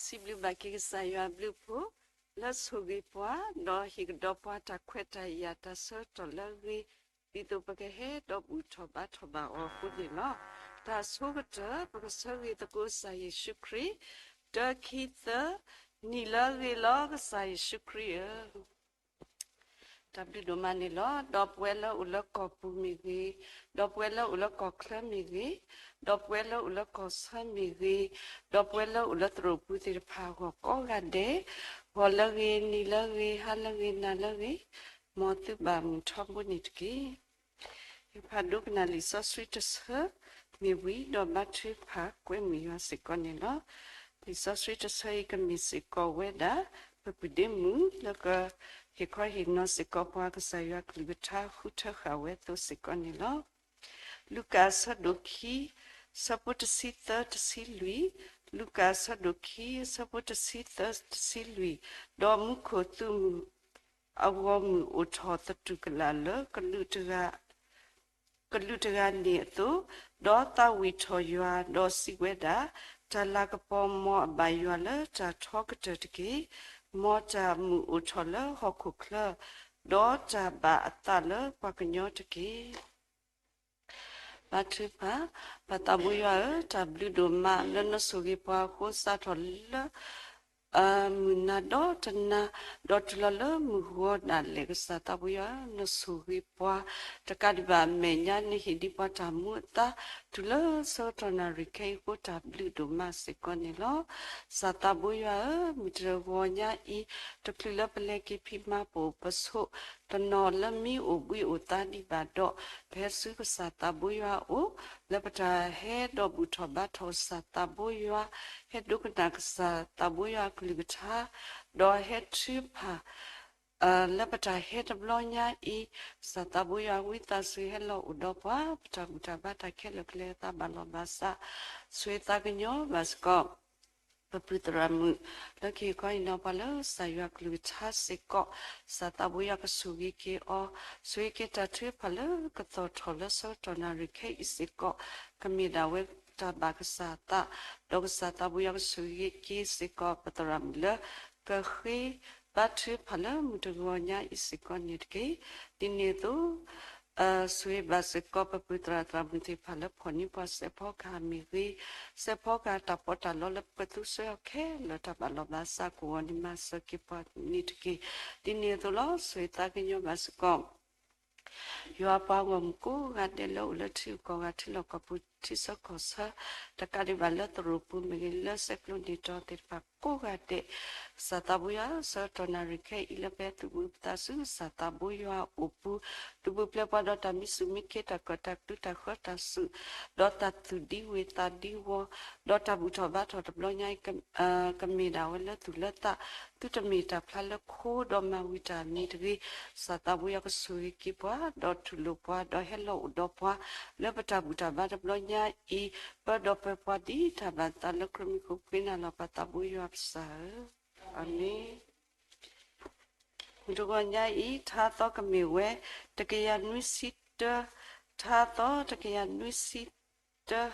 စံးဘျုးဘၣ်က့ၤကစၢ်ယွၤအဘျုးအဖှိၣ် လၢဆိၣ်ဂ့ၤပှၤ ဒီးဟ့ၣ်ကဒီးပှၤတၢ်ခွဲးတၢ်ယာ်တၢ်ဆၢကတီၢ်လၢအဂ့ၤ ဒ်သိးပကဟဲဒီးဘူၣ်ထီၣ်ဘါထီၣ်ဘၣ်အီၤအဃိန့ၣ်လီၤ. တၢ်ဆိကတၢၢ် ပကဆၢဂ့ၤသကိးကစၢ်ယ့ၣ်ၡူးခရံာ်, တၢ ခံ သၢ, နံၤလၢအဂ့ၤလီၤ ကစၢ်ယ့ၣ်ၡူးခရံာ်ဧၢ. တၢ်ဘျုးဒိၣ်မးန့ၣ်လီၤ. ဒီပုၢ်ဝဲၢ်လၢအိၣ်လၢကီၢ်ပူၤမ့ၢ်ဂ့ၤ, ဒီပုၢ်ဝဲၢ်လၢအိၣ်လၢကီၢ်ချၢမ့ၢ်ဂ့ၤ, ဒီပုၢ်ဝဲၢ်လၢအိၣ်လၢကီၢ်ဆၢမ့ၢ်ဂ့ၤ, ဒီပုၢ်ဝဲၢ်လၢအိၣ်လၢသရိာ်ပူၤသ့ၣ်တဖၣ်အဂီၢ်ကိးဂၤဒဲး, ဂီၤလၢအဂ့ၤ, နံၤလၢအဂ့ၤ, ဟါလၢအဂ့ၤ, နၤလၢအဂ့ၤ, မ်သုဘၣ်မုာ်ထီဘိန့ၣ်တက့ၢ်. ယဖးဒိကနၣ်လံာ်စီဆှံတဆၢ မ့ၢ်ဝံၤဒီးဘါထုကဖၣ်ကွဲမုာ်ယွၤစ့ၢ်ကီးန့ၣ်လီၤ. လံာ်စီဆှံတဆၢအံၤကမ့ၢ်စ့ၢ်ကီးဝဲဒၣ် ပပုၢ်ဒ့မုၣ် လၢကဟ့ၣ်ခီဟ့ၣ်နီၤစ့ၢ်ကီးပှၤကစၢ်ယွၤကလုၢ်ကထါဃုထၢဃာ်ဝဲအသိးစ့ၢ်ကီးန့ၣ်လီၤ. လူၤကၣ်အဆၢဒိၣ်ခံ အဆၢဖိတဆံသၢတဆံလွံၢ်, လူၤကၣ်အဆၢဒိၣ်ခံ အဆၢဖိတဆံသၢတဆံလွံၢ်, ဒီးမူခိၣ်သုးမုၢ် အဂီၢ်မုၢ်အိၣ်ထီၣ်သတူၢ်ကလာ်လၢ ကလူးတဂၤန့ၣ်အသိး, ဒီးသးဝံၣ်ထီၣ်ယွၤ, ဒီးစံးဝဲဒၣ်, တၢ်လၤကပီၤ မ်အဘၣ်ယွၤလၢတၢ်ထီကတၢၢ်တက့ၢ်. မ်တၢ်မုာ်အိၣ်ထီၣ်လၢဟီၣ်ခိၣ်ချၢ, ဒီးတၢ်ဘၣ်အသးလၢပှၤကညီတက့ၢ်. ဘါထုကဖၣ်. ပၢ်သးဘိယွၤဧၢ, တၢ်ဘျုးဒိၣ်မးလၢနဆိၣ်ဂ့ၤပှၤအဃိ စးထီၣ်လၢ မုၢ်နၤဒီတနၤ, ဒီးတုၤလီၤလၢမုၢ်ဂီၤဒၣ်လဲာ် ကစၢ်သးဘိယွၤဧၢ, နဆိၣ်ဂ့ၤပှၤ တကးဒံးဘၣ်အမဲာ်ညါ နဟ့ၣ်ဒံးပှၤတၢ်မူအသါ တုၤလၢဆၢကတီၢ်နၣ်ရံၣ်ခဲအံၤအဃိ တၢ်ဘျုးဒိၣ်မးစ့ၢ်ကီးန့ၣ်လီၤ. ကစၢ်သးဘိယွၤဧၢ, မုၢ်တဂီၤညါအံၤ တချုးလၢပလဲၤက့ၤဖံးမၤပိာ်ပဆိး တနီၤလၢမ့ၢ်အိၣ်ဘှံးအိၣ်သါဒံးဘၣ်ဒီး, ပဟဲဆူကစၢ်သးဘိယွၤအအိၣ်, လၢပတၢ်ဟဲဒီးဘူၣ်ထီၣ်ဘါထီၣ်ကစၢ်သးဘိယွၤ, ဟဲဒိကနၣ်ကစၢ်သးဘိယွၤအကလုၢ်ကထါ, ဒီးဟဲထုကဖၣ် လၢပတၢ်ဟဲတဘျီညါအံၤ, ကစၢ်သးဘိယွၤဝံသးစူၤဟဲလီၤအိၣ်ဒီးပှၤ, ပတၢ်ဘူၣ်တၢ်ဘါတၢ်ခဲလၢာ်ကလဲၤအသးဘၣ်လီၤဘၣ်စး, ဆိၣ်ဂ့ၤသးကညီၤဘၣ်စ့ၢ်ကီး ပပုၢ်သရၣ်မုၣ် လၢကဟ့ၣ်ခီဟ့ၣ်နီၤပှၤလၢကစၢ်ယွၤကလုၢ်ကထါစ့ၢ်ကီး, ကစၢ်သးဘိယွၤကဆိၣ်ဂ့ၤက့ၤအီၤ, ဆိၣ်ဂ့ၤက့ၤတၢ်ထုကဖၣ်လၢကသီၣ်ထီၣ်လၢဆၢကတီၢ်နၣ်ရံၣ်ခဲအံၤစ့ၢ်ကီး, ကမ့ၢ်ဒၣ်ဝဲတၢ်ဘၣ်ကစၢ်အသး, ဒီးကစၢ်သးဘိယွၤကဆိၣ်ဂ့ၤက့ၤစ့ၢ်ကီး ပသရၣ်မုၣ်လၢ ကဃ့ဘါထုကဖၣ်လၢမုၢ်တဂီၤညါအံၤစ့ၢ်ကီးန့ၣ်တက့ၢ်. ဒ်န့ၣ်အသိး ဆိၣ်ဂ့ၤဘၣ်စ့ၢ်ကီးပပုၢ်သရၣ်သရၣ်မုၣ်သ့ၣ်တဖၣ်လၢဖီၣ်န့ၢ်ပှၤစဲးဖီကဟၣ်မ့ၢ်ဂ့ၤ, စဲးဖီကဟၣ်တၢ်ပီးတၢ်လီလၢပကသူဆှၢအီၤခဲလၢာ်တၢ်ဘၣ်လီၤဘၣ်စး ကဝီၤန့ၣ်မၤစၢၤက့ၤပှၤန့ၣ်တက့ၢ်. ဒ်န့ၣ်အသိးလီၤ. ဆိၣ်ဂ့ၤသးကညီၤဘၣ်စ့ၢ်ကီး ယွၤပှၤဂီၢ်မုၢ်ကိးဂၤဒဲးလၢအိၣ်လၢထံဂုၤကီၢ်ဂၤ ထံလီၢ်ကီၢ်ပူၤ ထံဆၢကီၢ်ဆၢ, တကးဒံးဘၣ်လၢသရိာ်ပူၤမ့ၢ်ဂ့ၤ, လၢစဲးကျိးန့ၢ်တီၤသ့ၣ်တဖၣ်ကိးဂၤဒဲး, ကစၢ်သးဘိယွၤ ဆၢကတီၢ်နၣ်ရံၣ်ခဲအံၤလၢပဟဲသုးဘူးပသးဆူကစၢ်သးဘိယွၤအအိၣ်ပူၤ, သုးဘူးပျဲပှၤဒီးတၢ်မံဆူၣ်မံခ့ တၢ်ကီၢ်တၢ်ကျူတၢ်ဃၢတၢ်စူၣ်, ဒီးတၢ်သူၣ်ဒံဝ့ၢ်သးဒံဝီၤ, ဒီးတၢ်ဘူၣ်ထီၣ်ဘါထီၣ်တဘျီညါအံၤ ကမ့ၢ်ဒၣ်ဝဲလၢသူၣ်လၢသး, သုတမ့ၢ်တၢ်ဖျါလၢခိဒီးမၤဝံၤတၢ်မံၤတဂ့ၤ, ကစၢ်သးဘိယွၤကဆိၣ်ဂ့ၤက့ၤပှၤ, ဒီးတူၢ်လိာ်ပှၤ, ဒီးဟဲလီၤအိၣ်ဒီးပှၤ, လၢပတၢ်ဘူၣ်တၢ်ဘါတဘျီညါအံၤ, ပၢဒီးပၢပှၤဒ်တၢ်ဘၣ်သးလၢခရံာ်မံၤဃိ ဃ့နၤလီၤပၢ်သးဘိယွၤပစၢ်ဧၢ, အၤမ့ၣ်. မုၢ်တဂီၤညါအံၤ ထါသီကမ့ၢ်ဝဲ တကယၤနွံဆံတၢ, ထါသီတကယၤနွံဆံတၢ,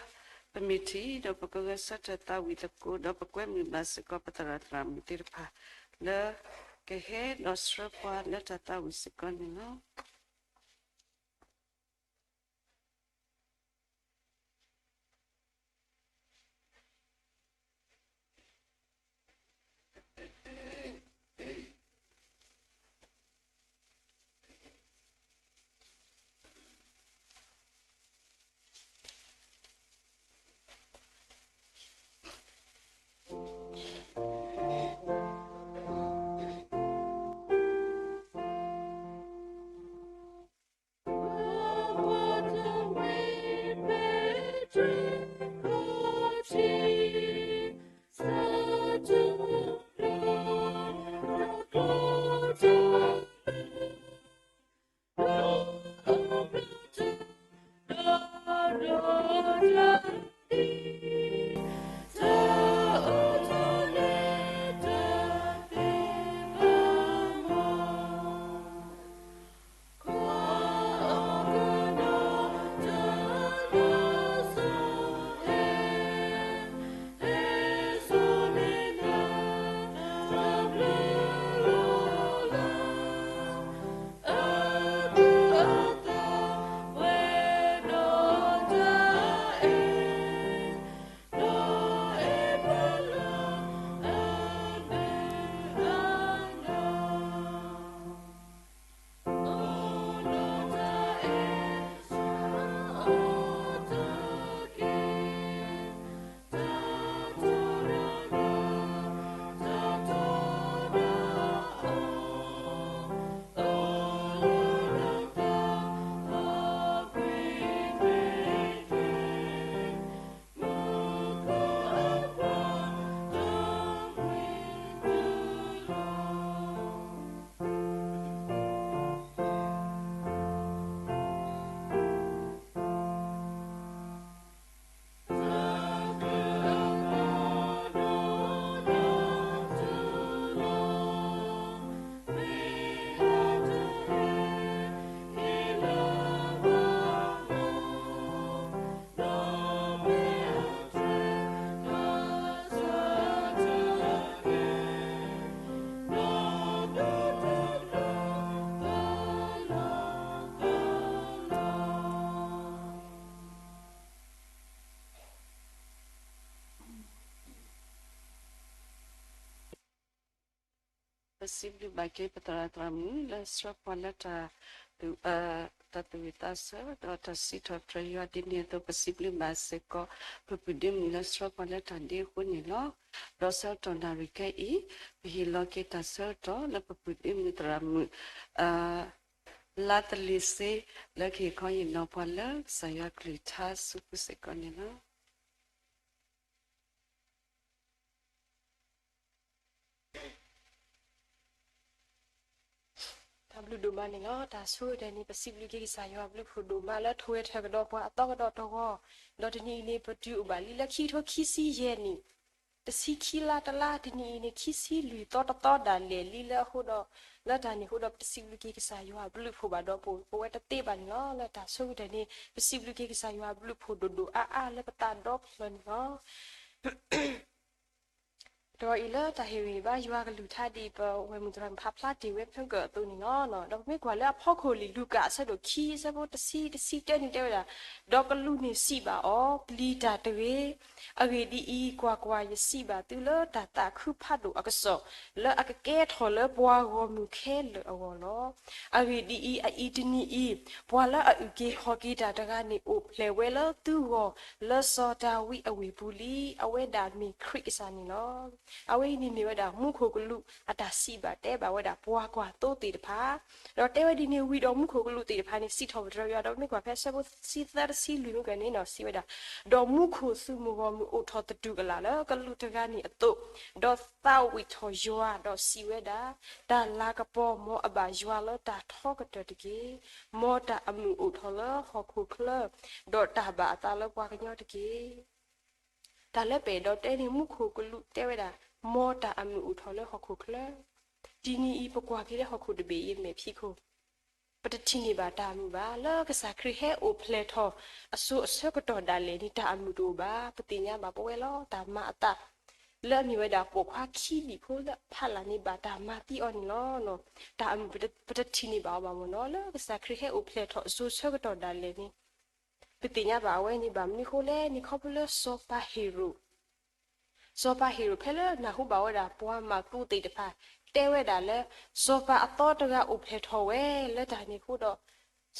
ပမ့ၢ်ထံၣ်ဒီးပကဂဲၤဆၢထၢၣ်သးဝံၣ်သကိး ဒီးပကွဲမုာ်ဘၣ်စ့ၢ်ကီးပသရၣ်သရၣ်မုၣ်သ့ၣ်တဖၣ် လၢကဟဲဒီးဆှၢပှၤလၢတၢ်သးဝံၣ်စ့ၢ်ကီးန့ၣ်လီၤ. ပစံးဘျုးဘၣ်က့ၤပသရၣ်သရၣ်မုၣ်လၢဆှၢပှၤလၢတၢ် တၢ်သူၣ်ဝံၣ်သးဆၢ ဒီးတၢ်စံးထီၣ်ပတြၢၤယွၤဒ်န့ၣ်အသိး ပစံးဘျုးဘၣ်စ့ၢ်ကီး ပပုၢ်ဒ့မုၣ်လၢဆှၢပှၤလၢတၢ်ဒ့အဃိန့ၣ်လီၤ. ဒီးဆၢကတီၢ်နၣ်ရံၣ်ခဲအံၤ ပဟ့ၣ်လီၤက့ၤတၢ်ဆၢကတီၢ်လၢပပုၢ်ဒ့မုၣ်သရၣ်မုၣ် လါသလ့ၤစ့ လၢကဟ့ၣ်ခီဟ့ၣ်နီၤပှၤလၢကစၢ်ယွၤကလုၢ်ကထါစုပူၤစ့ၢ်ကီးန့ၣ်လီၤ. တၢ်ဘျုးဒိၣ်မးန့ၣ်လီၤ. တၢ်ဆိကတၢၢ်န့ၣ် ပစံးဘျုးက့ၤကစၢ်ယွၤအဘျုးအဖှိၣ်ဒိၣ်မးလၢထူဝဲထၢၣ်ကဒီးပှၤအသီကဒီးတဂီၤ, ဒီးတနံၤအံၤန့ၣ် ပတုၤအိၣ်ဘၣ်လံလၢခံကထိခံဆံယဲၢ်နံၣ်, တဆံခံလါတလါ, တနံၤအံၤန့ၣ် ခံဆံလွံၢ်သီတသီဒၣ်လဲာ်လံလၢအဃိဒီး, လၢတၢ်န့ၣ်အဃိဒီး ပတစံးဘျုးက့ၤကစၢ်ယွၤအဘျုးအဖှိၣ်ဘၣ်ဒီး ပဝဲတသ့ဘၣ်န့ၣ်လီၤ. လၢတၢ်ဆိကတၢၢ်န့ၣ် ပစံးဘျုးက့ၤကစၢ်ယွၤအဘျုးအဖှိၣ်ဒိၣ်ဒိၣ်အါအါလၢပသးဒီဖျၢၣ်န့ၣ်လီၤ. တဂီၤအံၤလၢတၢ်ဟ့ၣ်ဂံၢ်ဘါယွၤကလုၢ်ကထါဒ်အံၤ ပဝဲၢ်မုၣ်သရၣ်မုၣ်ဖးဖျါတ့ၢ်ဝဲဖဲကၢၣ်အသိးန့ၣ်လီၤ. ဒီးပမ့ၢ်ကွၢ်လၢအဖီခိၣ်လံာ်လူၤကၣ်အဆၢဒိၣ်ခံ အဆၢဖိတဆံ တဆံတၢန့ၣ်တဲဝဲဒၣ်, ဒီးကလူးန့ၣ်စံးဘၣ်အီၤ, ပျံၤတၢ်တဂ့ၤ, အဂ့ၢ်ဒ်အံၤ, ကွၢ်ကွၢ်, ယစံးဘၣ်သုလၢတၢ်သးခုဖးဒိၣ်အကစီၣ်, လၢအကကဲထီၣ်လၢပှၤဂီၢ်မုၢ်ခဲလၢာ်အဂီၢ်လီၤ. အဂ့ၢ်ဒ်အံၤ, အအံၤတနံၤအံၤ, ပှၤလၢအအုၣ်က့ၤခီၣ်က့ၤတၢ်တဂၤန့ၣ် အိၣ်ဖျဲၣ်ဝဲလၢသုဂီၢ် လၢစီၤဒၤဝံးအဝ့ၢ်ပူၤလံ, အဝဲဒၣ်မ့ၢ်ခရံာ်ကစၢ်န့ၣ်လီၤ. အဝဲအံၤန့ၣ်မ့ၢ်ဝဲဒၣ်မူခိၣ်ကလူးအတၢ်စံးဘၣ်တဲဘၣ်ဝဲဒၣ်ပှၤကွၢ်သိသ့ၣ်တဖၣ်, ဒီးတဲဝဲဒ်န့ၣ်ဝံၤဒီးမူခိၣ်ကလူးသ့ၣ်တဖၣ်န့ၣ် စံးထီၣ်ပတြၢၤယွၤ, ဒီးပမ့ၢ်ကွၢ်ဖဲအဆၢဖိတဆံသၢ တဆံလွံၢ်မ့ၢ်ကန့ၣ်နီၤ စံးဝဲဒၣ်, ဒီးမူခိၣ်သုးမုၢ်ဂီၢ်မုၢ်အိၣ်ထီၣ်သတူၢ်ကလာ်လၢကလူးတဂၤန့ၣ်အသိး, ဒီးသးဝံၣ်ထီၣ်ယွၤ, ဒီးစံးဝဲဒၣ်, တၢ်လၤကပီၤမ်အဘၣ်ယွၤလၢတၢ်ထီကတၢၢ်တက့ၢ်. မ်တၢ်အမုာ်အိၣ်ထီၣ်လၢဟီၣ်ခိၣ်ချၢ, ဒီးတၢ်ဘၣ်အသးလၢပှၤကညီတက့ၢ်. တၢ်လၢပအဲၣ်ဒိးတဲန့ၣ် မူခိၣ်ကလူးတဲဝဲဒၣ်, မ်တၢ်အမုာ်အိၣ်ထီၣ်လၢဟီၣ်ခိၣ်ချၢ. တနံၤအံၤ ပကွၢ်က့ၤလၢဟီၣ်ခိၣ်တဘ့ၣ်အံၤအမဲာ်ဖံးခိၣ်, ပတထံၣ်န့ၢ်ဘၣ်တၢ်အမုာ်ဘၣ်. လၢကစၢ်ခရံာ်ဟဲအိၣ်ဖျဲၣ်ထီၣ်အစိၤအဆၢကတီၢ်ဒၣ်လဲာ်န့ၣ် တၢ်အမုာ်တအိၣ်ဘၣ်. ပသ့ၣ်ညါဘၣ်ပဝဲလီၤ. တၢ်မၤအသး လၢအမ့ၢ်ဝဲဒၣ်ပိာ်ခွါခံဘ့ၣ်ဖိလၢအဖီလာ်န့ၣ် ဘၣ်တၢ်မၤသံအီၤန့ၣ်လီၤ. တၢ်အမုာ်ပတထံၣ်န့ၢ်ဘၣ်အီၤဘၣ်မ့ၢ်နီၤ. လၢကစၢ်ခရံာ်ဟဲအိၣ်ဖျဲၣ်ထီၣ်အစိၤဆၢကတီၢ်ဒၣ်လဲာ်န့ၣ် ပသ့ၣ်ညါဘၣ်အဝဲန့ၣ် ဘၣ်မနုၤဃိလဲၣ်န့ၣ် ခီဖျိလၢစီၤပၤဟ့ၤရိာ်, စီၤပၤဟ့ၤရိာ်ဖဲလၢနၢ်ဟူဘၣ်ဝဲဒၣ်ပှၤမၢ်ကူးသ့ၣ်တဖၣ် တဲဝဲဒၣ်လၢ စီၤပၤအသီတဂၤအိၣ်ဖျဲၣ်ထီၣ်ဝဲလၢတၢ်န့ၣ်အဃိဒီး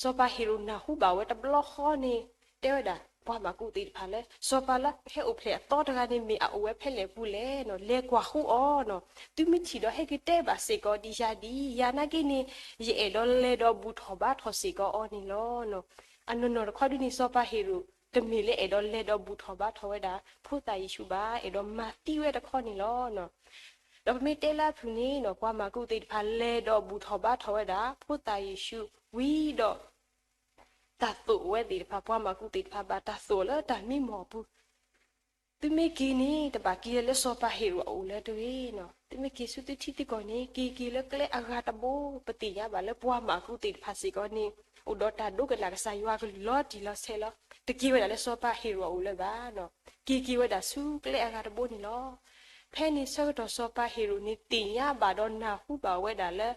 စီၤပၤဟ့ၤရိာ်နၢ်ဟူဘၣ်ဝဲတဘျီဃီန့ၣ် တဲဝဲဒၣ် ပှၤမၢ်ကူးသ့ၣ်တဖၣ်လၢ စီၤပၤလၢဟဲအိၣ်ဖျဲၣ်အသီတဂၤန့ၣ် မ့ၢ်အအိၣ်ဝဲဖဲလဲၣ်ပူၤလဲၣ်နီၤ, လဲၤကွၢ်ဃုအီၤနီၤ. သုမ့ၢ်ထံၣ်ဒီးဟဲက့ၤတဲဘၣ်စ့ၢ်ကီးဒံးယၤဒ်အံၤ, ယၤနာ်က့န့ၣ် ယအဲၣ်ဒိးလဲၤဒီးဘူၣ်ထီၣ်ဘါထီၣ်စ့ၢ်ကီးအီၤန့ၣ်လီၤ. အနီၢ်နီၢ်တခီဒ်န့ၣ် စီၤပၤဟ့ၤရိာ် တမ့ၢ်လၢအဲၣ်ဒိးလဲၤဒီးဘူၣ်ထီၣ်ဘါထီၣ်ဝဲဒၣ် ဖိသၣ်ယ့ၣ်ၡူးဘၣ်, အဲၣ်ဒိးမၤသံဝဲတခီန့ၣ်လီၤ. ဒီးပမ့ၢ်တဲလၢအဖုၣ်န့ၣ်နီၤ ပှၤမၢ်ကူးသ့ၣ်တဖၣ်လဲၤဒီးဘူၣ်ထီၣ်ဘါထီၣ်ဝဲဒၣ် ဖိသၣ်ယ့ၣ်ၡူးဝံၤဒီး တၢ်သိၣ်ဝဲသ့ၣ်တဖၣ် ပှၤမၢ်ကူးသ့ၣ်တဖၣ်ဘၣ်တၢ်သိၣ်လၢတၢ်မံမီၢ်အပူၤ, သုမ့ၢ်က့ၤန့ၣ် တဘၣ်က့ၤလၢစီၤပၤဟ့ၤရိာ်အအိၣ်လၢၤတဂ့ၤနီၤ, သုမ့ၢ်က့ၤဆူသုထံသုကီၢ်န့ၣ် က့ၤက့ၤလၢကျဲအဂၤတဘိ, ပသ့ၣ်ညါဘၣ်လၢပှၤမၢ်ကူးသ့ၣ်တဖၣ်စ့ၢ်ကီးန့ၣ် အိၣ်ဒီးတၢ်ဒိကနၣ်ကစၢ်ယွၤအကလုၢ်လီၤတံၢ်လီၤဆဲးလီၤ. တက့ၤဝဲဒၣ်လၢစီၤပၤဟ့ၤရိာ်အအိၣ်လၢၤဘၣ်နီၤ, က့ၤက့ၤဝဲဒၣ်ဆူကျဲအဂၤတဘိန့ၣ်လီၤ. ဖဲန့ၣ်ဆၢကတီၢ်စီၤပၤဟ့ၤရိာ်န့ၣ် သ့ၣ်ညါဘၣ်ဒီးနၢ်ဟူဘၣ်ဝဲဒၣ်လၢ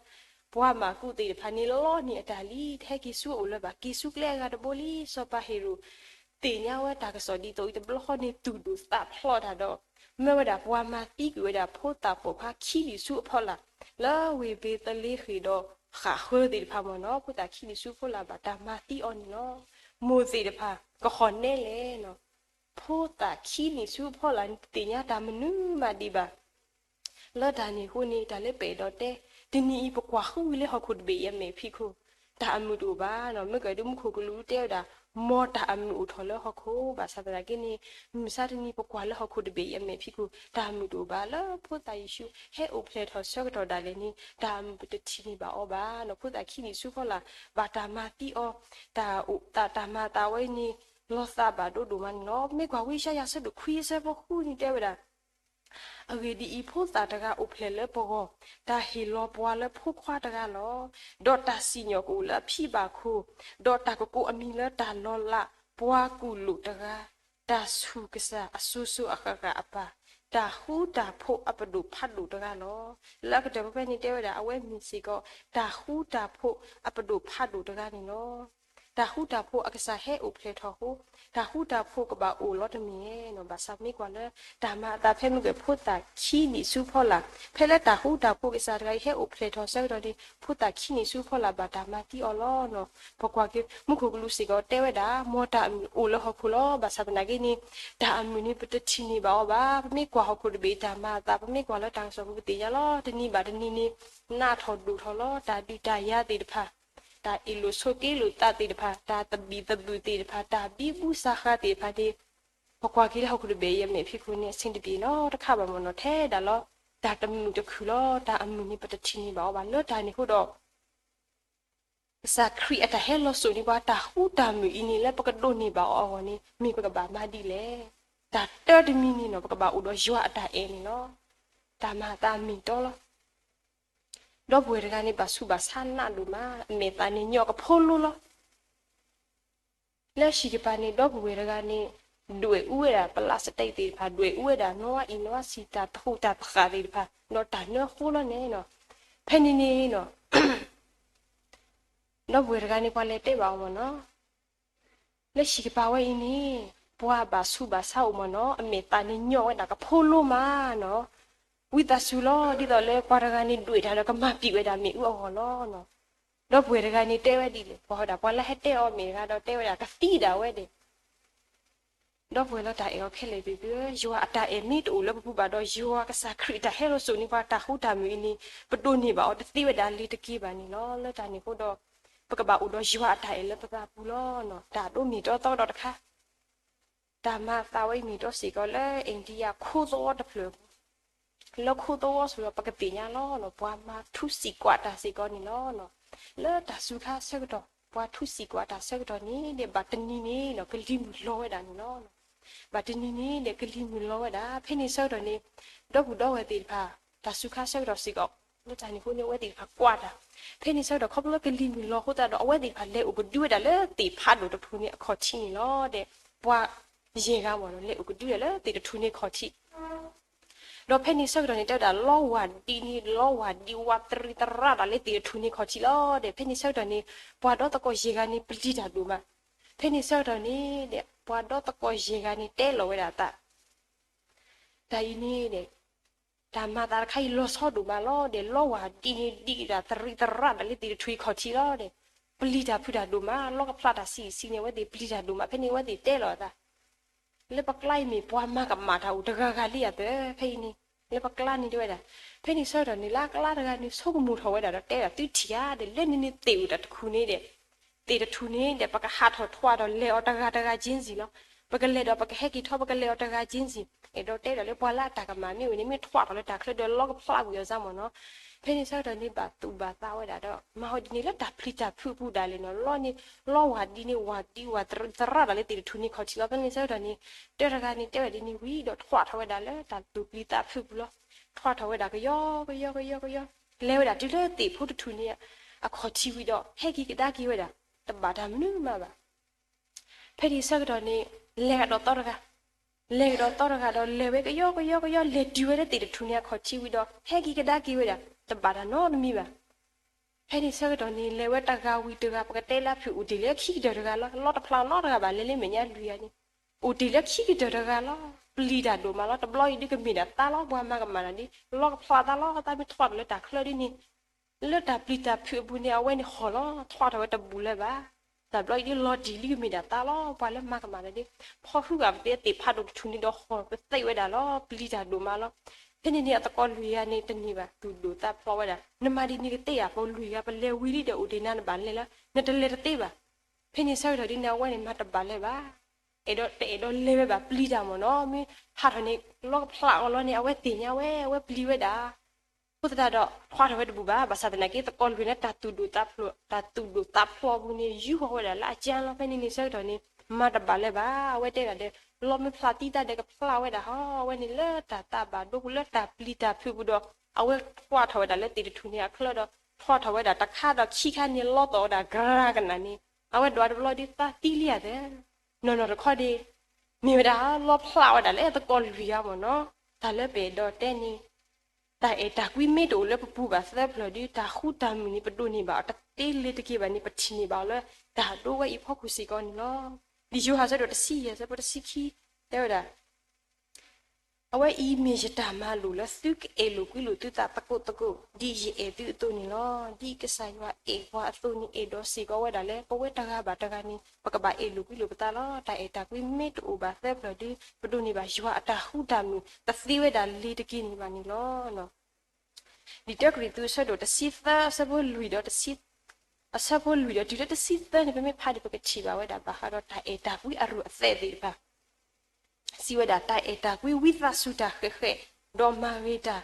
ပှၤမၢ်ကူးသ့ၣ်တဖၣ်န့ၣ်လီန့ၢ်အတၢ်လံ, တဟဲက့ၤဆူအအိၣ်လၢၤဘၣ်, က့ၤဆူကျဲအဂၤတဘိလံ. စီၤပၤဟ့ၤရိာ် သ့ၣ်ညါဝဲတၢ်ကစီၣ်ဒ်သိးအံၤတဘျီဃီန့ၣ် သူၣ်ဒိၣ်သးဖျိးတၢ်ဒီး မၢဝဲဒၣ်ပှၤမၤသံကွံာ်ဝဲဒၣ်ဖိသၣ်ပိာ်ခွါခံဘ့ၣ်ဆူအဖီလာ် လၢဝ့ၢ်ဘ့းသလ့ဃ့ၣ်ဒီးဃၣ်ဃၢသ့ၣ်တဖၣ်မ့ၢ်နီၤ, ဖိသၣ်ခံဘ့ၣ်ဆူအဖီလာ်ဘၣ်တၢ်မၤသံအီၤန့ၣ်လီၤ. မိၢ်သ့ၣ်တဖၣ် ကဟီၣ်နဲလဲၣ်နီၤ, ဖိသၣ်ခံဘ့ၣ်ဆူအဖီလာ်န့ၣ် တသ့ၣ်ညါတၢ်မနုၤမးဒံးဘၣ်. လၢတၢ်န့ၣ်အဃိန့ၣ် တၢ်လၢပအဲၣ်ဒိးတဲ, တနံၤအံၤပကွၢ်ဃုဝံၤလၢဟီၣ်ခိၣ်တဘ့ၣ်အံၤအမဲာ်ဖံးခိၣ်, တၢ်အမုာ်တအိၣ်ဘၣ်နီၤ. မ့ၢ်ကဒုးမူခိၣ်ကလူးတဲဝဲဒၣ်, မ်တၢ်အမုာ်အိၣ်ထီၣ်လၢဟီၣ်ခိၣ်, ဘၣ်ဆၣ်သနာ်က့န့ၣ် မုၢ်မဆါတနံၤပကွၢ်လၢဟီၣ်ခိၣ်တဘ့ၣ်အံၤအမဲာ်ဖံးခိၣ် တၢ်အမုာ်တအိၣ်ဘၣ်. လၢဖိသၣ်ယ့ၣ်ၡူးဟဲအိၣ်ဖျဲၣ်ထီၣ်ဆၢကတီၢ်ဒၣ်လဲာ်န့ၣ် တၢ်အမုာ်ပတထံၣ်န့ၢ်ဘၣ်အီၤဘၣ်နီၤ. ဖိသၣ်ခံဘ့ၣ်ဆူအဖီလာ် ဘၣ်တၢ်မၤသံအီၤ, တၢ်အိၣ်သးတၢ်မၤသးဝဲန့ၣ် လီၤသးဘၣ်ဒိဒိၣ်မးန့ၣ်လီၤ. မ့ၢ်ကွၢ်ဝံယၡါယၤဆၢဒိၣ်ခွံအဆၢဖိဃုန့ၣ်တဲဝဲဒၣ် အဂ့ၢ်ဒ်အံၤ, ဖိသၣ်တဂၤအိၣ်ဖျဲၣ်လၢပဂီၢ်, တၢ်ဟ့ၣ်လီၤပှၤလၢဖိခွါတဂၤလီၤ. ဒီးတၢ်စံၣ်ညီၣ်ကအိၣ်လၢအဖံဘၣ်ခိၣ်, ဒီးတၢ်ကကိးအမံၤလၢတၢ်လီၤလးပှၤကူၣ်လိာ်တဂၤ, တၢ်ဆူၣ်ကစၢ်အစိၤစိၤအဃၣ်ဃၣ်အပၢ်, တၢ်ဃူတၢ်ဖိးအပဒိၣ်ဖးဒိၣ်တဂၤလီၤ. လၢအကတၢၢ်ဖဲန့ၣ်တဲဝဲဒၣ် အဝဲမ့ၢ်စ့ၢ်ကီး တၢ်ဃူတၢ်ဖိးအပဒိၣ်ဖးဒိၣ်တဂၤန့ၣ်လီၤ. တၢ်ဃူတၢ်ဖိးအကစၢ်ဟဲအိၣ်ဖျဲၣ်ထီၣ်အဃိ, တၢ်ဃူတၢ်ဖိးကဘၣ်အိၣ်လီၤတမ့ၢ်ဧါနီၤ. ဘၣ်ဆၣ်မ့ၢ်ကွၢ်လၢ တၢ်မၤအသးဖဲမ့ၢ်ကွၢ်ဖိသၣ်ခံနံၣ်ဆူဖီလာ်, ဖဲလၢတၢ်ဃူတၢ်ဖိးကစၢ်တဂၤအံၤဟဲအိၣ်ဖျဲၣ်ထီၣ်ဆၢကတီၢ်န့ၣ် ဖိသၣ်ခံနံၣ်ဆူဖီလာ်ဘၣ်တၢ်မၤသံအီၤလီၤနီၤ. ပကွၢ်က့ၤ မူခိၣ်ကလူးစ့ၢ်ကီးတဲဝဲဒၣ် မ်တၢ်အမုၢ်အိၣ်လၢဟီၣ်ခိၣ်လီၤ. ဘၣ်ဆၣ်သနာ်က့န့ၣ် တၢ်အမုၢ်န့ၣ် ပတထံၣ်န့ၢ်ဘၣ်အီၤဘၣ်. ပမ့ၢ်ကွၢ်ဟီၣ်ခိၣ်တဘ့ၣ်အံၤတၢ်မၤအသး ပမ့ၢ်ကွၢ်လၢတၢ်ကစီၣ်ပူၤ ပသ့ၣ်ညါလီၤ. တနံၤဘၣ်တနံၤန့ၣ် နးထီၣ်ဒိၣ်ထီၣ်လီၤ. တၢ်ဒုးတၢ်ယၤသ့ၣ်တဖၣ်, တၢ်အ့ၣ်လိာ်ဆိးက့လိာ်သးသ့ၣ်တဖၣ်, တၢ်သဘံၣ်သဘုၣ်သ့ၣ်တဖၣ်, တၢ်ဘံဘူစးဃၤသ့ၣ်တဖၣ်န့ၣ် ပကွၢ်က့ၤလၢဟီၣ်ခိၣ်တဘ့ၣ်အံၤအမဲာ်ဖံးခိၣ်န့ၣ် အဆ့ၣ်တဘ့ၣ်နီတခါဘၣ်မ့ၢ်နီၤ. ထဲဒၣ်လီၤ တၢ်တမုာ်တခုၣ်လီၤ. တၢ်အမုၢ်န့ၣ် ပတထံၣ်န့ၢ်ဘၣ်အီၤဘၣ်. လၢတၢ်န့ၣ်အဃိဒီး ကစၢ်ခရံာ်အတၢ်ဟဲလီၤစိာ်န့ၢ်ပှၤ တၢ်ဃူတၢ်မုာ်အံၤန့ၣ် လၢပကဒိးန့ၢ်ဘၣ်အီၤအဂီၢ်န့ၣ် မ့ၢ်ပကဘၣ်မၤဒ်လဲၣ်. တၢ်တၢတမံၤန့ၣ်နီၤ ပကဘၣ်အိၣ်ဒီးယွၤအတၢ်အဲၣ်န့ၣ်လီၤ. တၢ်မၤအသးအမ့ၢ်တီလီၤ. ဒီပုၢ်ဝဲၢ်တဂၤန့ၣ် ဘၣ်ဆူးဘၣ်ဆါနးဒိၣ်မး, အမဲာ်သးန့ၣ်ညီကဖိလိလီၤ. လၢဟံၣ်တဖၣ်န့ၣ် ဒီပုၢ်ဝဲၢ်တဂၤန့ၣ် ဒွဲၣ်အူဝဲဒၣ် ပလးစတံးသ့ၣ်တဖၣ်, ဒွဲၣ်အူဝဲဒၣ် နီၣ်ဝါအံၣ်နီၣ်ဝါဆံၣ် တၢ်တဃူးတၢ်တဃာ်သ့ၣ်တဖၣ်, ဒီးတၢ်နၢဃိလီၤန့ၣ်နီၤ. ဖဲန့ၣ်န့ၣ်နီၤ ဒီပုၢ်ဝဲၢ်တဂၤန့ၣ် ပှၤလဲၤတဲဘၣ်အီၤမ့ၢ်နီၤ, လၢဟံၣ်တဖၣ်ဝဲအံၤန့ၣ် ပှၤဘၣ်ဆူးဘၣ်ဆါအိၣ်မ့ၢ်နီၤ, အမဲာ်သးန့ၣ်ညီဝဲဒၣ်ကဖိလိမးနီၤ. ဝံသးစူၤလီၤ, ဒ်သိးလၢပှၤတဂၤန့ၣ်ဒွဲၣ်တၢ်ဒီးကမၤပံာ်ဝဲဒၣ်မ့ၣ်အူအဂီၢ်လီၤနီၤ. ဒီပုၢ်ဝဲၢ်တဂၤန့ၣ်တဲဝဲဒ်လဲၣ်, ပှၤဝဲဒၣ် ပှၤလၢဟဲတဲအီၤမ့ၢ်တဂၤဒီးတဲဝဲဒၣ်ကသံဒၣ်ဝဲဒၣ် ဒီပုၢ်ဝဲၢ်လၢတၢ်အဲၣ်အီၤခဲလၢာ်သ့ၣ်ဧၢ, ယွၤအတၢ်အဲၣ်မ့ၢ်တအိၣ်လၢပပူၤဘၣ်ဒီး ယွၤကစၢ်ခရံာ်အတၢ်ဟဲလီၤစိာ်န့ၢ်ပှၤ တၢ်ဃူတၢ်မုာ်အံၤန့ၣ် ပဒိးန့ၢ်ဘၣ်အီၤတသ့ဝဲဒၣ်လၢၤတက့ၢ်ဘၣ်န့ၣ်လီၤ. လၢတၢ်န့ၣ်အဃိဒီး ပကဘၣ်အိၣ်ဒီးယွၤအတၢ်အဲၣ်လၢပသးပူၤလီၤ. တၢ်ဒိးမ့ၢ်တီသီဒီးတခါ တၢ်မၤအသးဝဲအံၤမ့ၢ်တီစ့ၢ်ကီးလၢ India ခိၣ်သဝီတဖျၢၣ် လၢခိၣ်သဝီစ့ၢ်ကီး ပကသ့ၣ်ညါလီၤ. ပှၤမၤထူစံာ်ကွၢ်တၢ်စ့ၢ်ကီးန့ၣ်လီၤ. လၢတၢ်စူၤခါဆၢကတီၢ် ပှၤထူစံာ်ကွၢ်တၢ်ဆၢကတီၢ်န့ၣ်ဒီး ဘၣ်တနံၤန့ၣ်ဒီး ကလံၤမုၢ်လီၤဝဲဒၣ်န့ၣ်လီၤ. ဘၣ်တနံၤန့ၣ်ဒီး ကလံၤမုၢ်လီၤဝဲဒၣ်. ဖဲန့ၣ်ဆၢကတီၢ်န့ၣ် ဒီပုၢ်ဒီဝဲၢ်သ့ၣ်တဖၣ် တၢ်စူၤခါဆၢကတီၢ်စ့ၢ်ကီး လၢတၢ်န့ၣ်အဃိန့ၣ် အဝဲသ့ၣ်တဖၣ်ကွၢ်တၢ်. ဖဲန့ၣ်ဆၢကတီၢ် ခီဖျိလၢကလံၤမုၢ်လီၤအဃိသတးဒီး အဝဲသ့ၣ်တဖၣ်လဲၤအိၣ်ကဒုဝဲဒၣ်လၢသ့ၣ်ဖးဒိၣ်တထူၣ်န့ၣ်အခီၣ်ထံးန့ၣ်လီၤ. ဒီးပှၤယဲၢ်ဂၤမ့ၢ်နီၤ လဲၤအိၣ်ကဒုဝဲဒၣ်လၢသ့ၣ်တထူၣ်န့ၣ်အခီၣ်ထံး ဒီးဖဲန့ၣ်ဆၢကတီၢ်န့ၣ် တဲဝဲဒၣ် လီဝၢ်ဒံးန့ၣ် လီဝၢ်ဒံးဝးတရံးတရၣ်တၢ်လၢသ့ၣ်တထူၣ်န့ၣ်ခီၣ်ထံးလီၤ. ဒီးဖဲန့ၣ်ဆၢကတီၢ်န့ၣ် ပှၤဒီသကိးယဲၢ်ဂၤန့ၣ် ပျံၤတၢ်ဒိၣ်မး. ဖဲန့ၣ်ဆၢကတီၢ်န့ၣ်ဒီး ပှၤဒီသကိးယဲၢ်ဂၤန့ၣ် တဲလီၤဝဲဒၣ်အသး တၢ်အံၤန့ၣ်ဒီး တၢ်မၤသးတခါအံၤလီၤဆီဒိၣ်မးလီၤ. ဒီးလီဝၢ်ဒံးန့ၣ်ဒံးတၢ်တရံးတရၣ်တၢ်လၢသ့ၣ်တထူၣ်အံၤခီၣ်ထံးလီၤ. ဒီးပျံၤတၢ်ဖုးတၢ်ဒိၣ်မး လီကဖျါတၢ်ဆံးဆံးန့ၣ် အဝဲသ့ၣ်ပျံၤတၢ်ဒိၣ်မး. ဖဲန့ၣ်အဝဲသ့ၣ်တဲလီၤအသး လၢပကျါအံၤမ့ၢ်ပှၤမၤကမၣ်တၢ်အိၣ်တဂၤဂၤလံဧါသၢ ဖဲအံၤန့ၣ် လၢပကျါန့ၣ်တဲဝဲဒၣ်. ဖဲန့ၣ်ဆၢကတီၢ်န့ၣ် လၢအကျါတဂၤန့ၣ် ဆိကမိၣ်ထီၣ်ဝဲဒၣ်ဒီးတဲဒၣ် သုထံၣ်ဧါ ဒီးလၢန့ၣ်န့ၣ်သ့ၣ်အိၣ်တၢ်တထူၣ်န့ၣ်ဒီး သ့ၣ်တထူၣ်န့ၣ်ဒီး ပကဟးထီၣ်ထွးဒီးလဲၤအီၤတဂၤတဂၤက့စံၣ်လီၤ. ပကလဲၤဒီးပကဟဲက့ၤထီၣ် ပကလဲၤအီၤတဂၤက့စံၣ်. အဲၣ်ဒိးတဲဒၣ်လၢပှၤလၢအတၢ်ကမၣ်မ့ၢ်အိၣ်န့ၣ် မ့ၢ်ထွးထီၣ်လၢတၢ်ချၢဒီးလီကဖျါဝံၤအီၤစၢ်မ့ၢ်နီၤ. ဖဲန့ၣ်ဆၢကတီၢ်န့ၣ် ဘၣ်သူၣ်ဘၣ်သးဝဲဒၣ်ဒီး မၤဝဲဒ်န့ၣ်လၢတၢ်ပျံၤတၢ်ဖုးအပူၤဒၣ်လဲာ်နီၤ. လီန့ၣ် လီဝၢ်ဒံးန့ၣ် ဝၢ်ဒံးဝၢ်တရံးတရၣ်တၢ်လၢသ့ၣ်တထူၣ်န့ၣ်ခီၣ်ထံးလီၤ. ဖဲန့ၣ်ဆၢကတီၢ်န့ၣ် တၢတဂၤန့ၣ်တဲဝဲဒ်န့ၣ်ဝံၤဒီး ထွးထီၣ်ဝဲဒၣ်လၢတၢ်သူၣ်ပျံၤသးဖုးအပူၤလီၤ. ထွးထီၣ်ဝဲဒၣ်ကယီကယီကယီကယီ လဲၤဝဲဒၣ်တုၤလၢသ့ၣ်ဖိတထူၣ်န့ၣ် အခီၣ်ထံးဝံၤဒီး ဟဲက့ၤကဒါက့ၤဝဲဒၣ် တဘၣ်တၢ်မနုၤမးဘၣ်. ဖဲန့ၣ်ဆၢကတီၢ်န့ၣ် လဲၤကဒီးသီတဂၤ, လဲၤကဒီးသီတဂၤဒီး လဲၤဝဲကယီကယီကယီ လဲၤတုၤဝဲလၢသ့ၣ်တထူၣ်န့ၣ်အခီၣ်ထံးဝံၤဒီး ဟဲက့ၤကဒါက့ၤဝဲဒၣ် တဘၣ်တၢ်နီတမံၤဘၣ်. ဖဲန့ၣ်ဆၢကတီၢ်န့ၣ် လဲၤဝဲတဂၤဝံၤတဂၤ ပကတဲလၢဖုးအိၣ်တ့ၢ်လၢခံကတၢၢ်တဂၤလီၤ. လီတဖျါနီတဂၤဘၣ် လဲၤလၢမဲာ်ညါလွံၢ်ဂၤန့ၣ် အိၣ်တ့ၢ်လၢခံကတၢၢ်တဂၤလီၤ. ပျံၤတၢ်ဒိၣ်မးလီၤ. တဘျီအံၤဒ်ကမ့ၢ်ဒၣ်သါလီၤ. ပှၤမၤကမၣ်တၢ်ဒ် လီကဖျါသါလီၤ. သးမ့ၢ်ထွးထီၣ်လၢတၢ်ချၢဒ်န့ၣ် လၢတၢ်ပျံၤတၢ်ဖုးအပူၤန့ၣ် အဝဲန့ၣ်ဟီၣ်လီၤ. ထွးထီၣ်ဝဲတဘူၣ်လၢၤဘၣ်. တဘျီအံၤဒ်လီၤတံၢ်လံ ကမ့ၢ်ဒၣ်သါလီၤ. ပှၤလၢမၤကမၣ်တၢ်ဒ် ဖီၣ်ဟုၣ်ဂၤပသ့သ့ၣ်ဖးဒိၣ်တထူၣ်န့ၣ်ဒီးဟီၣ်ပသ့ဝဲဒၣ်လီၤ. ပျံၤတၢ်ဒိၣ်မးလီၤ. ဖဲန့ၣ်န့ၣ် အသကိးလွံၢ်ဂၤန့ၣ် တန့ၢ်ဘၣ် သူၣ်ဒိၣ်သးဖျိးဝဲဒၣ် နမၤဒ်န့ၣ်ကသ့ဧါ. ပှၤလွံၢ်ဂၤ ပလဲၤဝံၤလံဒီးအိၣ်တ့ၢ်နၤ နဘၣ်လဲၤလၢ နတလဲၤတသ့ဘၣ်. ဖဲန့ၣ်ဆၢကတီၢ်ဒ်န့ၣ် အဝဲန့ၣ်မၤတဘၣ်လၢၤဘၣ်. အဲၣ်ဒိးတအဲၣ်ဒိးလဲၤဝဲဘၣ် ပျံၤတၢ်မ့ၢ်နီၤ. မ့ၢ်ဟးထီၣ်န့ၣ် လီကဖျါအီၤလီၤန့ၣ် အဝဲသ့ၣ်ညါဝဲ အဝဲပျံၤဝဲဒၣ်. အဃိသတးဒီး ထွးထီၣ်ဝဲတဘူၣ်ဘၣ်. ဘၣ်ဆၣ်သနာ်က့ သကိးလွံၢ်ဂၤန့ၣ် တၢ်သူၣ်ဒိၣ်သးဖျိး တၢ်သူၣ်ဒိၣ်သးဖျိးအပူၤန့ၣ် ယူၢ်ဃီၤဝဲဒၣ်လၢအကၢလီၤ. ဖဲန့ၣ်န့ၣ်ဆၢကတီၢ်န့ၣ် မၤတဘၣ်လၢၤဘၣ်. အဝဲတဲဒၣ်ဒီး လီမ့ၢ်ဖျါသံသးဒီးကဖျါဝဲဒၣ်ဟီ အဝဲန့ၣ်လၢတၢ်သးဘၣ်ဒိပူၤ လၢတၢ်ပျံၤတၢ်ဖုးပူၤဒီး အဝဲထွးထီၣ်ဝဲဒၣ်လၢသ့ၣ်တထူၣ်န့ၣ်အချၢဒီး ထွးထီၣ်ဝဲဒၣ်တခါဒီးခံခါန့ၣ် လီၤသီၣ်ဝဲဒၣ်ကရၢကနၣ်န့ၣ် အဝဲဒွးတဘျီဒ်သးသံလံဧါသၢ နီၢ်နီၢ်တခီဒ် မ့ၢ်ဝဲဒၣ်လီဖျါဝဲဒၣ်လၢသကိးလွံၢ်ဂၤမ့ၢ်နီၤ. တၢ်လၢပအဲၣ်ဒိးတဲန့ၣ် တၢ်အဲၣ်တၢ်ကွံမ့ၢ်တအိၣ်လၢပပူၤဘၣ်သၢဖျၢၣ်ဒီး တၢ်ဃူတၢ်မုာ်န့ၣ် ပဒိးန့ၢ်ဘၣ်အီၤတသ့လၢၤတက့ၢ်ဘၣ်န့ၣ် ပထံၣ်န့ၢ်ဘၣ်အီၤလၢတၢ်ဒိဝဲအံၤဖီခိၣ်စ့ၢ်ကီးန့ၣ်လီၤ. လံာ်ယိၤဟၣ်ဆၢဒိၣ်တဆံယဲၢ် ဆၢဖိတဆံခံ တဲဝဲဒၣ် အဝဲအံၤမ့ၢ်ယတၢ်မၤလိာ်လၢသုကအဲၣ်လိာ်ကွံလိာ်သုသးသကိးသကိး ဒ်ယအဲၣ်သုအသိးန့ၣ်လီၤ. ဒ်ကစၢ်ယွၤအဲၣ်ပှၤအသိးန့ၣ် အဲၣ်ဒိးစ့ၢ်ကီးဝဲဒၣ်လၢ ပဝဲတဂၤဘၣ်တဂၤန့ၣ် ပကဘၣ်အဲၣ်လိာ်ကွံလိာ်ပသးလီၤ. တၢ်အဲၣ်တၢ်ကွံမ့ၢ်တအိၣ်ဘၣ်သၢဖျၢၣ်ဒီး ပဒိးန့ၢ်ဘၣ်ယွၤအတၢ်ဃူတၢ်မုာ် တသ့ဝဲဒၣ်လၢၤတက့ၢ်န့ၣ်ဘၣ်န့ၣ်လီၤ. လံာ်တၢကရံၣ်သူး အဆၢဒိၣ်တဆံသၢ အဆၢဖိလွံၢ်ဒီးတဆံ, အဆၢဖိလွံၢ်ဒီးတုၤလၢတဆံသၢန့ၣ် ပမ့ၢ်ဖးန့ၣ် ပကထံၣ်ဘၣ်ဝဲဒၣ် ဘၣ်ဃးဒီးတၢ်အဲၣ်တၢ်ကွံအရူၢ်အသဲးသ့ၣ်တဖၣ် စံးဝဲဒၣ် တၢ်အဲၣ်တၢ်ကွံဝံသးစူၤတၢ်ဃဲးဃဲး, ဒီးမၤဂ့ၤတၢ်,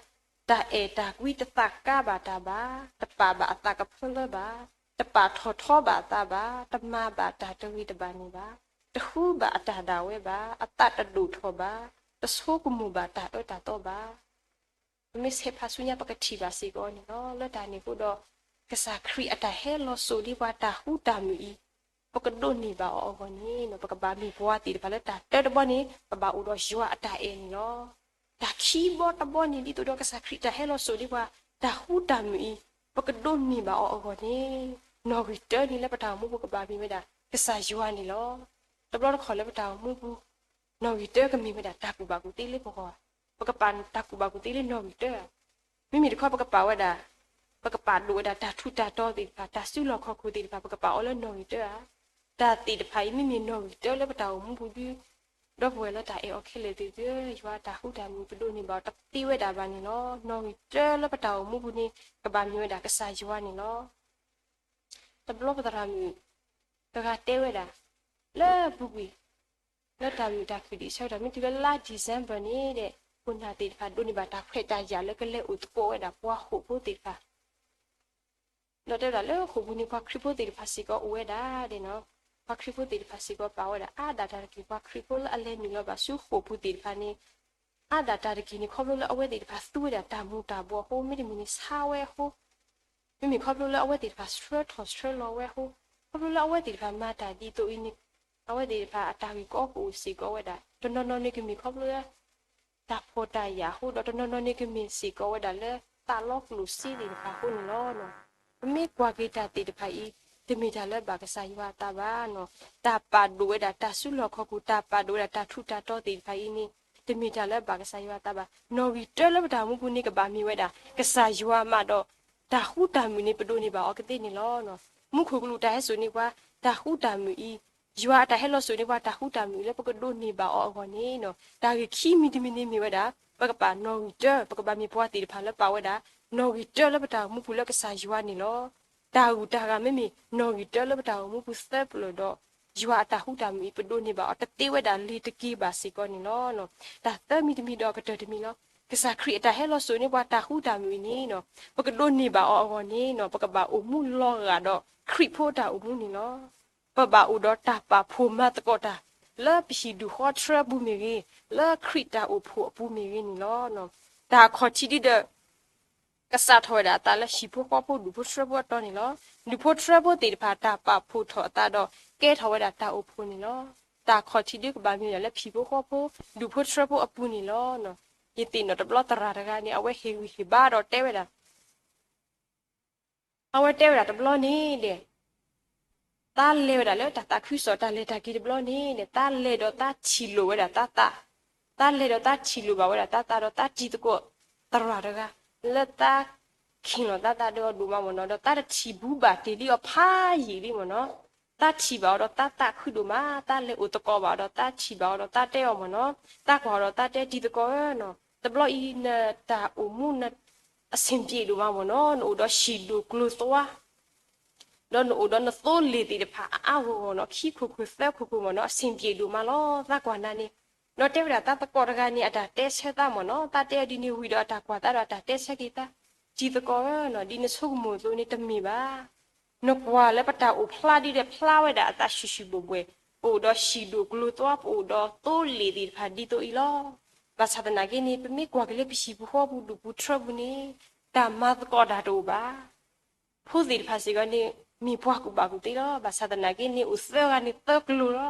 တၢ်အဲၣ်တၢ်ကွံတသးကါဘၣ်တၢ်ဘၣ်, တပာ်ဘၣ်အသးကဖၢလၢဘၣ်, တပာ်ထီၣ်ထီဘၣ်အသးဘၣ်, တမၤဘၣ်တၢ်တဂ့ၤတဘၣ်န့ၣ်ဘၣ်, တဃုဘၣ်အတၢ်ဒၣ်ဝဲဘၣ်, အသးတဒိၣ်ထီၣ်ဘၣ်, တဆိကမိၣ်ဘၣ်တၢ်အၢတၢ်သီဘၣ်. ပမ့ၢ်ဆဲးဖးဆူညါ ပကထံၣ်ဘၣ်စ့ၢ်ကီးန့ၣ်လီၤ. လၢတၢ်န့ၣ်အဃိဒီး ကစၢ်ခရံာ်အတၢ်ဟဲလီၤစိာ်န့ၢ်ပှၤတၢ်ဃူတၢ်မုာ်အံၤ ပကဒိးန့ၢ်ဘၣ်အီၤအဂီၢ်န့ၣ် ပကဘၣ်မ့ၢ်ပှၤသ့ၣ်တဖၣ်လၢတၢ်တၢတဘီန့ၣ် ပဘၣ်အိၣ်ဒီးယွၤအတၢ်အဲၣ်န့ၣ်လီၤ. တၢ်ခံဘီတဘီန့ၣ် ဒ်သိးဒီးကစၢ်ခရံာ်တၢ်ဟဲလီၤစိာ်န့ၢ်ပှၤ တၢ်ဃူတၢ်မုာ်အံၤ ပကဒိးန့ၢ်ဘၣ်အီၤအဂီၢ်န့ၣ် နီၣ်ဂံၢ်တၢန့ၣ်လၢပတၢ်အိၣ်မူပူၤကဘၣ်မ့ၢ်ဝဲဒၣ် ကစၢ်ယွၤန့ၣ်လီၤ. တဘျီတခီၣ်လၢပတၢ်အိၣ်မူပူၤ နီၣ်ဂံၢ်တၢကမ့ၢ်ဝဲဒၣ်တၢ်ကူၣ်ဘၣ်ကူၣ်သ့လၢပဂီၢ်, ပကပာ်တၢ်ကူၣ်ဘၣ်ကူၣ်သ့လၢနီၣ်ဂံၢ်တၢဧါ. မ့မ့ၢ်တခီပကပာ်ဝဲဒၣ်, ပကပာ်ဒိၣ်ဝဲဒၣ်တၢ်ထူးတၢ်တီၤသ့ၣ်တဖၣ်, တၢ်စုလီၢ်ခီၣ်ခိၣ်သ့ၣ်တဖၣ် ပကပာ်အီၤလၢနီၣ်ဂံၢ်တၢဧါ. တၢ်သ့ၣ်တဖၣ်အံၤ မ့မ့ၢ်နီၣ်ဂံၢ်တၢလၢပတၢ်အိၣ်မူပူၤဒီး ဒီပုၢ်ဝဲၢ်လၢတၢ်အဲၣ်အီၤခဲလၢာ်သ့ၣ်ဧၢ, ယွၤအတၢ်ဃူတၢ်မုာ်ပဒိးန့ၢ်ဘၣ်အီၤတသ့ဝဲဒၣ်ဘၣ်န့ၣ်လီၤ. နီၣ်ဂံၢ်တၢလၢပတၢ်အိၣ်မူပူၤန့ၣ် ကဘၣ်မ့ၢ်ဝဲဒၣ်ကစၢ်ယွၤန့ၣ်လီၤ. တဘျီပသရၣ်မုၣ်တဂၤတဲဝဲဒၣ်, လၢပူၤကွံာ် လၢတၢ်မုာ်တၢ်ခုၣ်ဒံးဆၢကတီၢ် မ့ၢ်တုၤလၢလါ December န့ၣ်ဒီး ခိၣ်နၢ်သ့ၣ်တဖၣ် ဒိးန့ၢ်ဘၣ်တၢ်ခွဲးတၢ်ယာ်လၢကလဲၤအိၣ်သကိးဝဲဒၣ်ပှၤဃိာ်ဖိသ့ၣ်တဖၣ် ဒီးတဲဝဲဒၣ်လၢဃိာ်ပူၤန့ၣ် ပှၤခရံာ်ဖိသ့ၣ်တဖၣ်စ့ၢ်ကီးအိၣ်ဝဲဒၣ်ဒီး ပှၤခရံာ်ဖိသ့ၣ်တဖၣ်စ့ၢ်ကီးပာ်ဝဲဒၣ် အါဒၣ်တၢ်တက့ၢ်. ပှၤခရံာ်ဖိလၢအလဲၤနုာ်လီၤဘၣ်ဆူဃိာ်ပူၤသ့ၣ်တဖၣ်န့ၣ် အါဒၣ်တၢ်တက့ၢ်န့ၣ် ခီဖျိလၢအဝဲသ့ၣ်တဖၣ်သူဝဲဒၣ်တၢ်မူၤတၢ်ဘှီးအဃိ, မ့တမ့ၢ်န့ၣ်ဆါဝဲအဃိ, မ့မ့ၢ်ခီဖျိလၢအဝဲသ့ၣ်တဖၣ်ဆှၢထီၣ်ဆှၢလီၤဝဲအဃိ, ခီဖျိလၢအဝဲသ့ၣ်တဖၣ်မၤတၢ်ဒ်သိးအံၤန့ၣ် အဝဲသ့ၣ်တဖၣ်အတၢ်ဂ့ၢ်ကီကအိၣ်စ့ၢ်ကီးဝဲဒၣ်. တနီၤနီၤန့ၣ်ကမ့ၢ်ခီဖျိလၢ တၢ်ဖှီၣ်တၢ်ယာ်အဃိဒီး တနီၤနီၤန့ၣ်ကမ့ၢ်စ့ၢ်ကီးဝဲဒၣ်လၢသးလီကျိၣ်စ့သ့ၣ်တဖၣ်အဃိန့ၣ်လီၤ. ပမ့ၢ်ကွၢ်က့ၤတၢ်သ့ၣ်တဖၣ်အံၤ တမ့ၢ်တၢ်လၢဘၣ်ကစၢ်ယွၤအသးဘၣ်. တၢ်ပာ်ဒိၣ်ဝဲဒၣ်တၢ်စုလီၢ်ခီၣ်ခိၣ်, တၢ်ပာ်ဒိၣ်ဝဲဒၣ်တၢ်ထူးတၢ်တီၤသ့ၣ်တဖၣ်အံၤန့ၣ် တမ့ၢ်တၢ်လၢဘၣ်ကစၢ်ယွၤအသးဘၣ်. နီၣ်ဂံၢ်တၢလၢပတၢ်အိၣ်မူပူၤန့ၣ် ကဘၣ်မ့ၢ်ဝဲဒၣ် ကစၢ်ယွၤမးဒီး တၢ်ဃူတၢ်မုာ်န့ၣ် ပဒိးန့ၢ်ဘၣ်အီၤကသ့န့ၣ်လီၤ. မူခိၣ်ကလူးတၢ်ဟဲစိာ်န့ၢ်ပှၤ တၢ်ဃူတၢ်မုာ်အံၤ, ယွၤအတၢ်ဟဲလီၤစိာ်န့ၢ်ပှၤတၢ်ဃူတၢ်မုာ်အံၤလၢပကဒိးန့ၢ်ဘၣ်အီၤအဂီၢ်န့ၣ် တၢ်ဂ့ၢ်ခံမံၤတမံၤန့ၣ်မ့ၢ်ဝဲဒၣ် ပကပာ်နီၣ်ဂံၢ်တၢ, ပကဘၣ်မ့ၢ်ပှၤသ့ၣ်တဖၣ်လၢပာ်ဝဲဒၣ် နီၣ်ဂံၢ်တၢလၢပတၢ်အိၣ်မူပူၤလၢကစၢ်ယွၤန့ၣ်လီၤ. တၢ်ဂုၤတၢ်ဂၤမ့မ့ၢ်နီၣ်ဂံၢ်တၢလၢပတၢ်အိၣ်မူပူၤသၢဖျၢၣ်ဒီး ယွၤအတၢ်ဃူတၢ်မုာ်အံၤ ပဒိးန့ၢ်ဘၣ်အီၤတသ့ဝဲဒၣ်လၢၤတက့ၢ်ဘၣ်စ့ၢ်ကီးန့ၣ်လီၤ. တၢ်သၢမံၤတမံၤဒီးအကတၢၢ်တမံၤလီၤ. ကစၢ်ခရံာ်အတၢ်ဟဲလီၤစိာ်န့ၢ်ပှၤတၢ်ဃူတၢ်မုာ်အံၤန့ၣ် ပကဒိးန့ၢ်ဘၣ်အီၤအဂီၢ်န့ၣ် ပကဘၣ်အိၣ်မူလီၤဂာ်ဒီးခရံာ်ဖိတၢ်အိၣ်မူန့ၣ်လီၤ. ပဘၣ်အိၣ်ဒီးတၢ်ပာ်ဖှိၣ်မၤသကိးတၢ် လၢပဟံၣ်ဒူၣ်ဃီထြၢပူၤမ့ၢ်ဂ့ၤ, လၢခရံာ်တၢ်အိၣ်ဖှိၣ်အပူၤမ့ၢ်ဂ့ၤန့ၣ်လီၤ. တၢ်ခီၣ်ထံးဒ်ဒီး ကစးထီၣ်ဝဲဒၣ်အသးလၢဟံၣ်ဖိဃီဖိဒူၣ်ဖိထြၢဖိအတီန့ၣ်လီၤ. ဒူၣ်ဖိထြၢဖိသ့ၣ်တဖၣ် တၢ်ပာ်ဖှိၣ်ထီၣ်အသးဒီး ကဲထီၣ်ဝဲဒၣ်တၢ်အိၣ်ဖှိၣ်န့ၣ်လီၤ. တၢ်ခီၣ်ထံးဒ်ကဘၣ်မ့ၢ်ဒၣ်လၢဟံၣ်ဖိဃီဖိ ဒူၣ်ဖိထြၢဖိအပူၤန့ၣ်လီၤ. ယသ့ၣ်နီၣ်တဘျီသရၣ်တဂၤန့ၣ် အဝဲဟ့ၣ်ဂံၢ်ဟ့ၣ်ဘါဒီးတဲဝဲဒၣ် အဝဲတဲဝဲဒၣ်တဘျီန့ၣ်ဒီး သးလဲၤဝဲဒၣ်လၢတၢ်သးခုကစီၣ်တၢ်လဲၤတၢ်က့ၤတဘျီန့ၣ်ဒီး သးလဲၤဒီးသးထံၣ်လိာ်ဝဲဒၣ်သးသး, သးလဲၤဒီးသးထံၣ်လိာ်ဘၣ်ဝဲဒၣ်သးသးဒီးသးတံၤသကိးသရၣ်တဂၤ လၢသးခ့ၣ်လီၤသးသးဒီးအီၤဒိၣ်မးမ့ၢ်နီၤ, ဒီးသးတထံၣ်ဘူးဘၣ်တ့ၢ်လံအီၤဖးယံာ်လံမ့ၢ်နီၤ, သးထံၣ်ဘၣ်အီၤဒီးသးသးခုဒိၣ်မး, သးလဲၤအိၣ်သကိးဘၣ်အီၤဒီးသးထံၣ်ဘၣ်အီၤဒီးသးတဲအီၤမ့ၢ်နီၤ, သးကွၢ်အီၤဒီးသးတဲတံၤသကိးဧၢနီၤ, တဘျီအံၤနတၢ်အိၣ်မူ အဆင်ပြေဒိၣ်မးမ့ၢ်နီၤ, နအိၣ်ဒီးဟံၣ်ဒိၣ်ကျိၤသွါ ဒီးနအိၣ်ဒီးနသိလ့ၣ်သ့ၣ်တဖၣ်အါအါဂီၢ်ဂီၢ်နီၤ, ခံခိၣ်ခိၣ်သၢခိၣ်ခိၣ်မ့ၢ်နီၤ, အဆင်ပြေဒိၣ်မးလီၤ, သးကွၢ်နၤန့ၣ်, ဒီးတဲဝဲဒၣ်သးသကိးတဂၤန့ၣ် အတၢ်တဲဆၢသးမ့ၢ်နီၤ, သးတဲအီၤဒ်န့ၣ်ဝံၤဒီးအတၢ်ကွၢ်သးဒီးအတၢ်တဲဆၢက့ၤသး, တံၤသကိးဧၢနီၤ, ဒ်နဆိကမိၣ်အသိးန့ၣ်တမ့ၢ်ဘၣ်, နကွၢ်လၢပတၢ်အိၣ်ဖျါဒ်ဒီးဖျါဝဲဒၣ်အသးၡူၣ်ၡူၣ်ဘှဲၣ်ဘှဲၣ်, ပအိၣ်ဒီးဟံၣ်ဒိၣ်ကျိၤသွါ, ပအိၣ်ဒီးသိလ့ၣ်သ့ၣ်တဖၣ်ဒ်သိးအံၤလီၤ. ဘၣ်ဆၣ်သနာ်က့န့ၣ် ပမ့ၢ်ကွၢ်က့ၤလၢပဟံၣ်ပူၤဃီပူၤဒူၣ်ပူၤထြၢပူၤန့ၣ် တၢ်မၤသကိးတၢ်တအိၣ်ဘၣ် ဖိသ့ၣ်တဖၣ်စ့ၢ်ကီးန့ၣ် မ့ၢ်ပှၤကူၣ်ဘၣ်ကူၣ်သ့လီၤ. ဘၣ်ဆၣ်သနာ်က့န့ၣ် အိၣ်သၢဂၤန့ၣ်သၢကျိၤလီၤ.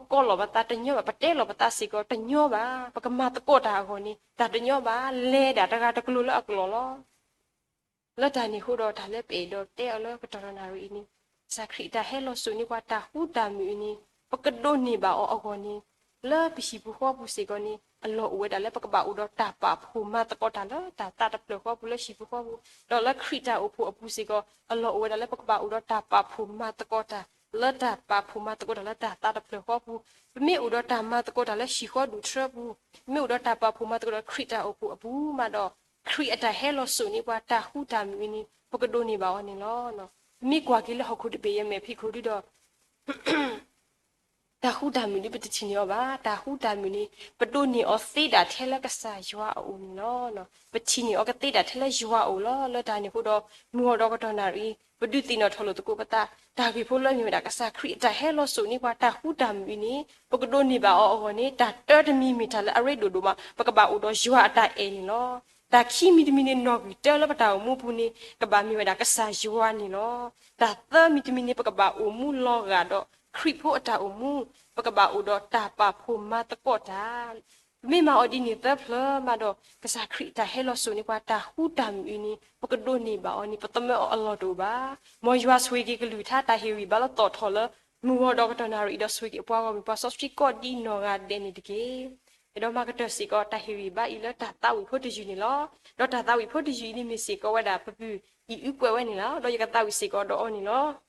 ပကိးလီၤပသးတညီဘၣ်, ပတဲလီၤပသးစ့ၢ်ကီးတညီဘၣ်, ပကမၤသကိးတၢ်အဂီၢ်န့ၣ် တၢ်တညီဘၣ်, လဲၤဒၣ်တဂၤတကျိၤလၢအကျိၤလီၤ. လၢတၢ်န့ၣ်အဃိဒီး တၢ်လၢပအဲၣ်ဒိးတဲအီၤလၢကတီၢ်နၣ်ရံၣ်အံၤန့ၣ်, ကစၢ်ခရံာ်အတၢ်ဟဲလီၤစိာ်န့ၢ်ပှၤတၢ်ဃူတၢ်မုာ်အံၤန့ၣ် ပကဒိးန့ၢ်ဘၣ်အီၤအဂီၢ်န့ၣ်, လၢပဟံၣ်ပူၤဃီပူၤစ့ၢ်ကီးန့ၣ် အလီၢ်အိၣ်ဝဲဒၣ်လၢပကဘၣ်အိၣ်ဒီးတၢ်ပာ်ဖှိၣ်မၤသကိးတၢ်လၢတၢ်သးတဖျၢၣ်ဃီပူၤလၢဟံၣ်ပူၤဃီပူၤ, ဒီးလၢခရံာ်တၢ်အိၣ်ဖှိၣ်အပူၤစ့ၢ်ကီး အလီၢ်အိၣ်ဝဲဒၣ်လၢပကဘၣ်အိၣ်ဒီးတၢ်ပာ်ဖှိၣ်မၤသကိးတၢ် လၢတၢ်ပာ်ဖှိၣ်မၤသကိးတၢ်လၢတၢ်သးတဖျၢၣ်ဃီပူၤ, ပမ့ၢ်အိၣ်ဒီးတၢ်မၤသကိးတၢ်လၢဟံၣ်ဃီဒူၣ်ထြၢပူၤ, ပမ့ၢ်အိၣ်ဒီးတၢ်ပာ်ဖှိၣ်မၤသကိးတၢ်လၢခရံာ်တၢ်အိၣ်ဖှိၣ်အပူၤမးဒီး, ခရံာ်အတၢ်ဟဲလီၤစိာ်န့ၢ်ပှၤတၢ်ဃူတၢ်မုာ်အံၤန့ၣ် ပကဒိးန့ၢ်ဘၣ်အီၤန့ၣ်လီၤ. ပမ့ၢ်ကွၢ်က့ၤလၢဟီၣ်ခိၣ်တဘ့ၣ်ယမဲာ်ဖံးခိၣ်ဒုဒီး တၢ်ဃူတၢ်မုာ်ဒုပတထံၣ်န့ၢ်အီၤဘၣ်. တၢ်ဃူတၢ်မုာ်န့ၣ် ပဒိးန့ၢ်အီၤသ့ဒၣ်ထဲလၢကစၢ်ယွၤအအိၣ်န့ၣ်လီၤ. ပထံၣ်န့ၢ်အီၤကသ့ဒၣ်ထဲလၢယွၤအအိၣ်လီၤ. လၢတၢ်န့ၣ်အဃိဒီး မုၢ်ဂီၤဒီးကတီၢ်နၣ်ရံၣ်အံၤ ပဒုးသ့ၣ်နီၣ်ထီၣ်လိာ်သကိးပသး တၢ်ဂ့ၢ်ဖိလၢမ့ၢ်ဝဲဒၣ်ကစၢ်ခရံာ်အတၢ်ဟဲလီၤစိာ်န့ၢ်ပှၤတၢ်ဃူတၢ်မုာ်အံၤန့ၣ် ပကဒိးန့ၢ်ဘၣ်အီၤအဂီၢ်န့ၣ် တၢ်တၢတမံၤမ့ၢ်တၢ်လၢအရ့ဒိၣ်ဒိၣ်မး ပကဘၣ်အိၣ်ဒီးယွၤအတၢ်အဲၣ်န့ၣ်လီၤ. တၢ်ခံမံၤတမံၤန့ၣ် နီၣ်ဂံၢ်တၢလၢပတၢ်အိၣ်မူပူၤန့ၣ် ကဘၣ်မ့ၢ်ဝဲဒၣ်ကစၢ်ယွၤန့ၣ်လီၤ. တၢ်သၢမံၤတမံၤန့ၣ် ပကဘၣ်အိၣ်မူလီၤဂာ်ဒီးခရံာ်ဖိအတၢ်အိၣ်မူ, ပကဘၣ်အိၣ်ဒီးတၢ်ပာ်ဖှိၣ်မၤသကိးတၢ် ပမ့ၢ်မၤအီၤဒ်န့ၣ်သၢဖျၢၣ်မးဒီး ကစၢ်ခရံာ်အတၢ်ဟဲလီၤစိာ်န့ၢ်ပှၤတၢ်ဃူတၢ်မုာ်အံၤန့ၣ် ပကဒိးန့ၢ်ဘၣ်အီၤန့ၣ် ပသမၢအီၤအလီၢ်တအိၣ်ဘၣ်. မ်ယွၤဆိၣ်ဂ့ၤက့ၤကလုၢ်ကထါတၢ်ဟ့ၣ်ဂံၢ်ဘါလၢသီၣ်ထီၣ်လၢ မုၢ်ဂီၤဒီးကတီၢ်နၣ်ရံၣ်အံၤဒီးဆိၣ်ဂ့ၤက့ၤအပှၤဂီၢ်မုၢ်ပှၤစီဆှံကိးဒံနီၢ်ဂၤဒဲးန့ၣ်တက့ၢ်. ယအဲၣ်ဒိးမၤကတၢၢ်စ့ၢ်ကီးတၢ်ဟ့ၣ်ဂံၢ်ဘါအံၤလၢတၢ်သးဝံၣ်ဖိတယုၢ်န့ၣ်လီၤ. ဒီးတၢ်သးဝံၣ်ဖိတယုၢ်အံၤန့ၣ်မ့ၢ်စ့ၢ်ကီးဝဲဒၣ်ပပုၢ်အံၤအုကွဲးဝဲန့ၣ်လီၤ. ဒီးယကသးဝံၣ်စ့ၢ်ကီးဒီးအီၤန့ၣ်လီၤ.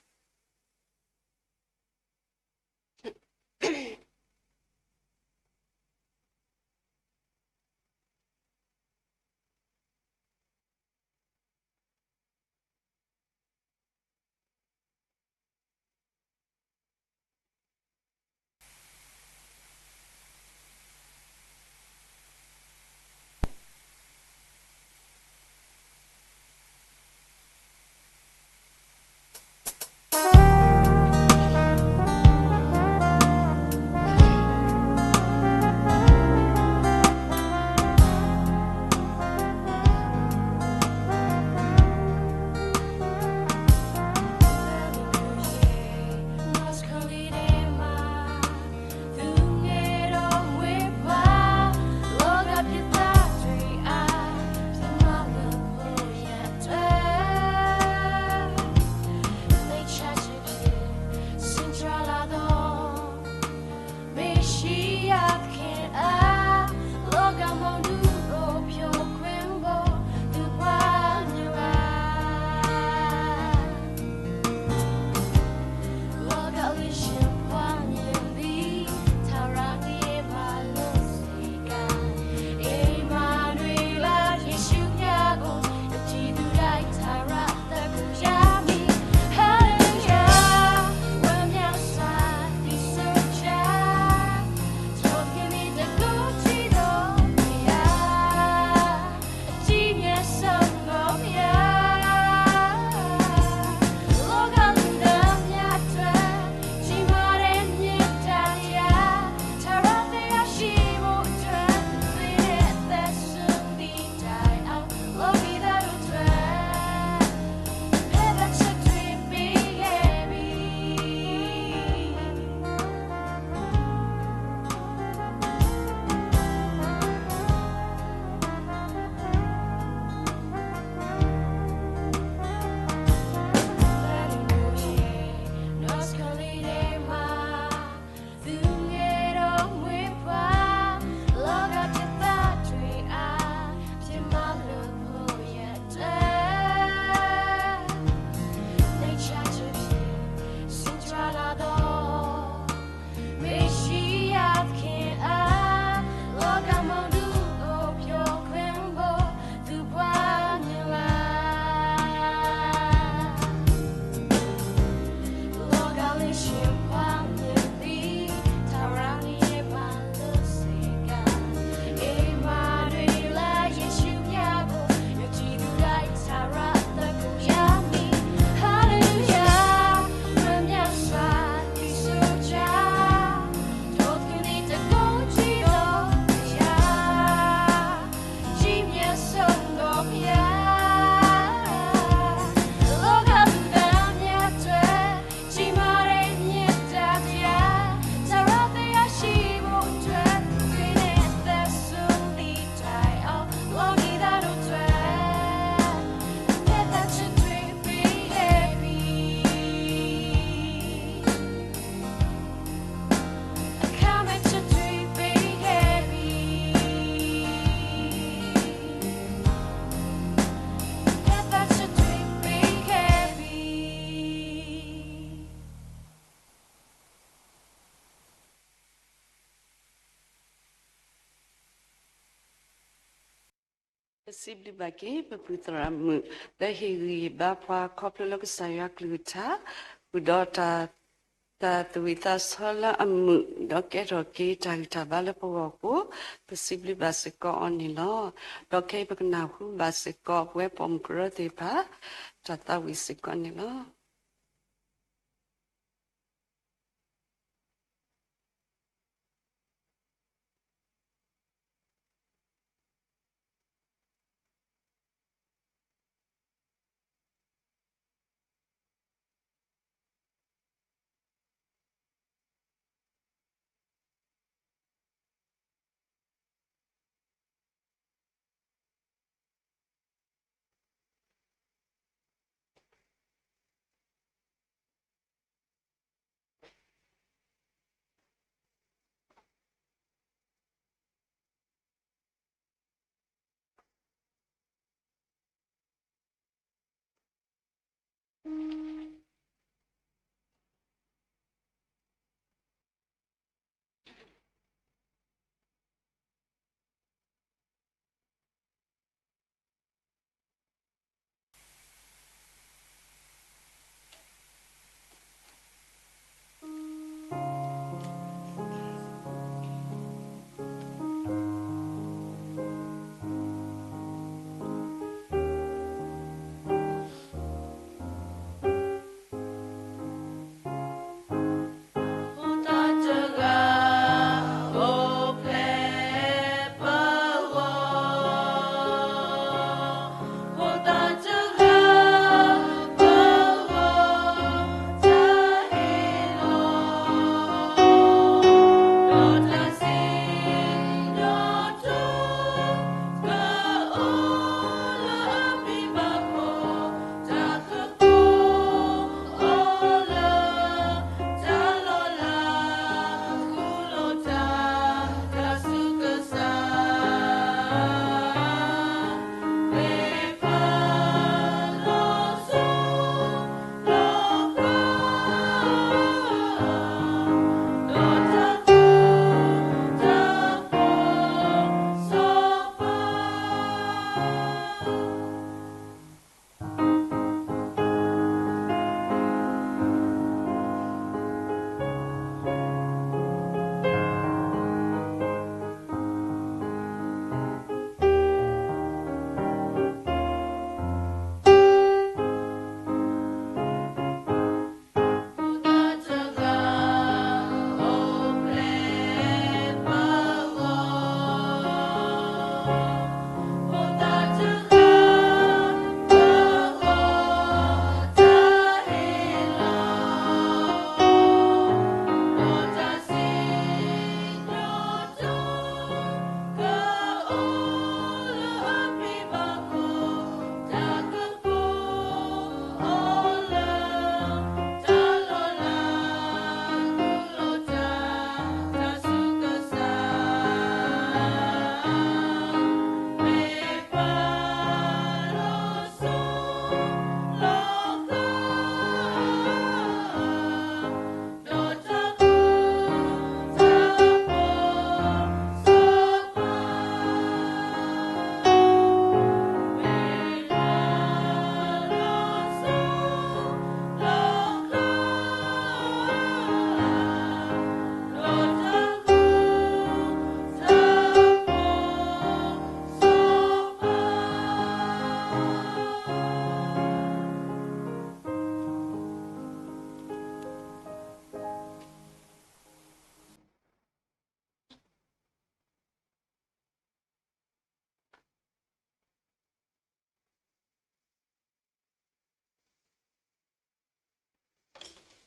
ပစံးဘျုးဘၣ်က့ၤ ပပုၢ်သရၣ်မုၣ် လၢဟ့ၣ်ဂံၢ်ဟ့ၣ်ဘါပှၤခီဖျိလၢကစၢ်ယွၤကလုၢ်ကထါ ဃုာ်ဒီးတၢ် တၢ်သူၣ်ဝံၣ်သးဆၢလၢအမုာ် ဒီးကဲထီၣ်က့ၤတၢ်ဂံၢ်တၢ်ဘါလၢပဂီၢ်အဃိ ပစံးဘျုးဘၣ်စ့ၢ်ကီးအီၤန့ၣ်လီၤ. ဒီးခဲအံၤပကနၢ်ဟူဘၣ်စ့ၢ်ကီး ပဝဲပိာ်မုၣ်ကရၢသ့ၣ်တဖၣ် တၢ်သးဝံၣ်စ့ၢ်ကီးန့ၣ်လီၤ.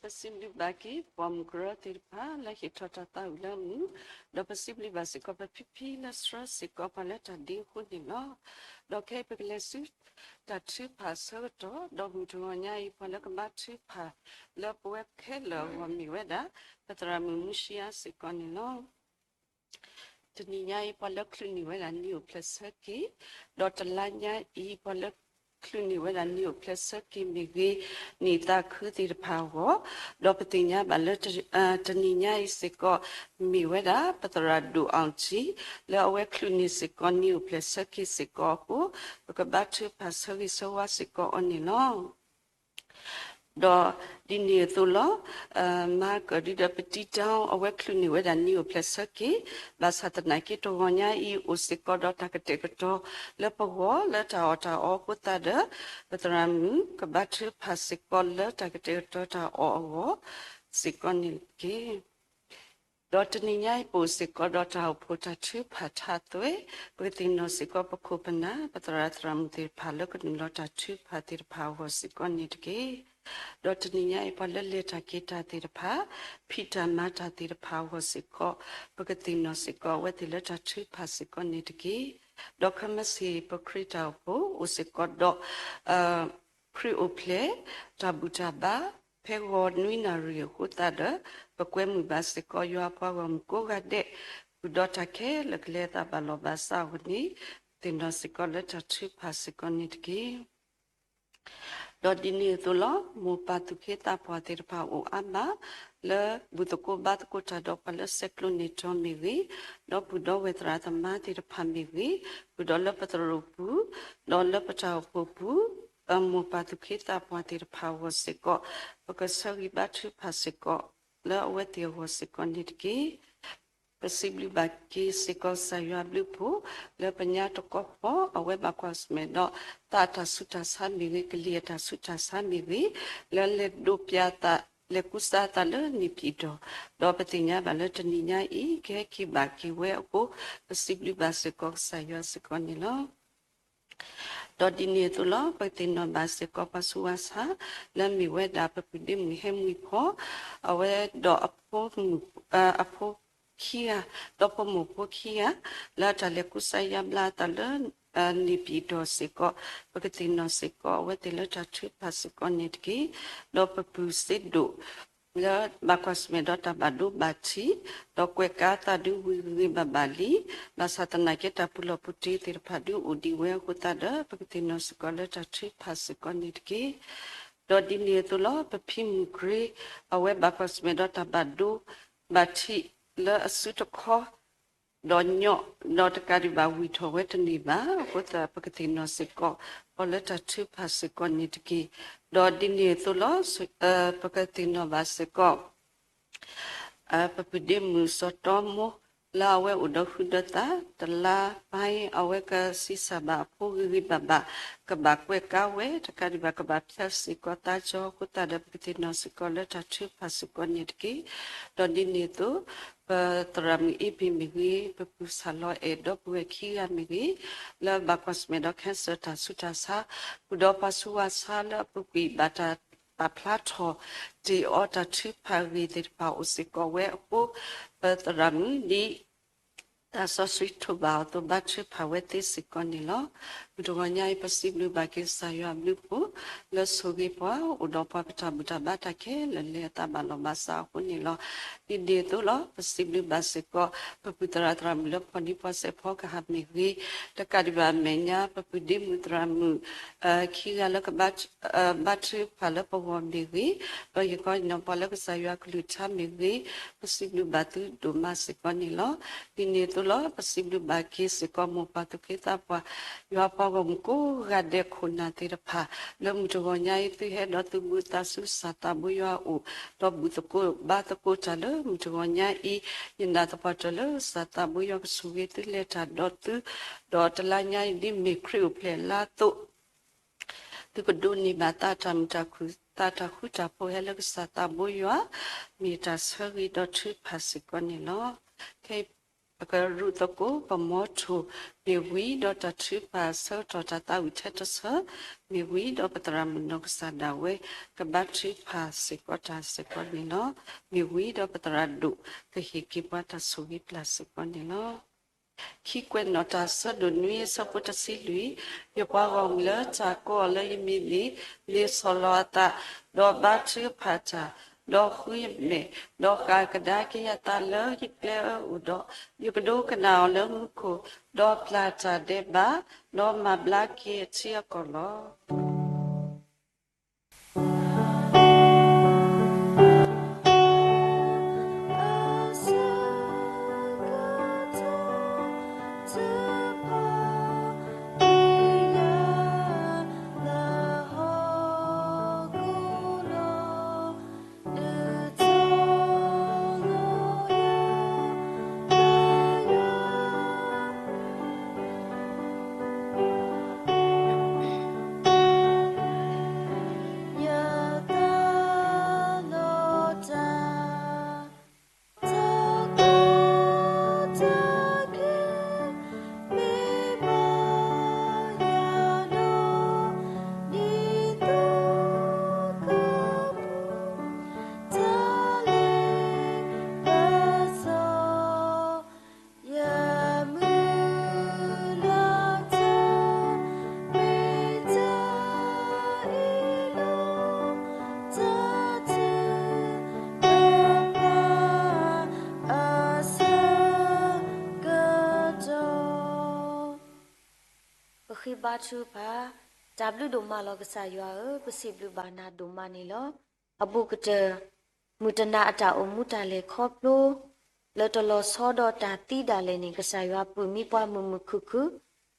ပစံးဘျုးဘၣ်က့ၤ ပိာ်မုၣ်ကရၢသ့ၣ်တဖၣ် လၢဟ့ၣ်ထီၣ်တၢ်သးဝံၣ်လၢအမုာ်, ဒီးပစံးဘျုးဘၣ်စ့ၢ်ကီး ပဖံဖံလၢဆှၢစ့ၢ်ကီးပှၤလၢတၢ်ဒ့အဃိန့ၣ်လီၤ. ဒီးခဲအံၤပကလဲၤဆူ တၢ်ထုကဖၣ်အဆၢကတီၢ်, ဒီးမုၢ်တဂီၤညါအံၤ ပှၤလၢကဘါထုကဖၣ်လၢပဝဲခဲလၢာ်အဂီၢ်မ့ၢ်ဝဲဒၣ် ပသရၣ်မုၣ်မူရှံယါစ့ၢ်ကီးန့ၣ်လီၤ. တနံၤညါအံၤ ပှၤလၢချုးန့ၢ်ဝဲဒၣ်နံၣ်အိၣ်ဖျဲၣ်ဆၢက့ၤ, ဒီးတလါညါအံၤ ပှၤလၢ အဝဲချုးန့ၢ်ဝဲဒၣ်နံၣ်အိၣ်ဖျဲၣ်ဆၢက့ၤမ့ၢ်ဂ့ၤ, နံၣ်သးခုသ့ၣ်တဖၣ်အဂီၢ်, ဒီးပသ့ၣ်ညါဘၣ်လၢ တနံၤညါအံၤစ့ၢ်ကီး မ့ၢ်ဝဲဒၣ်ပသရၣ်ဒိၣ်အီၣ်ထံ လၢအဝဲချုးန့ၢ်စ့ၢ်ကီးနံၣ်အိၣ်ဖျဲၣ်ဆၢက့ၤစ့ၢ်ကီးအဃိ, ပကဘါထုကဖၣ်ဆၢဂ့ၤဆၢဝါစ့ၢ်ကီးအီၤန့ၣ်လီၤ. ဒီးဒ်န့ၣ်အသိးလီၤ. မၤကၢၣ်ဒုဒီး Petite Jeanne အဝဲချုးန့ၢ်ဝဲဒၣ်နံၣ်အိၣ်ဖျဲၣ်ဆၢက့ၤ, ဘၣ်ဆၣ်သနာ်က့ တဂီၤညါအံၤအိၣ်စ့ၢ်ကီးဒီးတၢ်ကတဲာ်ကတီၤ လၢပဂီၢ်လၢတၢ်အီၣ်တၢ်အီအဃိသတးဒီး, ပသရၣ်မုၣ်ကဘါထုကဖၣ်စ့ၢ်ကီးလၢတၢ်ကတဲာ်ကတီၤတၢ်အီၣ်အဂီၢ်စ့ၢ်ကီးန့ၣ်တက့ၢ်. ဒီးတနံၤညါအံၤ ပအိၣ်စ့ၢ်ကီးဒီးတၢ်အိၣ်ဖှိၣ်တၢ်ထုကဖၣ်ထးသွဲ, ပကသ့ၣ်နီၣ်စ့ၢ်ကီးပခိၣ်ပနၢ် ပသရၣ်သရၣ်မုၣ်သ့ၣ်တဖၣ်လၢကနုာ်လီၤတၢ်ထုကဖၣ်သ့ၣ်တဖၣ်အဂီၢ်စ့ၢ်ကီးန့ၣ်တက့ၢ်. ဒီးတနံၤညါအံၤ ပှၤလၢလဲၤတၢ်က့ၤတၢ်သ့ၣ်တဖၣ်, ဖံးတၢ်မၤတၢ်သ့ၣ်တဖၣ်အဂီၢ်စ့ၢ်ကီး, ပကသ့ၣ်နီၣ်စ့ၢ်ကီးအဝဲသ့ၣ်လၢတၢ်ထုကဖၣ်စ့ၢ်ကီးန့ၣ်တက့ၢ်. ဒီးခဲမုၢ်ဆ့ၣ် ပခရံာ်တၢ်အိၣ်ဖှိၣ် အိၣ်စ့ၢ်ကီးဒီး ခရံာ်အိၣ်ဖျဲၣ် တၢ်ဘူၣ်တၢ်ဘါ ဖဲဂီၤနွံနၣ်ရံၣ်အဃိသတးဒီး, ပကွဲမုာ်ဘၣ်စ့ၢ်ကီးယွၤအပှၤဂီၢ်မုၢ်ကိးဂၤဒဲး, ဃုာ်ဒီးတၢ်ခဲလၢာ်ကလဲၤအသးဘၣ်လီၢ်ဘၣ်စးအဂီၢ်န့ၣ်, သ့ၣ်နီၣ်စ့ၢ်ကီးလၢတၢ်ထုကဖၣ်စ့ၢ်ကီးန့ၣ်တက့ၢ်. ဒီးဒ်န့ၣ်အသိးလီၤ. မိၢ်ပၢ်သူၣ်က့သးပှၢ်သ့ၣ်တဖၣ်အိၣ်အါမး လၢဘူၣ်သကိးဘါသကိးတၢ်ဒီးပှၤလၢဆဲးကျိးန့ၢ်တီၤမ့ၢ်ဂ့ၤ, ဒီပုၢ်ဒီဝဲၢ်သရၣ်သမါသ့ၣ်တဖၣ်မ့ၢ်ဂ့ၤ, ဃုာ်ဒီးလၢပသရိာ်ပူၤ, ဒီးလၢပတၢ်အိၣ်ဖှိၣ်ပူၤ, မိၢ်ပၢ်သူၣ်က့သးပှၢ်သ့ၣ်တဖၣ်အဂီၢ်စ့ၢ်ကီး, ပကဆၢဂ့ၤဘါထုကဖၣ်စ့ၢ်ကီး လၢအဝဲသ့ၣ်အဂီၢ်စ့ၢ်ကီးန့ၣ်တက့ၢ်. ပစံးဘျုးဘၣ်က့ၤစ့ၢ်ကီးကစၢ်ယွၤအဘျုးအဖှိၣ် လၢပညါတကီၢ်ဖီ အဝဲဘၣ်ကွၢ်ဆၢၣ်မဲာ်ဒီး သးအတၢ်ဆူးတၢ်ဆါမ့ၢ်ဂ့ၤ, ကလံၤအတၢ်ဆူးတၢ်ဆါမ့ၢ်ဂ့ၤ, လၢလဲၤဒိးပျးသး, လဲၤကူစါသးလၢန့ၣ်ပံၤဒီး, ဒီးပသ့ၣ်ညါဘၣ်လၢတနံၤညါအံၤ ကဟဲက့ၤဘၣ်က့ၤဝဲအဃိ, ပစံးဘျုးဘၣ်စ့ၢ်ကီးကစၢ်ယွၤစ့ၢ်ကီးန့ၣ်လီၤ. ဒီးဒ်န့ၣ်အသိးလီၤ. ပသ့ၣ်နီၣ်ဘၣ်စ့ၢ်ကီးပှၤဆူးဝါဆါ လၢမ့ၢ်ဝဲဒၣ်ပပုၢ်ဒ့မုၣ်ဟဲမုၢ်ဖီ, အဝဲဒီးအဖိမုၣ်, အဖိခံဂၤ, ဒီးဖိမိၢ်ဖိခံဂၤ, လၢတၢ်လဲၤကူစါယါဘျါအသးလၢ န့ၣ်ပံၤဒီးစ့ၢ်ကီး, ပကသ့ၣ်နီၣ်စ့ၢ်ကီးအဝဲသ့ၣ်လၢတၢ်ထုကဖၣ်စ့ၢ်ကီးန့ၣ်တက့ၢ်. ဒီးပပုၢ်စ့ဒိၣ် လၢဘၣ်ကွၢ်ဆၢၣ်မဲာ်ဒီးတၢ်ဘၣ်ဒိဘၣ်ထံး, ဒီးကွဲးကါသးဒုးဝံၤဂ့ၤဂ့ၤဘၣ်ဘၣ်လံ, ဘၣ်ဆၣ်သနာ်က့တၢ်ပူၤလီၢ်ပူၤတ့သ့ၣ်တဖၣ်ဒုးအိၣ်ဒံးဝဲအဃိသတးဒီး ပကသ့ၣ်နီၣ်စ့ၢ်ကီးလၢတၢ်ထုကဖၣ်စ့ၢ်ကီးန့ၣ်တက့ၢ်. ဒီးဒ်န့ၣ်အသိးလီၤ. ပဖံမုၢ်ကြ့, အဝဲဘၣ်ကွၢ်ဆၢၣ်မဲာ်ဒီးတၢ်ဘၣ်ဒိဘၣ်ထံးလၢအစုတခီ ဒီးညီ, ဒီးတကးဒံးဘၣ်ဝံၢ်ထီၣ်ဝဲတန့ၢ်ဘၣ်အဃိသတး ပကသ့ၣ်နီၣ်စ့ၢ်ကီးအီၤလၢတၢ်ထုကဖၣ်စ့ၢ်ကီးန့ၣ်တက့ၢ်. ဒီးဒ်န့ၣ်အသိးလီၤ. ပကသ့ၣ်နီၣ်ဘၣ်စ့ၢ်ကီး ပပုၢ်ဒ့မုၣ်စီၤတီမိၢ် လၢအဝဲအိၣ်ဒီးဃုာ်ဒီးသး တလါဘၣ်အဝဲကဆံးစၢ်ဘၣ်အဖိဂ့ၤဂ့ၤဘၣ်ဘၣ်, ကဘၣ်ကွဲးကါဝဲ တကးဒံးဘၣ်ကဘၣ်ဖျါစ့ၢ်ကီးသးကၠီအဃိသတးဒီး ပကသ့ၣ်နီၣ်စ့ၢ်ကီးလၢတၢ်ထုကဖၣ်စ့ၢ်ကီးန့ၣ်တက့ၢ်. ဒီးဒ်န့ၣ်အသိး ပသရၣ်မုၣ်အ့ဘ့ၣ်မ့ၢ်ဂ့ၤ, ပပုၢ်ဆၣ်လီၤအဲၣ်ဒီပုၢ်ဝဲၢ်ခံဂၤမ့ၢ်ဂ့ၤ, လၢဘၣ်ကွၢ်ဆၢၣ်မဲာ်ဒီး cancer တၢ်ဆူးတၢ်ဆါ, ဃုာ်ဒီးပှၤဆူးဝါဆါလၢအပူၤကွံာ်ဘၣ်တၢ်ပာ်ဖျါထီၣ် တ့ၢ်အီၤတၢ်ထုကဖၣ်ဂ့ၤသ့ၣ်တဖၣ်အိၣ်စ့ၢ်ကီးဝဲအဃိ, ပသရၣ်မုၣ်ဒ် တၢ်စီဆှံထိးဘၣ်အီၤအသိး ဘါထုကဖၣ်ဝဲသ့စ့ၢ်ကီးန့ၣ်လီၤ. မုၢ်တဂီၤညါအံၤ ပစံးဘျုးဘၣ်က့ၤကစၢ်ယွၤအဘျုးအဖှိၣ် လၢဆိၣ်ဂ့ၤပှၤ အိၣ်ဒီးပှၤပတၢ်ဘူၣ်တၢ်ဘါတၢ်ခဲလၢာ် လဲၤအသးဘၣ်လီၢ်ဘၣ်စးအဃိန့ၣ်လီၤ. ဒ်န့ၣ်အသိးလီၤ. ပစံးဘျုးဘၣ်စ့ၢ်ကီး ပပုၢ်သရၣ်သရၣ်မုၣ်လၢဖီၣ်နံၤဖီၣ်စဲးဖီကဟၣ်မ့ၢ်ဂ့ၤ, တကးဒံးဘၣ်အမဲာ်ညါ ပပုၢ်ဒ့မုၣ်သရၣ်မုၣ် ခံဂၤလၢကဘါ ဘါထုကဖၣ်လၢပဂီၢ်မ့ၢ်ဂ့ၤ, ဒီးယခီယနီၢ်ပှၤလၢကစၢ်ယွၤကလုၢ်ကထါမ့ၢ်ဂ့ၤ, ပစံးဘျုးဘၣ်သုဒိၣ်မးစ့ၢ်ကီးန့ၣ်လီၤ. ဒ်န့ၣ်အသိးလီၤ. ပစံးဘျုးဘၣ်က့ၤစ့ၢ်ကီး မိၢ်ပၢ်သူၣ်က့သးပှၢ် ယွၤပှၤဂီၢ်မုၢ်ကိးဂၤဒဲးခိၣ်နၢ်သ့ၣ်တဖၣ် လၢမုၢ်တဂီၤညါအံၤ သုဟဲဒီးသုဘူးသးဆူကစၢ်သးဘိယွၤအအိၣ်, ဒီးဘူၣ်သကိးဘါသကိးတၢ်လၢမုၢ်တဂီၤညါအံၤ, ယနာ်သပှၢ်တၢၢ်လၢကစၢ်သးဘိယွၤကဆိၣ်ဂ့ၤသုလဲၤတၢ်ဒီးသု, ဒီးတလါညါအံၤ ဒ်မ့ၢ်ခရံာ်အိၣ်ဖျဲၣ်လါအသိး သုကဒိးန့ၢ်ဘၣ်သးတၢ်မုာ်တၢ်ခုၣ် သးတၢ်ဃူတၢ်ဖိးဟဲလၢကစၢ်သးဘိယွၤ မ့ၢ်တၢ်ဆၢဂ့ၤဒီးထုကဖၣ်စ့ၢ်ကီးန့ၣ်လီၤ. ခဲအံၤ ပကရူးသကိး ပမီထိၣ်မ့ၢ်ဝံၤဒီးတၢ်ထုကဖၣ်ဆၢကတီၢ်တၢ်သးဝံၣ်ထဲတဆၢ မ့ၢ်ဝံၤဒီးပသရၣ်မုၣ်နီၢ်ကစၢ်ဒၣ်ဝဲ ကဘါထုကဖၣ်စ့ၢ်ကီးတၢ်စ့ၢ်ကီးန့ၣ်လီၤ. မ့ၢ်ဝံၤဒီးပသရၣ်ဒိၣ် ကဟ့ၣ်က့ၤပှၤတၢ်ဆိၣ်ဂ့ၤပျၢ်စ့ၢ်ကီးန့ၣ်လီၤ. ခံကွဲးနီၣ်တၢ် ဆၢဒိၣ်နွံ အဆၢဖိတဆံလွံၢ်, ယပှၤဂီၢ်မုၢ်လၢတၢ်ကိးအီၤလၢယမံၤန့ၣ် လ့ၤဆီၣ်လီၤအသး ဒီးဘါထုကဖၣ်တၢ် ဒီးဃုယမဲာ်, ဒီးဃးကဒါက့ၤယသးလၢယကျဲအအိၣ်ဒီး, ယကဒိကနၣ်အီၤလၢမူခိၣ်, ဒီးပျၢ်တၢ်ဒဲးဘး, ဒီးမၤဘျါက့ၤအထံအကီၢ်လီၤ.ပဃ့ဘါထုကဖၣ်. တၢ်ဘျုးဒိၣ်မးလီၤကစၢ်ယွၤဧၢ, ပစံးဘျုးဘၣ်နၤဒိၣ်မးန့ၣ်လီၤ. အဘူးကတၢၢ် မုၢ်တနၤအတၢ်အိၣ်မူတၢ်လဲၤခီဖျိ လၢတလီၤဆီဒီးတၢ်သံဒၣ်လဲာ်န့ၣ် ကစၢ်ယွၤပာ်မံပှၤမုာ်မုာ်ခုၣ်ခုၣ်,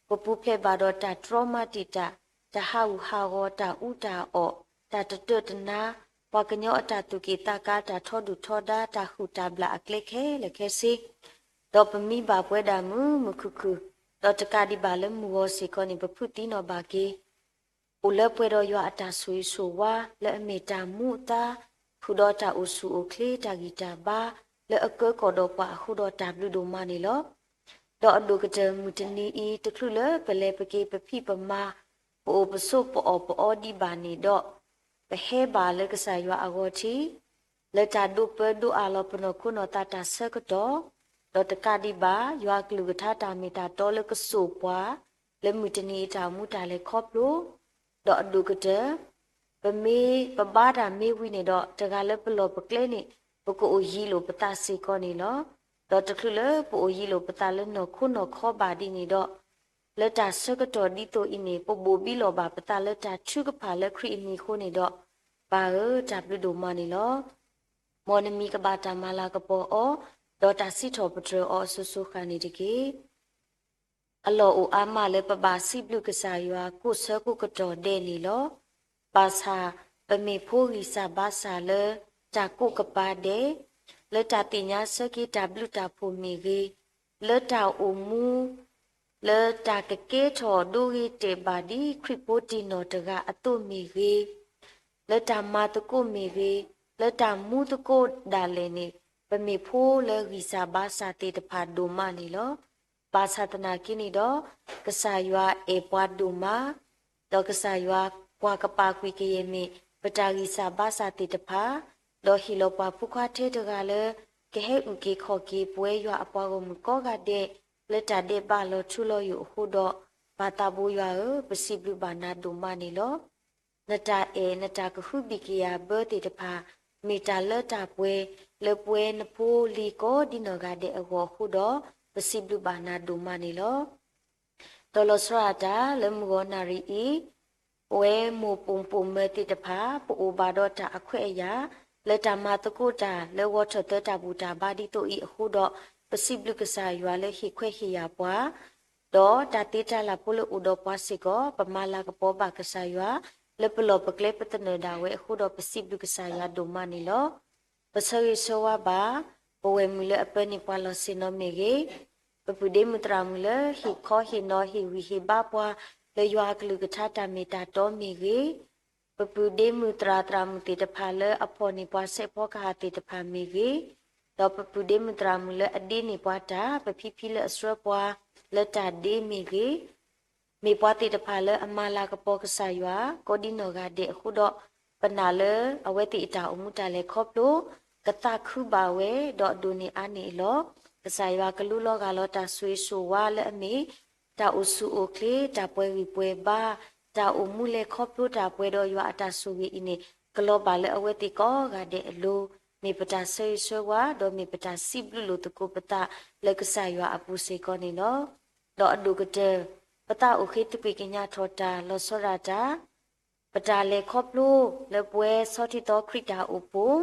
ပပူၤဖျဲးဘၣ်ဒီးတၢ်တြီမၤတံာ်တာ်, တၢ်ဟးဂူာ်ဟးဂီၤ, တၢ်အူတၢ်အီၣ်, တၢ်တတၢၢ်တနါ, ပှၤကညီအတၢ်သူၣ်က့ၣ်သးကါ, တၢ်ထီဒုၣ်ထီဒါ, တၢ်ဟုၣ်တၢ်ဘျၣ်အကျဲခဲလၢာ်ခဲဆ့ ဒီးပမံဘၣ်ပဝဲဒၣ်မုာ်မုာ်ခုၣ်ခုၣ်, ဒီးတကးဒံးဘၣ်လၢမုၢ်ဂီၤစ့ၢ်ကီးန့ၣ် ပဖုးသံနီၣ်ဘၣ်က့ၤ အိၣ်လၢပှဲၤဒီးယွၤအတၢ်ဆိၣ်ဂ့ၤဆိၣ်ဝါ လၢအမ့ၢ်တၢ်မူအသါ, ဃုာ်ဒီးတၢ်အိၣ်ဆူၣ်အိၣ်ချ့ တၢ်ဂံၢ်တၢ်ဘါ လၢအကၢကီၢ်ဒီးပှၤအဃိဒီးတၢ်ဘျုးဒိၣ်မးန့ၣ်လီၤ. ဒီးအဒိၣ်ကတၢၢ်မုၢ်တနံၤအံၤ တချုးလၢပလဲၤပက့ၤပဖံးပမၤ, ပအိၣ်ပဆိးပအီၣ်ပအီဒံးဘၣ်န့ၣ်ဒီး, ပဟဲဘၣ်လၢကစၢ်ယွၤအဂီၢ်ထံး လၢတၢ်ဒိးပၢဒိးအးလီၤပနီၢ်ခိနီၢ်သးတၢ်ဆၢကတီၢ်, ဒီးတကးဒံးဘၣ် ယွၤအကလုၢ်ကထါတၢ်မ့ၢ်တၢ်တီလၢကစိာ်ပှၤ လၢမုၢ်တနံၤအံၤတၢ်အိၣ်မူတၢ်လဲၤခီဖျိ, ဒီးအဒိၣ်ကတၢၢ် ပမ့ၢ်ပဘါတၢ်မ့ၢ်ဝံၤန့ၣ်ဒီး တဂၤလၢပလီၢ်ပကျဲန့ၣ် ပကအိၣ်ယံၤလိာ်ပသးစ့ၢ်ကီးန့ၣ်လီၤ. ဒီးတချုးလၢပအိၣ်ယံၤလိာ်ပသးလၢနီၢ်ခိနီၢ်ခီဘၣ်ဒ်န့ၣ်ဒီး, လၢတၢ်ဆၢကတီၢ်ဒ်သိးအံၤန့ၣ် ပဘိၣ်ဘံလီၤဘၣ်ပသးလၢတၢ်ထုကဖၣ်လၢခရံာ်အမံၤအဃိန့ၣ်ဒီး, ပၢ်ဧၢ တၢ်ဘျုးဒိၣ်မးန့ၣ်လီၤ. မ်နမံၤကဘၣ်တၢ်မၤလၤကပီၤအီၤ, ဒီးတၢ်စံးထီၣ်ပတြၢၤအီၤအစိၤစိၤဃၣ်န့ၣ်တက့ၢ်. အလီၢ်အိၣ်အါမးလၢပဘၣ်စံးဘျုးကစၢ်ယွၤကိးဆၢကိးကတီၢ်ဒဲးန့ၣ်လီၤ. ဘၣ်ဆၣ် ပမ့ၢ်ဖိဂံၢ်စၢ်ဘါစၢ်လၢတၢ်ကိးကပၤဒဲး, လၢတၢ်သ့ၣ်ညါဆၢက့ၤတၢ်ဘျုးတၢ်ဖှိၣ်မ့ၢ်ဂ့ၤ, လၢတၢ်အိၣ်မူ လၢတၢ်ကကဲထီၣ်ဒိဂ့ၤတဲာ်ဘၣ်ဒ်ခရံာ်ဖိတံၢ်နီၢ်တဂၤအသိးမ့ၢ်ဂ့ၤ, လၢတၢ်မၤသကိးမ့ၢ်ဂ့ၤ, လၢတၢ်မူသကိးဒၣ်လဲာ်န့ၣ်, ပမ့ၢ်ဖိလၢဂံၢ်စၢ်ဘါစၢ်သ့ၣ်တဖၣ်ဒိၣ်မးန့ၣ်လီၤ. ဘၣ်ဆၣ်သနာ်က့န့ၣ်ဒီး, ကစၢ်ယွၤအဲၣ်ပှၤဒိၣ်မး, ဒီးကစၢ်ယွၤကွၢ်ကပာ်ကွံာ်ကယဲၢ်မ့ၢ်ပတၢ်ဂံၢ်စၢ်ဘါစၢ်သ့ၣ်တဖၣ်, ဒီးဟ့ၣ်လီၤပှၤဖိခွါထဲတဂၤလၢ ကဟဲအုၣ်က့ၤခီၣ်က့ၤပဝဲယွၤအပှၤဂီၢ်မုၢ်ကိးဂၤဒဲး လၢတၢ်ဒဲးဘးလီၤထူလီၤယိာ်အဃိဒီး, ပၢ်သးဘိယွၤဧၢ, ပစံးဘျုးဘၣ်နၤဒိၣ်မးန့ၣ်လီၤ. နတၢ်အဲၣ်နတၢ်ကဟုဘံၣ်ကယာ်ဘၢသ့ၣ်တဖၣ် မ့ၢ်တၢ်လၢတၢ်ပှဲၤလၢပဝဲနဖိလံၤကိးဒ်နီၢ်ဂၤဒဲးအဂီၢ်အဃိဒီး, ပစံးဘျုးဘၣ်နၤဒိၣ်မးန့ၣ်လီၤ. ဒီးလီၤဆီဒၣ်တၢ်လၢမုၢ်ဂီၤနၣ်ရံၣ်အံၤ, ပဝဲမိၢ်ပိာ်ပိာ်မၢၤသ့ၣ်တဖၣ် ပအိၣ်ဘၣ်ဒီးတၢ်အခွဲးအယာ် လၢတၢ်မၤသကိးတၢ်လၢဂီၤထီၣ်သၢတၢ်ဘူၣ်တၢ်ဘါဒ်သိးအံၤအဃိဒီး, ပစံးဘျုးကစၢ်ယွၤလၢဟ့ၣ်ခွဲးဟ့ၣ်ယာ်ပှၤ ဒီးတၢ်သ့တၢ်လၢ်ဖိလၢအိၣ်ဒီးပှၤစ့ၢ်ကီး ပမၤလၤကပီၤဘၣ်ကစၢ်ယွၤ လၢပလီၢ်ပကျဲပသနၢၣ်ဒၣ်ဝဲအဃိဒီး ပစံးဘျုးကစၢ်ယွၤဒိၣ်မးန့ၣ်လီၤ. ပဆၢဂ့ၤဆၢဝါဘၣ် ပဝဲၢ်မုၣ်လၢအပၢန့ၢ်ပှၤလီၢ်ဆ့ၣ်နီၤမ့ၢ်ဂ့ၤ, ပပုၢ်ဒ့မုၣ်သရၣ်မုၣ်လၢဟ့ၣ်ခီဟ့ၣ်နီၤဟ့ၣ်ဂံၢ်ဟ့ၣ်ဘါပှၤ လၢယွၤအကလုၢ်ကထါတၢ်မ့ၢ်တၢ်တီမ့ၢ်ဂ့ၤ, ပပုၢ်ဒ့မုၣ်သရၣ်သရၣ်မုၣ်သ့ၣ်တဖၣ်လၢအဖီၣ်န့ၢ်ပှၤဆဲးဖီကဟၣ်သ့ၣ်တဖၣ်မ့ၢ်ဂ့ၤ, ဒီးပပုၢ်ဒ့မုၣ်သရၣ်မုၣ်လၢအဒ့န့ၢ်ပှၤတၢ် ပဖံဖံလၢအဆှၢပှၤ လၢတၢ်ဒ့မ့ၢ်ဂ့ၤ, မ့ၢ်ပှၤသ့ၣ်တဖၣ်လၢအမၤလၤကပီၤကစၢ်ယွၤ ကိးဒ်နီၢ်ဂၤဒဲးအဃိဒီး, ပနာ်လၢအဝဲသ့ၣ်အတၢ်အိၣ်မူတၢ်လဲၤခီဖျိ ကသးခုဘၣ်ဝဲ ဒီးအဒိၣ်န့ၢ်အါန့ၢ်အလီၢ်, ကစၢ်ယွၤကလူလီၤဂာ်လီၤတၢ်ဆိၣ်ဂ့ၤဆိၣ်ဝါလၢအမ့ၢ် တၢ်အိၣ်ဆူၣ်အိၣ်ချ့ တၢ်ပှဲၤဂံၢ်ပှဲၤဘါ, တၢ်အိၣ်မူလဲၤခီဖျိတၢ်ပှဲၤဒီးယွၤအတၢ်ဆိၣ်ဂ့ၤအံၤန့ၣ်, ကလီၤဘၣ်လၢအဝဲသ့ၣ်ကိးဂၤဒဲးအလိၤ, မ့ၢ်ပတၢ်ဆၢဂ့ၤဆၢဝါ, ဒီးမ့ၢ်ပတၢ်စံးဘျုးလိာ်သကိးပသးလၢကစၢ်ယွၤအပူၤစ့ၢ်ကီးန့ၣ်လီၤ. ဒီးအဒိၣ်ကတၢၢ်, ပသးအိၣ်ဃ့သကွံာ်ကညးထီၣ်တၢ် လီၤဆီဒၣ်တၢ်, ပတၢ်လဲၤခီဖျိလၢပဝဲဆီထံသီခရံာ်တၢ်အိၣ်ဖှိၣ်,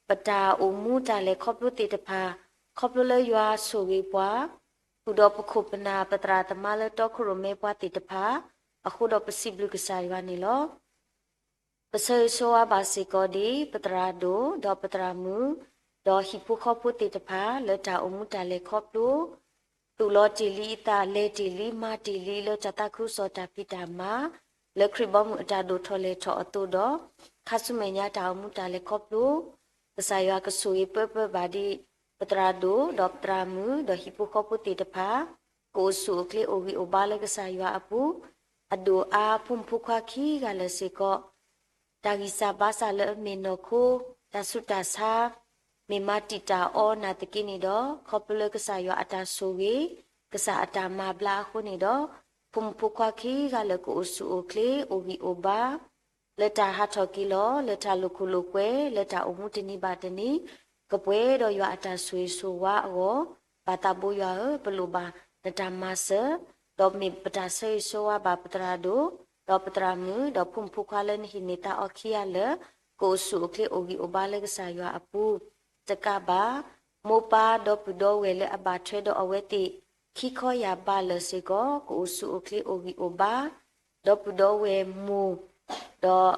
ပတၢ်အိၣ်မူတၢ်လဲၤခီဖျိသ့ၣ်တဖၣ်, ခီဖျိလၢယွၤဆိၣ်ဂ့ၤပှၤ, ဃုာ်ဒီးပခိၣ်ပနၢ်ပသရၣ်သမါလၢတီခိၣ်ရိၣ်မဲပှၤသ့ၣ်တဖၣ်, အဃိဒီးပစံးဘျုးကစၢ်ယွၤန့ၣ်လီၤ. ပဆၢဂ့ၤဆၢဝါဘၣ်စ့ၢ်ကီးဒ် ပသရၣ်ဒိၣ်, ဒီးပသရၣ်မုၣ်, ဒီးဟံၣ်ဖိဃီဖိသ့ၣ်တဖၣ် လၢတၢ်အိၣ်မူတၢ်လဲၤခီဖျိ, သူၣ်လီၤတ့ၢ်လံအသး, လဲၤတ့ၢ်လံ, မၤတ့ၢ်လံ လၢတၢ်သးခုကစီၣ်တၢ်ဖံးတၢ်မၤ, လၢခရံာ်ဘီမုၢ်အတၢ်ဒိၣ်ထီၣ်လဲၤထီၣ်အသိးဒီး, ခါဆူမဲာ်ညါတၢ်အိၣ်မူတၢ်လဲၤခီဖျိ, ကစၢ်ယွၤကဆိၣ်ဂ့ၤပၢပၢဘၣ်ဒံး ပသရၣ်ဒိၣ်, ဒီးပသရၣ်မုၣ်, ဒီးဟံၣ်ဖိဃီဖိသ့ၣ်တဖၣ်, ကအိၣ်ဆူၣ်အိၣ်ချ့အိၣ်ဂံၢ်အိၣ်ဘါလၢကစၢ်ယွၤအပူၤ, အဒိၣ်အါ ဖိမုၣ်ဖိခွါခံဂၤလၢာ်စ့ၢ်ကီး, တၢ်ဂံၢ်စၢ်ဘါစၢ်လၢအမ့ၢ်နီၢ်ခိ, တၢ်ဆူးတၢ်ဆါ, မ့ၢ်မၤတံာ်တာ်အီၤနာ်သက့န့ၣ်ဒီး, ခီဖျိလၢကစၢ်ယွၤအတၢ်ဆိၣ်ဂ့ၤ, ကစၢ်အတၢ်မၤဘျါအဃိန့ၣ်ဒီး, ဖိမုၣ်ဖိခွါခံဂၤလၢာ်ကအိၣ်ဆူၣ်အိၣ်ချ့, အိၣ်ဂံၢ်အိၣ်ဘါ လၢတၢ်ဟးထီၣ်က့ၤလီၤ, လၢတၢ်လိာ်ခိၣ်လိာ်ကွဲ, လၢတၢ်အိၣ်မူတနံၤဘၣ်တနံၤ, ကပှဲၤဒီးယွၤအတၢ်ဆိၣ်ဂ့ၤဆိၣ်ဝါအဂီၢ်, ပၢ်သးဘိယွၤဧၢ, ပလိၣ်ဘၣ်နတၢ်မၤစၢၤ, ဒီးမ့ၢ်ပတၢ်ဆၢဂ့ၤဆၢဝါဘၣ်ပသရၣ်ဒိၣ်, ဒီးပသရၣ်မုၣ်, ဒီးဖိမုၣ်ဖိခွါလၢနဟံးန့ၢ်သးအီခံဂၤလၢာ်, ကအိၣ်ဆူၣ်အိၣ်ချ့အိၣ်ဂံၢ်အိၣ်ဘါလၢကစၢ်ယွၤအပူၤ, တကးဘၣ်, မိၢ်ပၢ်ဒီပုၢ်ဒီဝဲၢ်လၢအဘၣ်ထွဲဒီးအဝဲသ့ၣ် ခံခီယၢ်ဘးလၢာ်စ့ၢ်ကီး, ကအိၣ်ဆူၣ်အိၣ်ချ့အိၣ်ဂံၢ်အိၣ်ဘါ, ဒီပုၢ်ဒီဝဲၢ်မိၢ်, ဒီး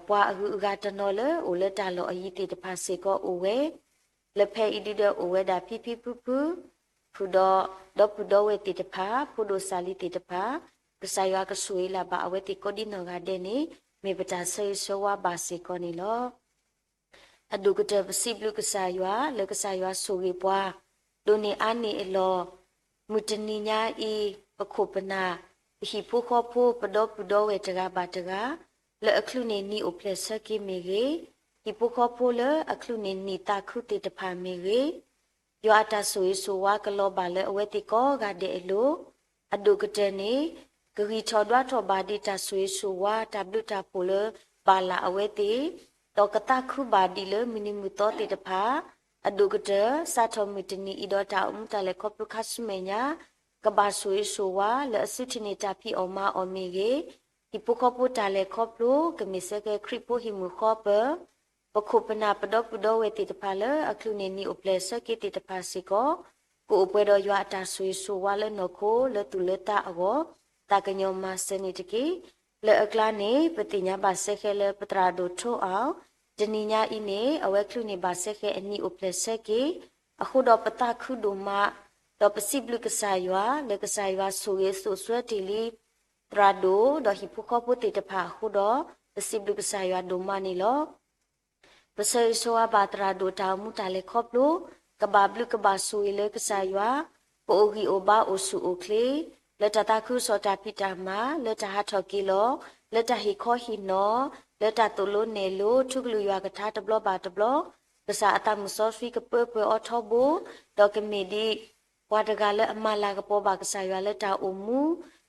ပှၤအဂုၤအဂၤတနီၤလၢအိၣ်လၢတၢ်လီၢ်အယံၤသ့ၣ်တဖၣ်စ့ၢ်ကီးအိၣ်ဝဲ, လၢဖဲအံၤဒုဒီးအိၣ်ဝဲဒၣ်ဖံဖံဖုဖု, ဃုာ်ဒီး ဒီပုၢ်ဒီဝဲၢ်သ့ၣ်တဖၣ်, ဖိဒိၣ်စၢ်လံသ့ၣ်တဖၣ်, ကစၢ်ယွၤကဆိၣ်ဂ့ၤလၢ်ဘၣ်အဝဲသ့ၣ်ကိးဒံနီၢ်ဂၤဒဲးန့ၣ်, မ့ၢ်ပတၢ်ဆၢဂ့ၤဆၢဝါဘၣ်စ့ၢ်ကီးန့ၣ်လီၤ. အဒိၣ်ကတၢၢ်ပစံးဘျုးကစၢ်ယွၤ လၢကစၢ်ယွၤဆိၣ်ဂ့ၤပှၤ, ဒိၣ်န့ၢ်အါန့ၢ်အလီၢ်, မုၢ်တနံၤညါအံၤ, ပခိၣ်ပနၢ်, ပဟံၣ်ဖိဃီဖိ ပဒီပုၢ်ဒီဝဲၢ်တဂၤဘၣ်တဂၤ, လၢအချုးန့ၢ်နံၣ်အိၣ်ဖျဲၣ်ဆၢက့ၤမ့ၢ်ဂ့ၤ, ဟံၣ်ဖိဃီဖိလၢအချုးန့ၢ်နံၣ်သးခုသ့ၣ်တဖၣ်မ့ၢ်ဂ့ၤ, ယွၤအတၢ်ဆိၣ်ဂ့ၤဆိၣ်ဝါကလီၤဘၣ်လၢအဝဲသ့ၣ်ကိးဂၤဒဲးအလိၤ, အဒိၣ်ကတၢၢ်န့ၣ်, ကဂံၢ်ထီၣ်ဒွးထီၣ်ဘၣ်ဒံးတၢ်ဆိၣ်ဂ့ၤဆိၣ်ဝါ တၢ်ဘျုးတၢ်ဖှိၣ်လၢဘၣ်လၢ်အဝဲသ့ၣ်, ဒီးကသးခုဘၣ်ဒံးလၢမုၢ်နံၤမုၢ်သီသ့ၣ်တဖၣ်, အဒိၣ်ကတၢၢ် စးထီၣ်မုၢ်တနံၤအံၤဒီးတၢ်အိၣ်မူတၢ်လဲၤခီဖျိခါဆူမဲာ်ညါ, ကဘၣ်ဆိၣ်ဂ့ၤဆိၣ်ဝါလၢအစုထံၣ်န့ၢ်တၢ်ဖံးအီၣ်မၤအီၣ်မ့ၢ်ဂ့ၤ, ဟံၣ်ဖိဃီဖိတၢ်လဲၤခီဖျိ ကမ့ၢ်စ့ၢ်ကီးခရံာ်ဖိဟံၣ်မုၢ်ဃီပၢၤ ပခိၣ်ပနၢ်ပဒီပုၢ်ဒီဝဲၢ်သ့ၣ်တဖၣ်လၢအချုးန့ၢ်နံၣ်အိၣ်ဖျဲၣ်ဆၢက့ၤသ့ၣ်တဖၣ်စ့ၢ်ကီး, ကအိၣ်ပှဲၤဒီးယွၤအတၢ်ဆိၣ်ဂ့ၤဆိၣ်ဝါလၢနီၢ်ခိလၢသူၣ်လၢသးအဂီၢ်, သးကညီၤမၤစၢၤန့ၣ်တက့ၢ်. လၢအကျါန့ၣ် ပသ့ၣ်ညါဘၣ်စ့ၢ်ကီးလၢပသရၣ်ဒိၣ်ထိၣ်အီၣ်, တနံၤညါအံၤန့ၣ် အဝဲချုးန့ၢ်ဘၣ်စ့ၢ်ကီးအနံၣ်အိၣ်ဖျဲၣ်ဆၢက့ၤ, အဃိဒီးပသးခုဒိၣ်မး, ဒီးပစံးဘျုးကစၢ်ယွၤ လၢကစၢ်ယွၤဆိၣ်ဂ့ၤသိၣ်စွဲတ့ၢ်လံ သရၣ်ဒိၣ် ဒီးဟံၣ်ဖိဃီဖိသ့ၣ်တဖၣ်အဃိဒီး, ပစံးဘျုးကစၢ်ယွၤဒိၣ်မးန့ၣ်လီၤ. ပဆၢဂ့ၤဆၢဝါဘၣ်သရၣ်ဒိၣ်တၢ်အိၣ်မူတၢ်လဲၤခီဖျိ, ကဘၣ်ဘျုးကဘၣ်ဆိၣ်ဂ့ၤလၢကစၢ်ယွၤ, ကအိၣ်ဂံၢ်အိၣ်ဘါအိၣ်ဆူၣ်အိၣ်ချ့, လၢတၢ်သးခုကစီၣ်တၢ်ဖံးတၢ်မၤ, လၢတၢ်ဟးထီၣ်က့ၤလီၤ, လၢတၢ်ဟ့ၣ်ခီဟ့ၣ်နီၤ, လၢတၢ်သိၣ်လိနဲၣ်လိ ထူကလုၢ်ယွၤကထါတဘျီဘၣ်တဘျီ, ကစၢ်အသးမုၢ်စီဆှံကပၢပှဲၤအီၤထီဘိ, ဒီးကမ့ၢ်ဒ် ပှၤတဂၤလၢအမၤလၤကပီၤဘၣ်ကစၢ်ယွၤလၢတၢ်အိၣ်မူ,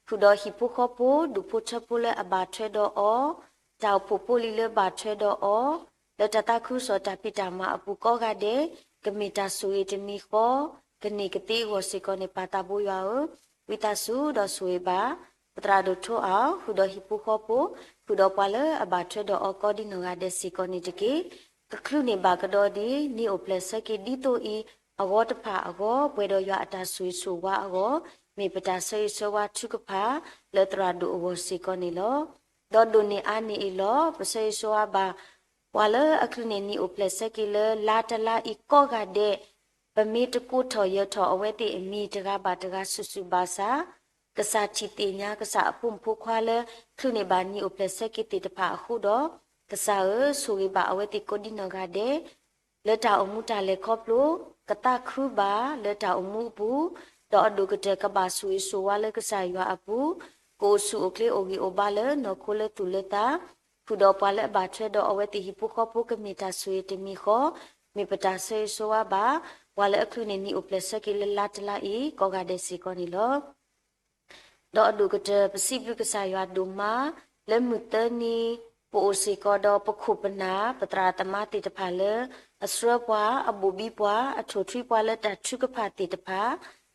ဃုာ်ဒီးဟံၣ်ဖိဃီဖိ ဒူၣ်ဖိထၢဖိလၢအဘၣ်ထွဲဒီးအီၤ, တၢ်အိၣ်ဖှိၣ်ဖိလံၤလၢဘၣ်ထွဲဒီးအီၤ, လၢတၢ်သးခုကစီၣ်တၢ်ဖံးတၢ်မၤအပူၤကိးဂၤဒဲး, ကမ့ၢ်တၢ်ဆိၣ်ဂ့ၤတမံၤဃီ, ကန့ၢ်ကသ့အဂီၢ်စ့ၢ်ကီးန့ၣ် ပၢ်သးဘိယွၤဧၢ, ဝံသးစူၤဒီးဆိၣ်ဂ့ၤဘၣ် ပသရၣ်ဒိၣ်ထိၣ်အီၣ်, ဃုာ်ဒီးဟံၣ်ဖိဃီဖိ, ဃုာ်ဒီးပှၤလၢအဘၣ်ထွဲဒီးအီၤကိးဒံနီၢ်ဂၤဒဲးစ့ၢ်ကီးန့ၣ်တက့ၢ်. ကချုးန့ၢ်ဘၣ်ကဒီးဒ်နံၣ်အိၣ်ဖျဲၣ်ဆၢက့ၤဒ်သိးအံၤ, အဂီၢ်တဖၣ်အဂီၢ်, ပှဲၤဒီးယွၤအတၢ်ဆိၣ်ဂ့ၤဆိၣ်ဝါအဂီၢ်, မ့ၢ်ပတၢ်ဆၢဂ့ၤဆၢဝါထုကဖၣ် လၢသရၣ်ဒိၣ်အဂီၢ်စ့ၢ်ကီးန့ၣ်လီၤ. ဒီးဒိၣ်န့ၢ်အါန့ၢ်အံၤလီၤ. ပဆၢဂ့ၤဆၢဝါဘၣ် ပှၤလၢအချုးန့ၢ်နံၣ်အိၣ်ဖျဲၣ်ဆၢက့ၤလၢလါတလါအံၤကိးဂၤဒဲး, ပမ့ၢ်တကိးထီၣ်ယၢၤထီၣ်အဝဲသ့ၣ်အမံၤတဂၤဘၣ်တဂၤစုာ်စုာ်ဘၣ်ဆၣ်, ကစၢ်ထံၣ်သ့ၣ်ညါကစၢ်အဖိမုၣ်ဖိခွါလၢချုးန့ၢ်ဘၣ်နံၣ်အိၣ်ဖျဲၣ်ဆၢက့ၤသ့ၣ်တဖၣ်အဃိဒီး, ကစၢ်ဧၢ, ဆိၣ်ဂ့ၤဘၣ်အဝဲသ့ၣ်ကိးဒံနီၢ်ဂၤဒဲး လၢတၢ်အိၣ်မူတၢ်လဲၤခီဖျိ, ကသးခုဘၣ်လၢတၢ်အိၣ်မူအပူၤ, ဒီးအဒိၣ်ကတၢၢ်ကဘၣ်ဆိၣ်ဂ့ၤဆိၣ်ဝါလၢကစၢ်ယွၤအပူၤ, ကအိၣ်ဆူၣ်အိၣ်ချ့အိၣ်ဂံၢ်အိၣ်ဘါလၢနီၢ်ခိလၢသူၣ်လၢသး, ဃုာ်ဒီးပှၤလၢအဘၣ်ထွဲဒီးအဝဲသ့ၣ်ဟံၣ်ဖိဃီဖိကမ့ၢ်တၢ်ဆိၣ်ဂ့ၤတမံၤဃီ, မ့ၢ်ပတၢ်ဆၢဂ့ၤဆၢဝါဘၣ် ပှၤလၢအချုးန့ၢ်နံၣ်အိၣ်ဖျဲၣ်ဆၢက့ၤလၢလါတလါအံၤ ကိးဂၤဒဲးစ့ၢ်ကီးန့ၣ်လီၤ. ဒီးအဒိၣ်ကတၢၢ် ပစံးဘျုးကစၢ်ယွၤဒိၣ်မး လၢမုၢ်သၢနံၤ ပအိၣ်စ့ၢ်ကီးဒီးပခိၣ်ပနၢ် ပသရၣ်သမါသ့ၣ်တဖၣ်လၢ အဆှၢပှၤ, အဘိၣ်ဘံပှၤ, အထိၣ်ထွံပှၤလၢတၢ်ထုကဖၣ်သ့ၣ်တဖၣ်,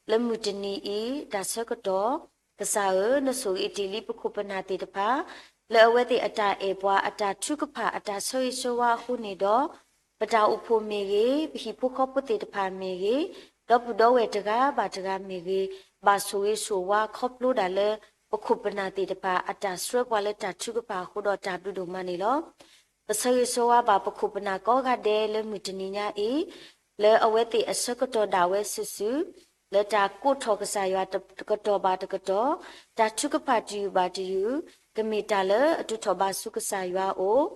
လၢမုၢ်တနံၤအံၤ တၢ်ဆၢကတီၢ်, ကစၢ်ဧၢ, နဆိၣ်ဂ့ၤတ့ၢ်လံပခိၣ်ပနၢ်သ့ၣ်တဖၣ် လၢအဝဲသ့ၣ်အတၢ်အဲၣ်ပှၤ, အတၢ်ထုကဖၣ်, အတၢ်ဆၢဂ့ၤဆၢဝါအဃိန့ၣ်ဒီး, ပတၢ်အိၣ်ဖှိၣ်မ့ၢ်ဂ့ၤ, ပဟံၣ်ဖိဃီဖိသ့ၣ်တဖၣ်မ့ၢ်ဂ့ၤ, ဒီပုၢ်ဒီဝဲၢ်တဂၤဘၣ်တဂၤမ့ၢ်ဂ့ၤ, ဘၣ်ဆိၣ်ဂ့ၤဆိၣ်ဝါခီဖျိဒၣ်လၢ ပခိၣ်ပနၢ်သ့ၣ်တဖၣ် အတၢ်ဆှၢပှၤလၢတၢ်ထုကဖၣ်အဃိဒီးတၢ်ဘျုးဒိၣ်မးန့ၣ်လီၤ. ပဆၢဂ့ၤဆၢဝါဘၣ်ပခိၣ်ပနၢ်ကိးဂၤဒဲးလၢမုၢ်တနံၤညါအံၤ, လၢအဝဲသ့ၣ်အဆၢကတီၢ်ဒၣ်ဝဲစုာ်စုာ်, လၢတၢ်ကိးထီၣ်ကစၢ်ယွၤတကတီၢ်ဘၣ်တကတီၢ်, တၢ်ထုကဖၣ်တယုၢ်ဘၣ်တယုၢ်, ကမ့ၢ်တၢ်လၢအတုၤထီၣ်ဘၣ်ဆူကစၢ်ယွၤအအိၣ်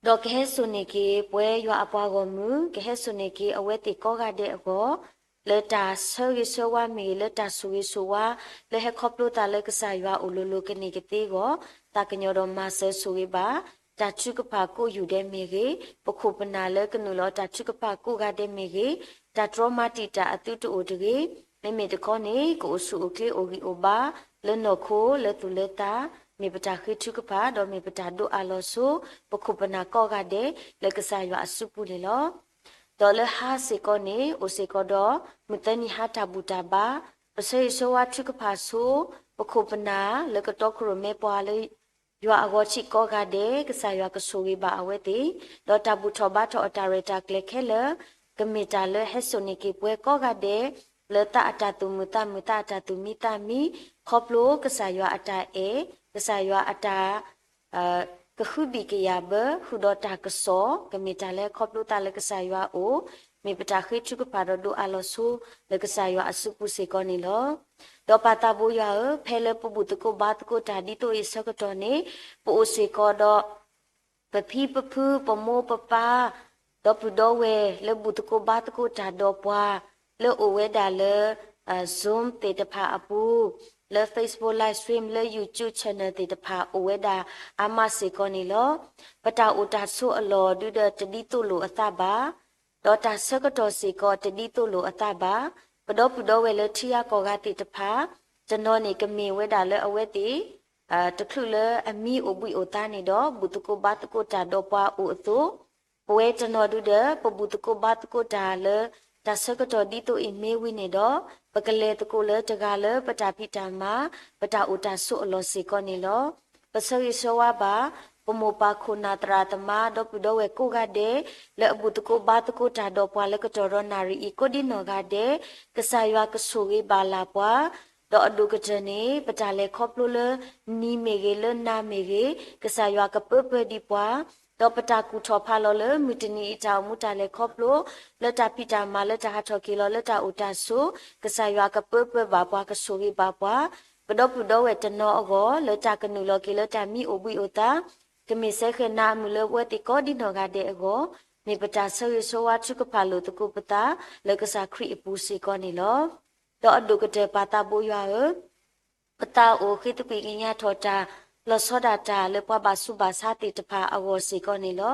ဒီးကဟဲစိာ်န့ၢ်က့ၤပှၤယွၤအပှၤဂီၢ်မုၢ်, ကဟဲစိာ်န့ၢ်က့ၤအဝဲသ့ၣ်ကိးဂၤဒဲးအဂီၢ်, လၢတၢ်ဆၢဂ့ၤဆၢဝါမ့ၢ်ဂ့ၤ, လၢတၢ်ဆိၣ်ဂ့ၤဆိၣ်ဝါ, လၢဟဲခီဖျိသးလၢကစၢ်ယွၤအအိၣ်လိၤလိၤကန့ၢ်ကသ့အဂီၢ်, သးကညီၤဒီးမၤစၢၤဆိၣ်ဂ့ၤဘၣ်, တၢ်ထုကဖၣ်ကိးယူၢ်ဒဲးမ့ၢ်ဂ့ၤ, ပခိၣ်ပနၢ်လၢကနုာ်လီၤတၢ်ထုကဖၣ်ကိးဂၤဒဲးမ့ၢ်ဂ့ၤ, တၢ်တြီမၤတံာ်တာ်အသုတအိၣ်တဂ့ၤ, မ့မ့ၢ်တခီန့ၣ် ကအိၣ်ဆူၣ်အိၣ်ချ့အိၣ်ဂံၢ်အိၣ်ဘါ, လၢနီၢ်ခိလၢသူၣ်လၢသး, မ့ၢ်ပတၢ်ဃ့ထုကဖၣ်, ဒီးမ့ၢ်ပတၢ်ဒိးအးလီၤဆိ ပခိၣ်ပနၢ်ကိးဂၤဒဲး လၢကစၢ်ယွၤအစုပူၤန့ၣ်လီၤ. ဒီးလၢဟါစ့ၢ်ကီးန့ၣ် အိၣ်စ့ၢ်ကီးဒီး မုၢ်သၢနံၤဟါတၢ်ဘူၣ်တၢ်ဘါ, ပဆၢဂ့ၤဆၢဝါထုကဖၣ်ဆိ ပခိၣ်ပနၢ်လၢကတီခိၣ်ရိၣ်မဲပှၤလၢ ယွၤအဂီၤထံးကိးဂၤဒဲး, ကစၢ်ယွၤကဆိၣ်ဂ့ၤဘၣ်အဝဲသ့ၣ်, ဒီးတၢ်ဘူၣ်ထီၣ်ဘါထီၣ်အတၢ်ရဲၣ်တၢ်ကျဲၤခဲလၢာ်, ကမ့ၢ်တၢ်လၢဟဲစိာ်န့ၢ်က့ၤပှၤကိးဂၤဒဲး, လၢသးအတၢ်သူၣ်မုာ်သးမုာ် သးအတၢ်သူၣ်မံသးမံ, ခီဖျိကစၢ်ယွၤအတၢ်အဲၣ်, ကစၢ်ယွၤအတၢ် ကဟုဘံၣ်ကယာ်ဘၢ ဃုာ်ဒီးတၢ်ကစီၣ်, ကမ့ၢ်တၢ်လၢခီဖျိသးလၢကစၢ်ယွၤအအိၣ်, မ့ၢ်ပတၢ်ဃ့ထုကဖၣ်ဒီးဒိးအးလီၤဆိ လၢကစၢ်ယွၤအစုပူၤစ့ၢ်ကီးန့ၣ်လီၤ. ဒီးပၢ်သးဘိယွၤဧၢ, ဖဲလၢပဘူၣ်သကိးဘါသကိးတၢ်ဒ်သိးအံၤအဆၢကတီၢ်န့ၣ်, ပအိၣ်စ့ၢ်ကီးဒီး ပဖံပဖု ပမိၢ်ပပၢ် ဒီပုၢ်ဒီဝဲၢ်လၢဘူၣ်သကိးဘါသကိးတၢ်ဒီးပှၤ လၢအိၣ်ဝဲဒၣ်လၢ Zoom သ့ၣ်တဖၣ်အပူၤ, လၢ Facebook live stream လၢ YouTube channel သ့ၣ်တဖၣ် အိၣ်ဝဲဒၣ်အါမးစ့ၢ်ကီးန့ၣ်လီၤ. ပတၢ်အိၣ်တၢ်ဆိးအလီၢ်ဒုဒီးတဒ်သိးလိာ်အသးဘၣ်, ဒီးတၢ်ဆၢကတီၢ်စ့ၢ်ကီးတဒ်သိးလိာ်အသးဘၣ်. ပဒီပုၢ်ဒီဝဲၢ်လၢထံဂၤကီၢ်ဂၤသ့ၣ်တဖၣ် တနီၤန့ၣ်ကမ့ၢ်ဝဲဒၣ်လၢအဝဲသ့ၣ် တချုးလၢအမံအိၣ်ဘှံးအိၣ်သါန့ၣ်ဒီး ဘူၣ်သကိးဘါသကိးတၢ်ဒီးပှၤအိၣ်အသိး, ပဝဲတနီၤဒုဒီး ပဘူၣ်သကိးဘါသကိးတၢ်လၢ တၢ်ဆၢကတီၢ်ဒ်သိးအံၤမ့ၢ်ဝံၤန့ၣ်ဒီး ပကလဲၤသကိးလၢတဂၤလၢပတၢ်ဖံးတၢ်မၤ ပတၢ်အိၣ်တၢ်ဆိးအလီၢ်စ့ၢ်ကီးန့ၣ်လီၤ. ပဆၢဂ့ၤဆၢဝါဘၣ် ပမိၢ်ပၢ်ခိၣ်နၢ်သရၣ်သမါ ဒီပုၢ်ဒီဝဲၢ်ကိးဂၤဒဲး လၢအဘူၣ်သကိးဘါသကိးတၢ်ဒီးပှၤလၢကတီၢ်ဒီးနၣ်ရံၣ်အံၤ ကိးဒံနီၢ်ဂၤဒဲး, ကစၢ်ယွၤကဆိၣ်ဂ့ၤဘၣ်လၢ်ပှၤ, ဒီးအဒိၣ်ကတၢၢ်န့ၣ် ပတၢ်လဲၤခီဖျိလၢ နံၤမ့ၢ်ဂ့ၤ လၢနၤမ့ၢ်ဂ့ၤ, ကစၢ်ယွၤကပၢပၢဒံးပှၤ, ဒီးပတၢ်ကူၣ်ထီၣ်ဖးလီၤလၢမုၢ်တနံၤအံၤတၢ်အိၣ်မူတၢ်လဲၤခီဖျိ လၢတၢ်ဖံးတၢ်မၤ လၢတၢ်ဟးထီၣ်က့ၤလီၤ လၢတၢ်အိၣ်တၢ်ဆိး, ကစၢ်ယွၤကပၢပၢဘၣ်ပှၤ ကဆိၣ်ဂ့ၤဘၣ်ပှၤ, ပဒီပုၢ်ဒီဝဲၢ်တနီၤအဂီၢ် လၢတၢ်ကနုာ်လီၤက့ၤလၢတၢ်မံအိၣ်ဘှံးအိၣ်သါ, ကမ့ၢ်စဲဃဲၤနၤအမုၢ်လၢပဝဲသ့ၣ်ကိးဒံနီၢ်ဂၤဒဲးအဂီၢ်, မ့ၢ်ပတၢ်ဆၢဂ့ၤဆၢဝါထုကဖၣ်လိာ်သကိးပသး လၢကစၢ်ခရံာ်အပူၤစ့ၢ်ကီးန့ၣ်လီၤ. ဒီးအဒိၣ်ကတၢၢ်ပၢ်သးဘိယွၤဧၢ, ပသးအိၣ်ဃ့သကွံာ်ကညးထီၣ်တၢ် လီၤဆီဒၣ်တၢ်လၢပှၤဘၣ်ဆူးဘၣ်ဆါသ့ၣ်တဖၣ်အဂီၢ်စ့ၢ်ကီးန့ၣ်လီၤ.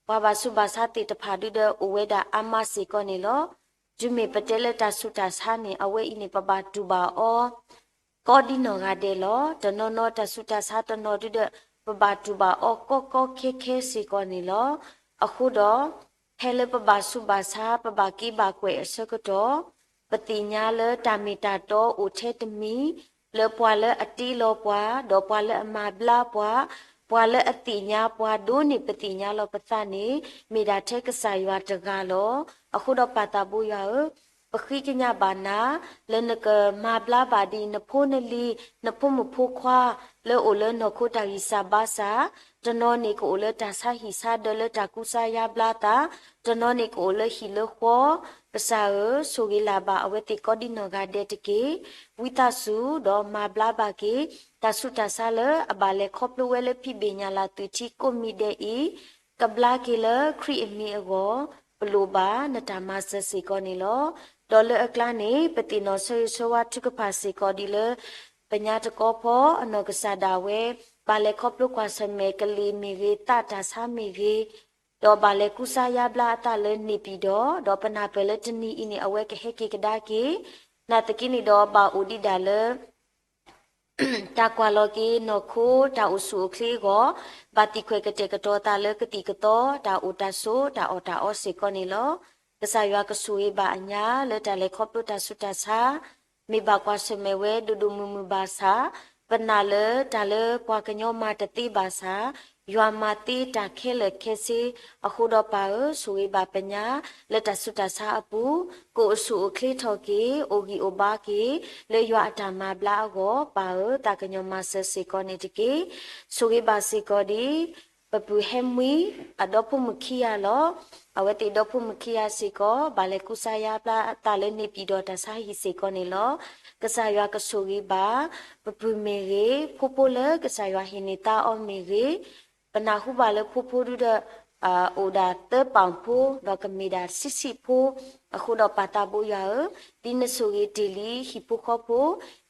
ပှၤဘၣ်ဆူးဘၣ်ဆါသ့ၣ်တဖၣ်ဒုဒီးအိၣ်ဝဲဒၣ်အါမးစ့ၢ်ကီးန့ၣ်လီၤ. တုၤမ့ၢ်ပတဲလၢတၢ်ဆူးတၢ်ဆါန့ၣ် အဝဲအံၤန့ၣ် ပဘၣ်တူၢ်ဘၣ်အီၤ ကိးဒံနီၢ်ဂၤဒဲးလီၤ. တနီၤနီၤတၢ်ဆူးတၢ်ဆါတနီၤဒုဒီး ပဘၣ်တူၢ်ဘၣ်အီၤကီကီခဲခဲစ့ၢ်ကီးန့ၣ်လီၤ. အဃိဒီး ဖဲလၢပဘၣ်ဆူးဘၣ်ဆါ ပဘၣ်က့ဘၣ်ကွဲးအဆၢကတီၢ်, ပသ့ၣ်ညါလၢတၢ်မ့ၢ်တၢ်တီအိၣ်ထဲတမံၤ, လၢပှၤလၢအတ့လီၤပှၤ, ဒီးပှၤလၢအမၤဘျါပှၤ, ပှၤလၢအသ့ၣ်ညါပှၤဒိးန့ၢ်ပသ့ၣ်ညါလီၤပသးန့ၣ် မ့ၢ်ဒၣ်ထဲကစၢ်ယွၤတဂၤလီၤ. အဃိဒီးပၢ်သးဘိယွၤဧၢ, ပဃ့ကညးဘၣ်နၤ လၢနကမၤဘျါဘၣ်ဒံး နဖိနလံၤ နဖိမုၣ်ဖိခွါ လၢအိၣ်လၢနီၢ်ခိတၢ်ဂံၢ်စၢ်ဘါစၢ်, တနီၤန့ၣ်ကအိၣ်လၢတၢ်ဆါဟံၣ်ဆါဒၢးလၢတၢ်ကူစါယါဘျါသး, တနီၤန့ၣ်ကအိၣ်လၢဟံၣ်လၢဃီ, ကစၢ်ဧၢ, ဆိၣ်ဂ့ၤလၢ်ဘၣ်အဝဲသ့ၣ်ကိးဒံနီၢ်ဂၤဒဲးတက့ၢ်. ဝံသးစူၤဒီးမၤဘျါဘၣ်က့ၤ တၢ်ဆူးတၢ်ဆါလၢအဘၣ်လဲၤခီဖျိဝဲလၢဖံးဘ့ၣ်ညၣ်လၢ်သုးထံကိးမံၤဒဲးအံၤ ကဘျါက့ၤလၢခရံာ်အမံၤအဂီၢ်, ပလိၣ်ဘၣ်နတၢ်မၤစၢၤစ့ၢ်ကီးန့ၣ်လီၤ. ဒီးလၢအကျါန့ၣ် ပသ့ၣ်နီၣ်ဆၢဂ့ၤဆၢဝါထုကဖၣ်စ့ၢ်ကီးဒ်လၢ ပညါတကီဖီအနီၢ်ကစၢ်ဒၣ်ဝဲ ဘၣ်လဲၤခီဖျိကွၢ်ဆၢၣ်မဲာ်ကလံၤမ့ၢ်ဂ့ၤ သးတၢ်ဆါမ့ၢ်ဂ့ၤ, ဒီးဘၣ်လဲၤကူစါယါဘျါအသးလၢန့ၣ်ပံၤဒီး, ဒီးပနၢ်ပၢၢ်လၢတနံၤအံၤန့ၣ် အဝဲကဟဲက့ၤကဒါက့ၤ, နာ်သက့န့ၣ်ဒီးဘၣ်အိၣ်ဒံးဒၣ်လၢ တၢ်ကွၢ်လီၤက့ၤနီၢ်ခိ တၢ်အိၣ်ဆူၣ်အိၣ်ချ့အဂီၢ်, ဘၣ်သံကွၢ်ကတဲာ်ကတီၤသးလၢကသံၣ်ကသီ တၢ်အိၣ်တၢ်ဆိး တၢ်အီၣ်တၢ်အီစ့ၢ်ကီးန့ၣ်လီၤ. ကစၢ်ယွၤကဆိၣ်ဂ့ၤဘၣ်အညါ လၢတၢ်လဲၤခီဖျိတၢ်ဆူးတၢ်ဆါ မ့ၢ်ဘၣ်ကွၢ်ဆၢၣ်မဲာ်ဝဲဒိၣ်ဒိၣ်မုၢ်မုၢ်ဘၣ်ဆၣ်, ပနာ်လၢတၢ်လၢပှၤကညီမၤတသ့ဘၣ်ဆၣ်, ယွၤမၤသ့တၢ်ခဲလၢာ်ခဲဆ့အဃိဒီးပၢ်ဧၢ, ဆိၣ်ဂ့ၤဘၣ်ပညါ လၢတၢ်ဆူးတၢ်ဆါအပူၤ, ကအိၣ်ဆူၣ်အိၣ်ချ့ထီၣ်က့ၤ, အိၣ်ဂံၢ်အိၣ်ဘါက့ၤ လၢယွၤအတၢ်မၤဘျါအဂီၢ်, ပၢ်ဧၢ, သးကညီၤမၤစၢၤစ့ၢ်ကီးန့ၣ်တက့ၢ်. ဆိၣ်ဂ့ၤဘၣ်စ့ၢ်ကီးဒ် ပပုၢ်ဟဲမှံ အဒီဖိမုၣ်ခံဂၤလီၤ. အဝဲသ့ၣ်ဒီဖိမုၣ်ခံဂၤစ့ၢ်ကီး ဘၣ်လဲၤကူစါယါဘျါသးလၢန့ၣ်ပံၤဒီးတၢ်ဆါဟံၣ်စ့ၢ်ကီးန့ၣ်လီၤ. ကစၢ်ယွၤကဆိၣ်ဂ့ၤဘၣ် ပပုၢ်မ့ၢ်ဂ့ၤ, ဖိဖိလၢကစၢ်ယွၤဟ့ၣ်န့ၢ်သါအီၤမ့ၢ်ဂ့ၤ, ပနၢ်ဟူဘၣ်လၢဖိဖိဒုဒီး အိၣ်ဒၣ်သၢပၢၢ်ဖိ ဒီးကမ့ၢ်ဒၣ်ဆံးဆံးဖိ, အဃိဒီးပၢ်သးဘိယွၤဧၢ, ဒ်နဆိၣ်ဂ့ၤတ့ၢ်လံဟံၣ်ဖိဃီဖိ,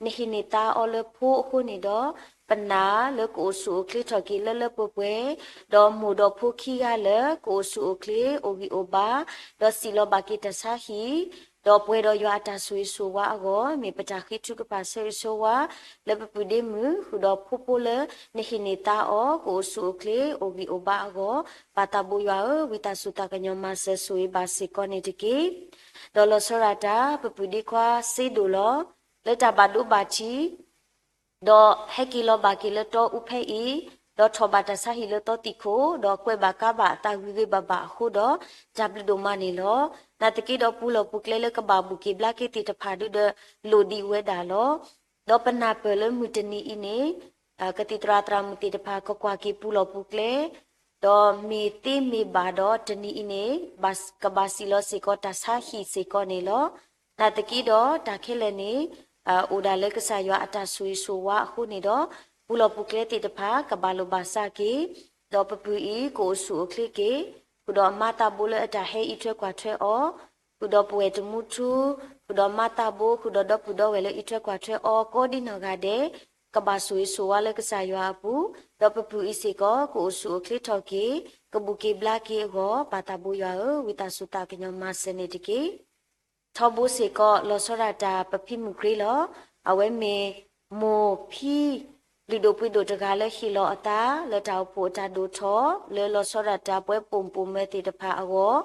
နဟ့ၣ်န့ၢ်သါအီၤလၢဖိအဃိန့ၣ်ဒီး, ပနာ်လၢကအိၣ်ဆူၣ်အိၣ်ချ့ထီၣ်က့ၤလၢလၢပှဲၤပှဲၤ, ဒီးမိၢ်ဒီးဖိခံဂၤလၢ ကအိၣ်ဆူၣ်အိၣ်ချ့ အိၣ်ဂံၢ်အိၣ်ဘါ, ဒီးစံၣ်လီၤဘၣ်က့ၤတၢ်ဆါဟံၣ် ဒီးပှဲၤဒီးယွၤအတၢ်ဆိၣ်ဂ့ၤဆိၣ်ဝါအဂီၢ်, မ့ၢ်ပတၢ်ဃ့ထုကဖၣ်ဆၢဂ့ၤဆၢဝါ လၢပပုၢ်ဒ့မုၣ် ဃုာ်ဒီးဖိဖိလၢနဟ့ၣ်န့ၢ်သါအီၤ ကအိၣ်ဆူၣ်အိၣ်ချ့ အိၣ်ဂံၢ်အိၣ်ဘါအဂီၢ်, ပၢ်သးဘိယွၤဧၢ, ဝံသးစူၤသးကညီၤမၤစၢၤဆိၣ်ဂ့ၤဘၣ်စ့ၢ်ကီးန့ၣ်တက့ၢ်. ဒီးလီၤဆီဒၣ်တၢ် ပပုၢ်ဒ့ခွါစ့ဒိၣ်လီၤ. လၢတၢ်ဘၣ်ဒိဘၣ်ထံး ဒီးဟဲက့ၤလီၤဘၣ်က့ၤလၢတီအူဖဲအံၤ, ဒီးထီၣ်ဘၣ်တၢ်ဆါဟံၣ်လၢသီသံၣ်ခိၣ်, ဒီးကွဲးဘၣ်ကါဘၣ်အသးဂ့ၤဂ့ၤဘၣ်ဘၣ်အဃိဒီး, တၢ်ဘျုးဒိၣ်မးန့ၣ်လီၤ. နာ်သက့ဒီးပူၤလီၢ်ပူၤကျဲလၢကဘၣ်ဘူၣ်က့ၤဘျါက့ၤသ့ၣ်တဖၣ်ဒုဒီး လိၣ်ဒံးဝဲဒၣ်လီၤ. ဒီးပနၢ်ပၢၢ်လၢမုၢ်တနံၤအံၤန့ၣ်, ကသံၣ်သရၣ်သရၣ်မုၣ်သ့ၣ်တဖၣ်ကကွၢ်က့ၤပူၤလီၢ်ပူၤကျဲ, ဒီးမ့ၢ်သ့မ့ၢ်ဘၣ်ဒီးတနံၤအံၤန့ၣ်, ကဘၣ်စံၣ်လီၤစ့ၢ်ကီးတၢ်ဆါဟံၣ်စ့ၢ်ကီးန့ၣ်လီၤ. နာ်သက့ဒီးတၢ်ခဲလၢာ်န့ၣ်, အိၣ်ဒၣ်လၢကစၢ်ယွၤအတၢ်ဆိၣ်ဂ့ၤဆိၣ်ဝါအဃိန့ၣ်ဒီး, ပူၤလီၢ်ပူၤကျဲသ့ၣ်တဖၣ် ကဘၣ်လိာ်ဘၣ်စးက့ၤ, ဒီးပပုၢ်အံၤကအိၣ်ဆူၣ်အိၣ်ချ့က့ၤ, ဃုာ်ဒီးမါသးဘိလၢအတၢ်ဟဲအံးထွဲကွၢ်ထွဲအီၤ, ဃုာ်ဒီးပဝဲၢ်တမူထူ, ဃုာ်ဒီးမါသးဘိ, ဃုာ်ဒီးဒီပုၢ်ဒီဝဲၢ်လၢအံးထွဲကွၢ်ထွဲအီၤ ကိးဒံနီၢ်ဂၤဒဲး, ကဘၣ်ဆိၣ်ဂ့ၤဆိၣ်ဝါလၢကစၢ်ယွၤအပူၤ, ဒီးပပုၢ်အံၤစ့ၢ်ကီး ကအိၣ်ဆူၣ်အိၣ်ချ့ထီၣ်က့ၤ, ကဘူၣ်က့ၤဘျါက့ၤအဂီၢ်, ပၢ်သးဘိယွၤဧၢ, ဝံသးစူၤသးကညီၤမၤစၢၤန့ၣ်တက့ၢ်. ထီဘိစ့ၢ်ကီး လီၤဆီဒၣ်တၢ်ပဖံမုၣ်ကရ့လီၤ. အဝဲမ့ၢ်မိၢ်ဖံ လုၢ်ဒိၣ်ပှ့ၤဒိၣ်တဂၤလၢဟ့ၣ်လီၤအသး လၢတၢ်အိၣ်ဖှိၣ်အတၢ်ဒိၣ်ထီၣ် လၢလီၤဆီဒၣ်တၢ်ပှၤပိာ်မုၣ်ပိာ်မၢၤသ့ၣ်တဖၣ်အဂီၢ်,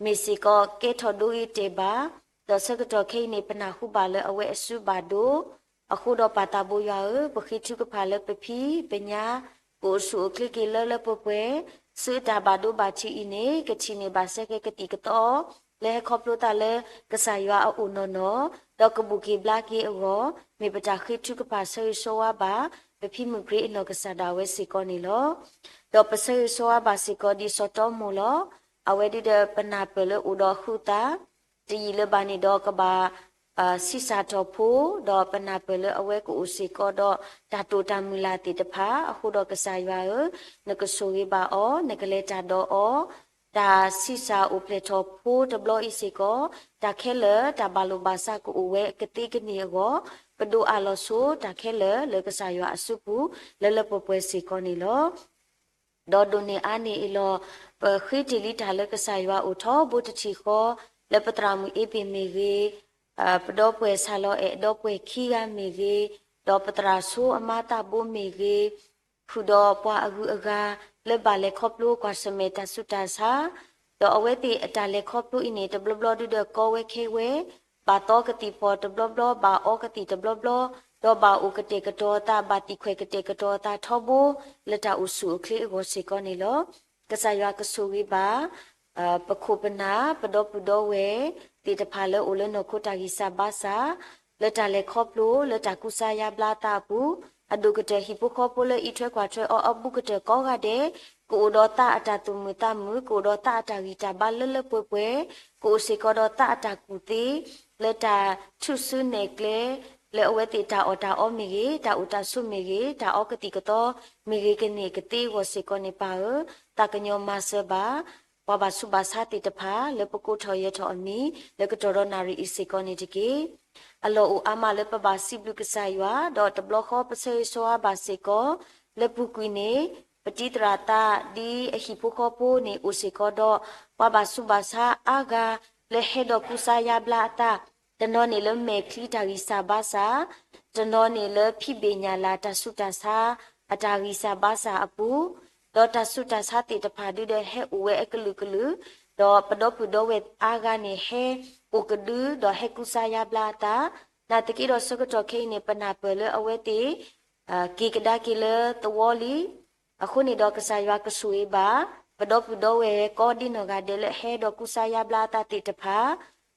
မ့ၢ်စ့ၢ်ကီးကဲထီၣ်ဒိအံၤတဲာ်ဘၣ်, ဒီးဆၢကတီၢ်ခဲအံၤန့ၣ် ပနၢ်ဟူဘၣ်လၢအဝဲအစုဘၣ်ဒိ အဃိဒီးပၢ်သးဘိယွၤဧၢ, ပဃ့ထုကဖၣ်လၢပဖံပညါ ကအိၣ်ဆူၣ်အိၣ်ချ့က့ၤလၢလၢပှဲၤပှဲၤ, ဆူအတၢ်ဘၣ်ဒိဘၣ်ထံးအံၤန့ၣ် ကထံၣ်န့ၢ်ဘၣ်စဲကဲကသံၣ်ကသီ လၢဟဲခီဖျိသးလၢကစၢ်ယွၤအအိၣ်နီၢ်နီၢ်, ဒီးကဘူၣ်က့ၤဘျါက့ၤအဂီၢ်, မ့ၢ်ပတၢ်ဃ့ထုကဖၣ်ဆၢဂ့ၤဆၢဝါဘၣ် ပဖံမုၣ်ကရ့အနီၢ်ကစၢ်ဒၣ်ဝဲစ့ၢ်ကီးန့ၣ်လီၤ. ဒီးပဆၢဂ့ၤဆၢဝါဘၣ်စ့ၢ်ကီးဒ်စီၤတီမိၢ်လီၤ. အဝဲဒုဒီးပနၢ်ပၢၢ်လၢအိၣ်ဒီးဃုသး တယံာ်လၢၤဘၣ်န့ၣ်ဒီးကဘၣ် ဆံးစၢ်ထီၣ်ဖိ, ဒီးပနၢ်ပၢၢ်လၢအဝဲကအိၣ်စ့ၢ်ကီးဒီးတၢ်တိာ်တၢ်မုၢ်လၢ်သ့ၣ်တဖၣ်, အဃိဒီးကစၢ်ယွၤဧၢ, နကဆိၣ်ဂ့ၤဘၣ်အီၤ, နကလဲၤတၢ်ဒီးအီၤ, တၢ်ဆံးစၢ်အိၣ်ဖျဲၣ်ထီၣ်ဖိတဘျီအံၤစ့ၢ်ကီး, တၢ်ခဲလၢာ်တၢ်ဘၣ်လိာ်ဘၣ်စးကအိၣ်ဝဲကသ့ကန့ၢ်အဂီၢ်, ပဒိးအးလီၤဆိတၢ်ခဲလၢာ်လၢကစၢ်ယွၤအစုပူၤ လၢလၢပှဲၤပှဲၤစ့ၢ်ကီးန့ၣ်လီၤ. ဒီးဒိၣ်န့ၢ်အါန့ၢ်အံၤလီၤ. ပဃ့တ့ၢ်လံတၢ်လၢကစၢ်ယွၤအိၣ်ထီဘိတထံၣ်ဃီ, လၢပသရၣ်မုၣ်အ့ဘ့ၣ်မ့ၢ်ဂ့ၤ, ပဒီပုၢ်ဝဲၢ်ဆၣ်လီၤအဲၣ်ဒီပုၢ်ဝဲၢ်ခံဂၤမ့ၢ်ဂ့ၤ, ဒီးပသရၣ်ဆိအမါသးဘိမ့ၢ်ဂ့ၤ, ဃုာ်ဒီးပှၤအဂုၤအဂၤ လၢဘၣ်လဲၤခီဖျိကွၢ်ဆၢၣ်မဲာ်တၢ်ဆူးတၢ်ဆါ, ဒီးအဝဲသ့ၣ်အတၢ်လဲၤခီဖျိအံၤန့ၣ် တဘျီဘျီဒုဒီးကီဝဲခဲဝဲ, ဘၣ်သီကသံၣ်ဖီၣ်တဘျီဘျီ, ဘၣ်အီကသံၣ်တဘျီဘျီ, ဒီးဘၣ်အိၣ်ကတဲာ်ကတီၤအသး, ဘၣ်သံကွၢ်ကတဲာ်ကတီၤအသးထီဘိ လၢတၢ်အိၣ်ဆူၣ်အိၣ်ချ့အဂီၢ်စ့ၢ်ကီးန့ၣ်လီၤ. ကစၢ်ယွၤကဆိၣ်ဂ့ၤဘၣ် ပခိၣ်ပနၢ် ပဒီပုၢ်ဒီဝဲၢ်သ့ၣ်တဖၣ်လၢအိၣ်လၢနီၢ်ခိတၢ်ဂံၢ်စၢ်ဘါစၢ်, လၢတၢ်လဲၤခီဖျိ လၢတၢ်ကူစါယါဘျါအသးအပူၤ, အဒိၣ်ကတၢၢ်ဟံၣ်ဖိဃီဖိလၢအံးထွဲကွၢ်ထွဲအီၤအဘူးကတၢၢ်ကိးဂၤဒဲး, ကအိၣ်ဒီးသးအတၢ်သူၣ်မုာ်သးမုာ်, ကအိၣ်ဒီးသးအတၢ်ဂံၢ်တၢ်ဘါလၢလၢပှဲၤပှဲၤ, ကအိၣ်စ့ၢ်ကီးဒီးသးအတၢ်ကူၣ်သ့ လၢတၢ်ထူၣ်စုနဲၣ်ကျဲ လၢအဝဲသ့ၣ်တၢ်အီၣ်တၢ်အီမ့ၢ်ဂ့ၤ, တၢ်အိၣ်တၢ်ဆိးမ့ၢ်ဂ့ၤ, တၢ်အီကသံၣ်ကသီမ့ၢ်ဂ့ၤကန့ၢ်ကသ့အဂီၢ်စ့ၢ်ကီးန့ၣ် ပၢ်ဧၢ, သးကညီၤမၤစၢၤဘၣ် ပှၤဘၣ်ဆူးဘၣ်ဆါသ့ၣ်တဖၣ် လၢပကိးထီၣ်ယဲၤထီၣ်အမံၤ လၢကတီၢ်ဒီးနၣ်ရံၣ်အံၤစ့ၢ်ကီးန့ၣ်တက့ၢ်. အလီၢ်အိၣ်အါမးလၢပဘၣ်စံးဘျုးကစၢ်ယွၤ, ဒီးတဘျီဃီပဆၢဂ့ၤဆၢဝါဘၣ်စ့ၢ်ကီး, လၢပူၤကွံာ်န့ၣ် ပတံၤသရၣ်သးဒ်အဟံၣ်ဖိဃီဖိန့ၣ် အိၣ်စ့ၢ်ကီးဒီး ပှၤဘၣ်ဆူးဘၣ်ဆါအါဂၤ လၢဟဲဒီးကူစါယါဘျါအသး တနီၤန့ၣ်လၢမဲာ်ချံတၢ်ဂံၢ်စၢ်ဘါစၢ်, တနီၤန့ၣ်လၢဖံးဘ့ၣ်ညၣ်လၢ်တၢ်ဆူးတၢ်ဆါ အတၢ်ဂံၢ်စၢ်ဘါစၢ်အပူၤ, ဒီးတၢ်ဆူးတၢ်ဆါသ့ၣ်တဖၣ်ဒုဒီးဟဲအိၣ်ဝဲအကလုာ်ကလုာ်, ဒီးပဒီပုၢ်ဒီဝဲၢ်အါဂၤန့ၣ်ဟဲအိၣ်ကဒု ဒီးဟဲကူစါယါဘျါအသး, နာ်သက့ဒီးဆၢကတီၢ်ခဲအံၤန့ၣ် ပနၢ်ပၢၢ်လၢအဝဲသ့ၣ် က့ၤကဒါက့ၤလၢသဝီလံ. အဃိန့ၣ်ဒီးကစၢ်ယွၤကဆိၣ်ဂ့ၤဘၣ် ပဒီပုၢ်ဒီဝဲၢ်ကိးဒံနီၢ်ဂၤဒဲးလၢအဟဲဒီးကူစါယါဘျါအသးသ့ၣ်တဖၣ်,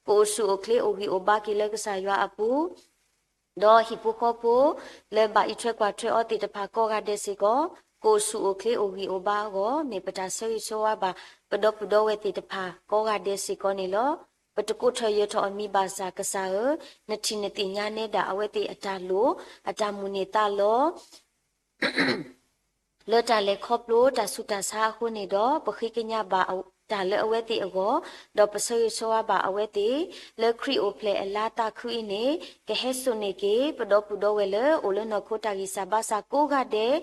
ကအိၣ်ဆူၣ်အိၣ်ချ့အိၣ်ဂံၢ်အိၣ်ဘါက့ၤလၢကစၢ်ယွၤအပူၤ ဒီးဟံၣ်ဖိဃီဖိ လၢဘၣ်အံးထွဲကွၢ်ထွဲအီၤသ့ၣ်တဖၣ်ကိးဂၤဒဲးစ့ၢ်ကီး ကအိၣ်ဆူၣ်အိၣ်ချ့အိၣ်ဂံၢ်အိၣ်ဘါအဂီၢ် မ့ၢ်ပတၢ်ဆၢဂ့ၤဆၢဝါဘၣ် ပဒီပုၢ်ဒီဝဲၢ်သ့ၣ်တဖၣ်ကိးဂၤဒဲးစ့ၢ်ကီးန့ၣ်လီၤ. ပတကိးထီၣ်ယၢၤထီၣ်အမံၤဘၣ်ဆၣ် ကစၢ်ဧၢ, နထံၣ်နသ့ၣ်ညါနဲဒၣ်အဝဲသ့ၣ်အတၢ်လိၣ် အတၢ်မိၣ်န့ၢ်သးလီ လၢတၢ်လဲၤခီဖျိတၢ်ဆူးတၢ်ဆါအဃိန့ၣ်ဒီး ပဃ့ကညးဘၣ်တၢ်လၢအဝဲသ့ၣ်အဂီၢ်, ဒီးပဆၢဂ့ၤဆၢဝါဘၣ်အဝဲသ့ၣ် လၢခရံာ်အိၣ်ဖျဲၣ်အလါသးခုအံၤန့ၣ် ကဟဲစိာ်န့ၢ်က့ၤ ပဒီပုၢ်ဒီဝဲၢ်လၢအိၣ်လၢနီၢ်ခိတၢ်ဂံၢ်စၢ်ဘါစၢ်ကိးဂၤဒဲး